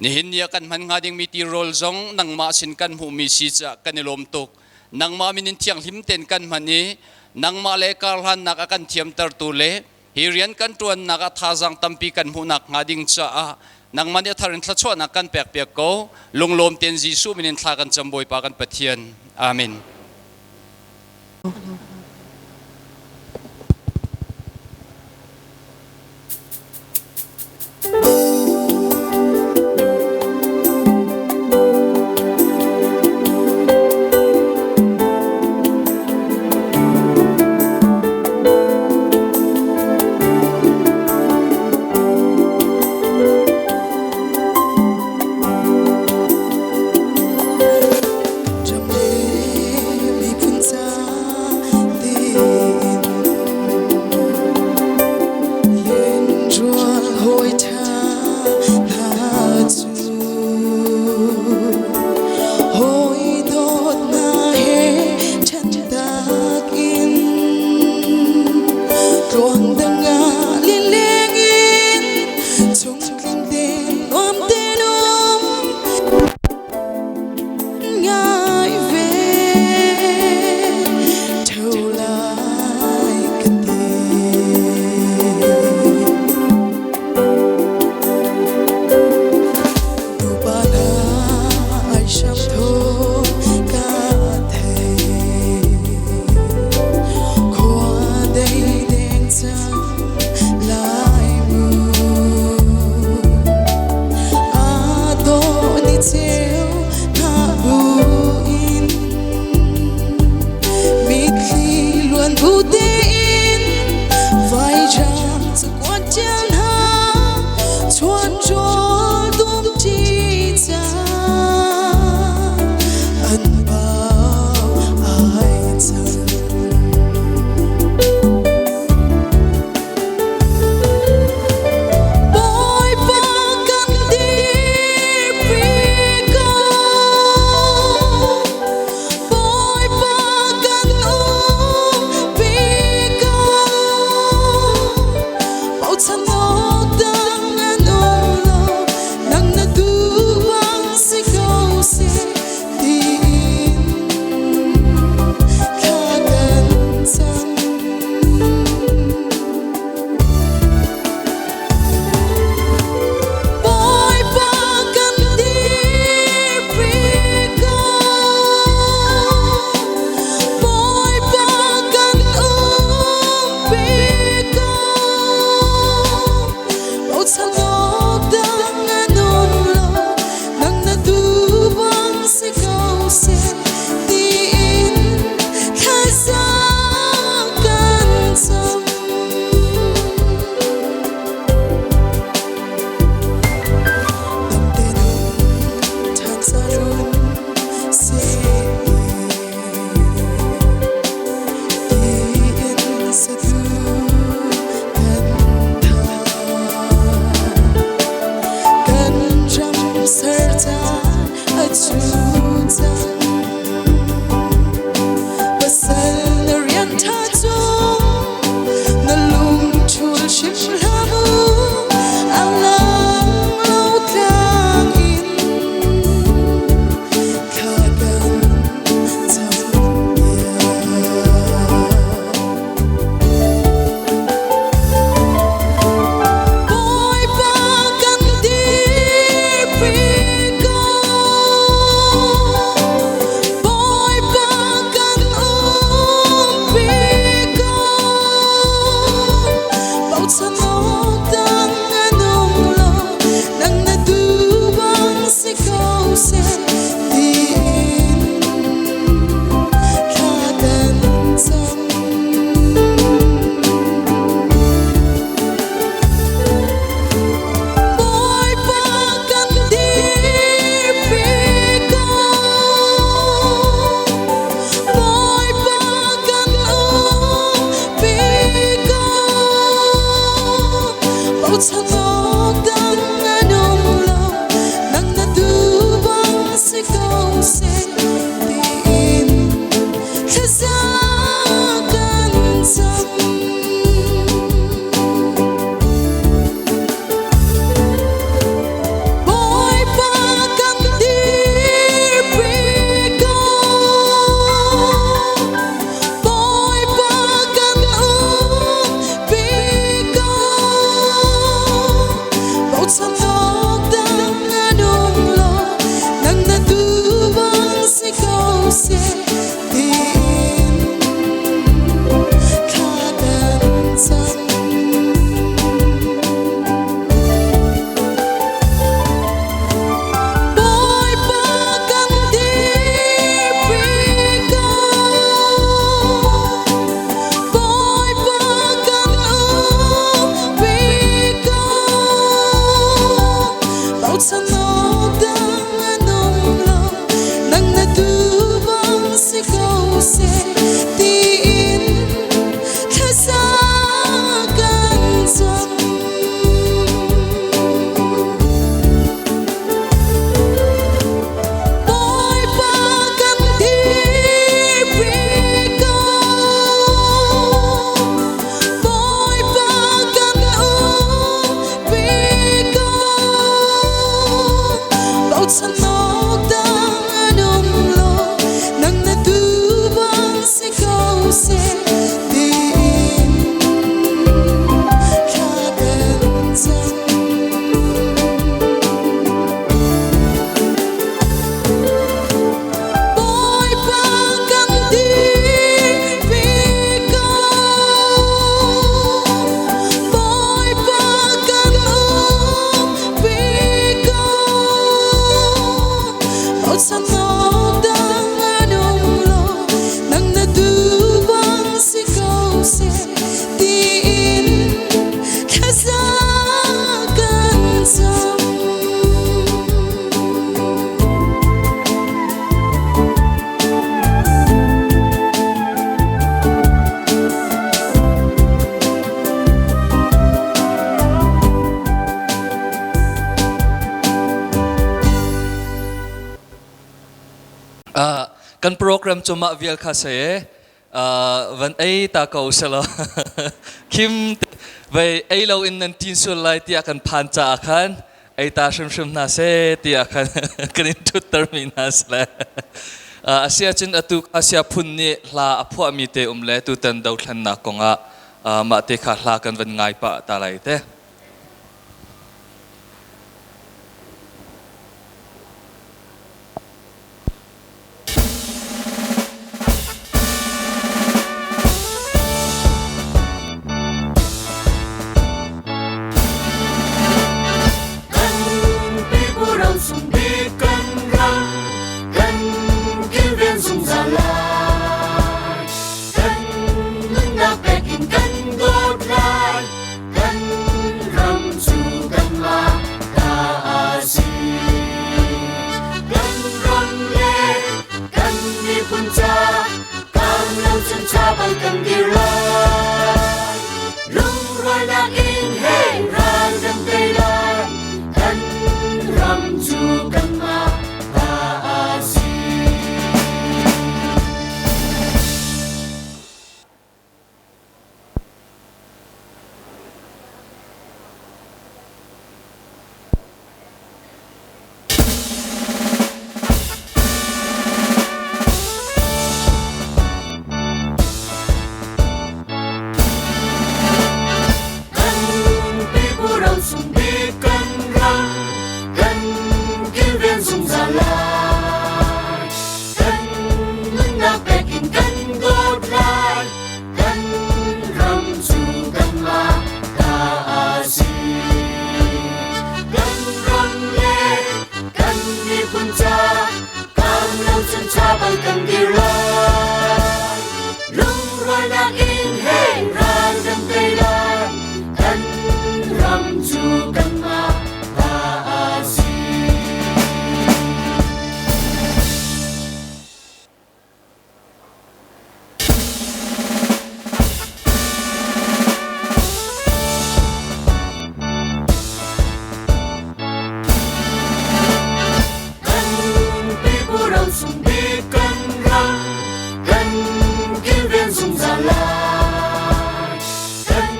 I: Nihin ni ah kan hman hnga dingmi tirawl zong nangmah sin kan hmuhmi si caah kan i lawm tuk. Nangmah min in thianghlim tein kan hman i nangmah le karhlannak a kan thiamtertu le Hi rian kan ṭuannak ah thazaang tampi kan hmuhnak hnga ding caah nangmah nih a thar in thluachuahnak kan pekpiak ko. Lunglawm tein Jesuh min in thla kan cam Bawipa kan Pathian. Amen.
F: Miphun ca
C: Kan program cu mah vial kha se van ei ta ko selaw khim vei ei lo in nan tin sual lai tiah kan phan caah khan ei ta hrimhrim hna seh tiah khan kan in ṭhutter mi hna sile asia cun atu asia phun nih hla a phuahmi te um le tutan dothlennak kongah mah te kha hla kan van ngai pah ta lai te.
J: Kan pipu ram sung bik kan ram kan kilven zungzal lai. Kan nunnak pek in kan dawt lai. Kan ram cu kanmah ta a si. Kan ram le kan miphun ca kam lo cun cha bal kan dir lai. Lungrualnak in he ral kan tei lai. Kan ram cu kanmah ta a si. Kan pipu ram sung bik kan ram kan kilven zungzal lai. Kan nunnak pek in kan dawt lai. Kan ram cu kanmah ta a si. Kan ram le kan miphun ca kam lo cun cha bal kan dir lai. Lungrualnak in he ral kan tei lai. Kan ram cu kanmah ta a si. Kan pipu ram sung bik kan ram kan kilven zungzal lai. Kan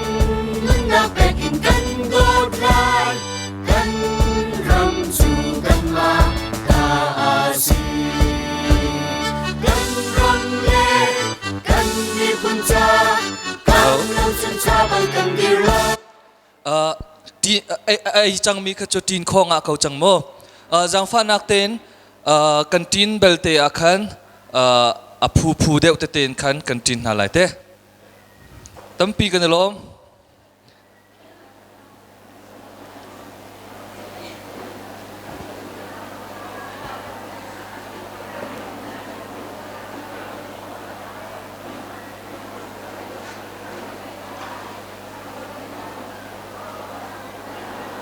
J: nunnak pek in kan dawt lai. Kan ram cu kanmah ta a si. Kan ram le kan miphun ca kam lo cun cha bal kan dir lo.
C: Ei cangmi kha cu ṭin khawng ah ko cang mu. Zaangfahnak tein kan ṭin belte ah khan a phu phu deuh tete in khan kan ṭin hna lai te. Tampi kan i lawm.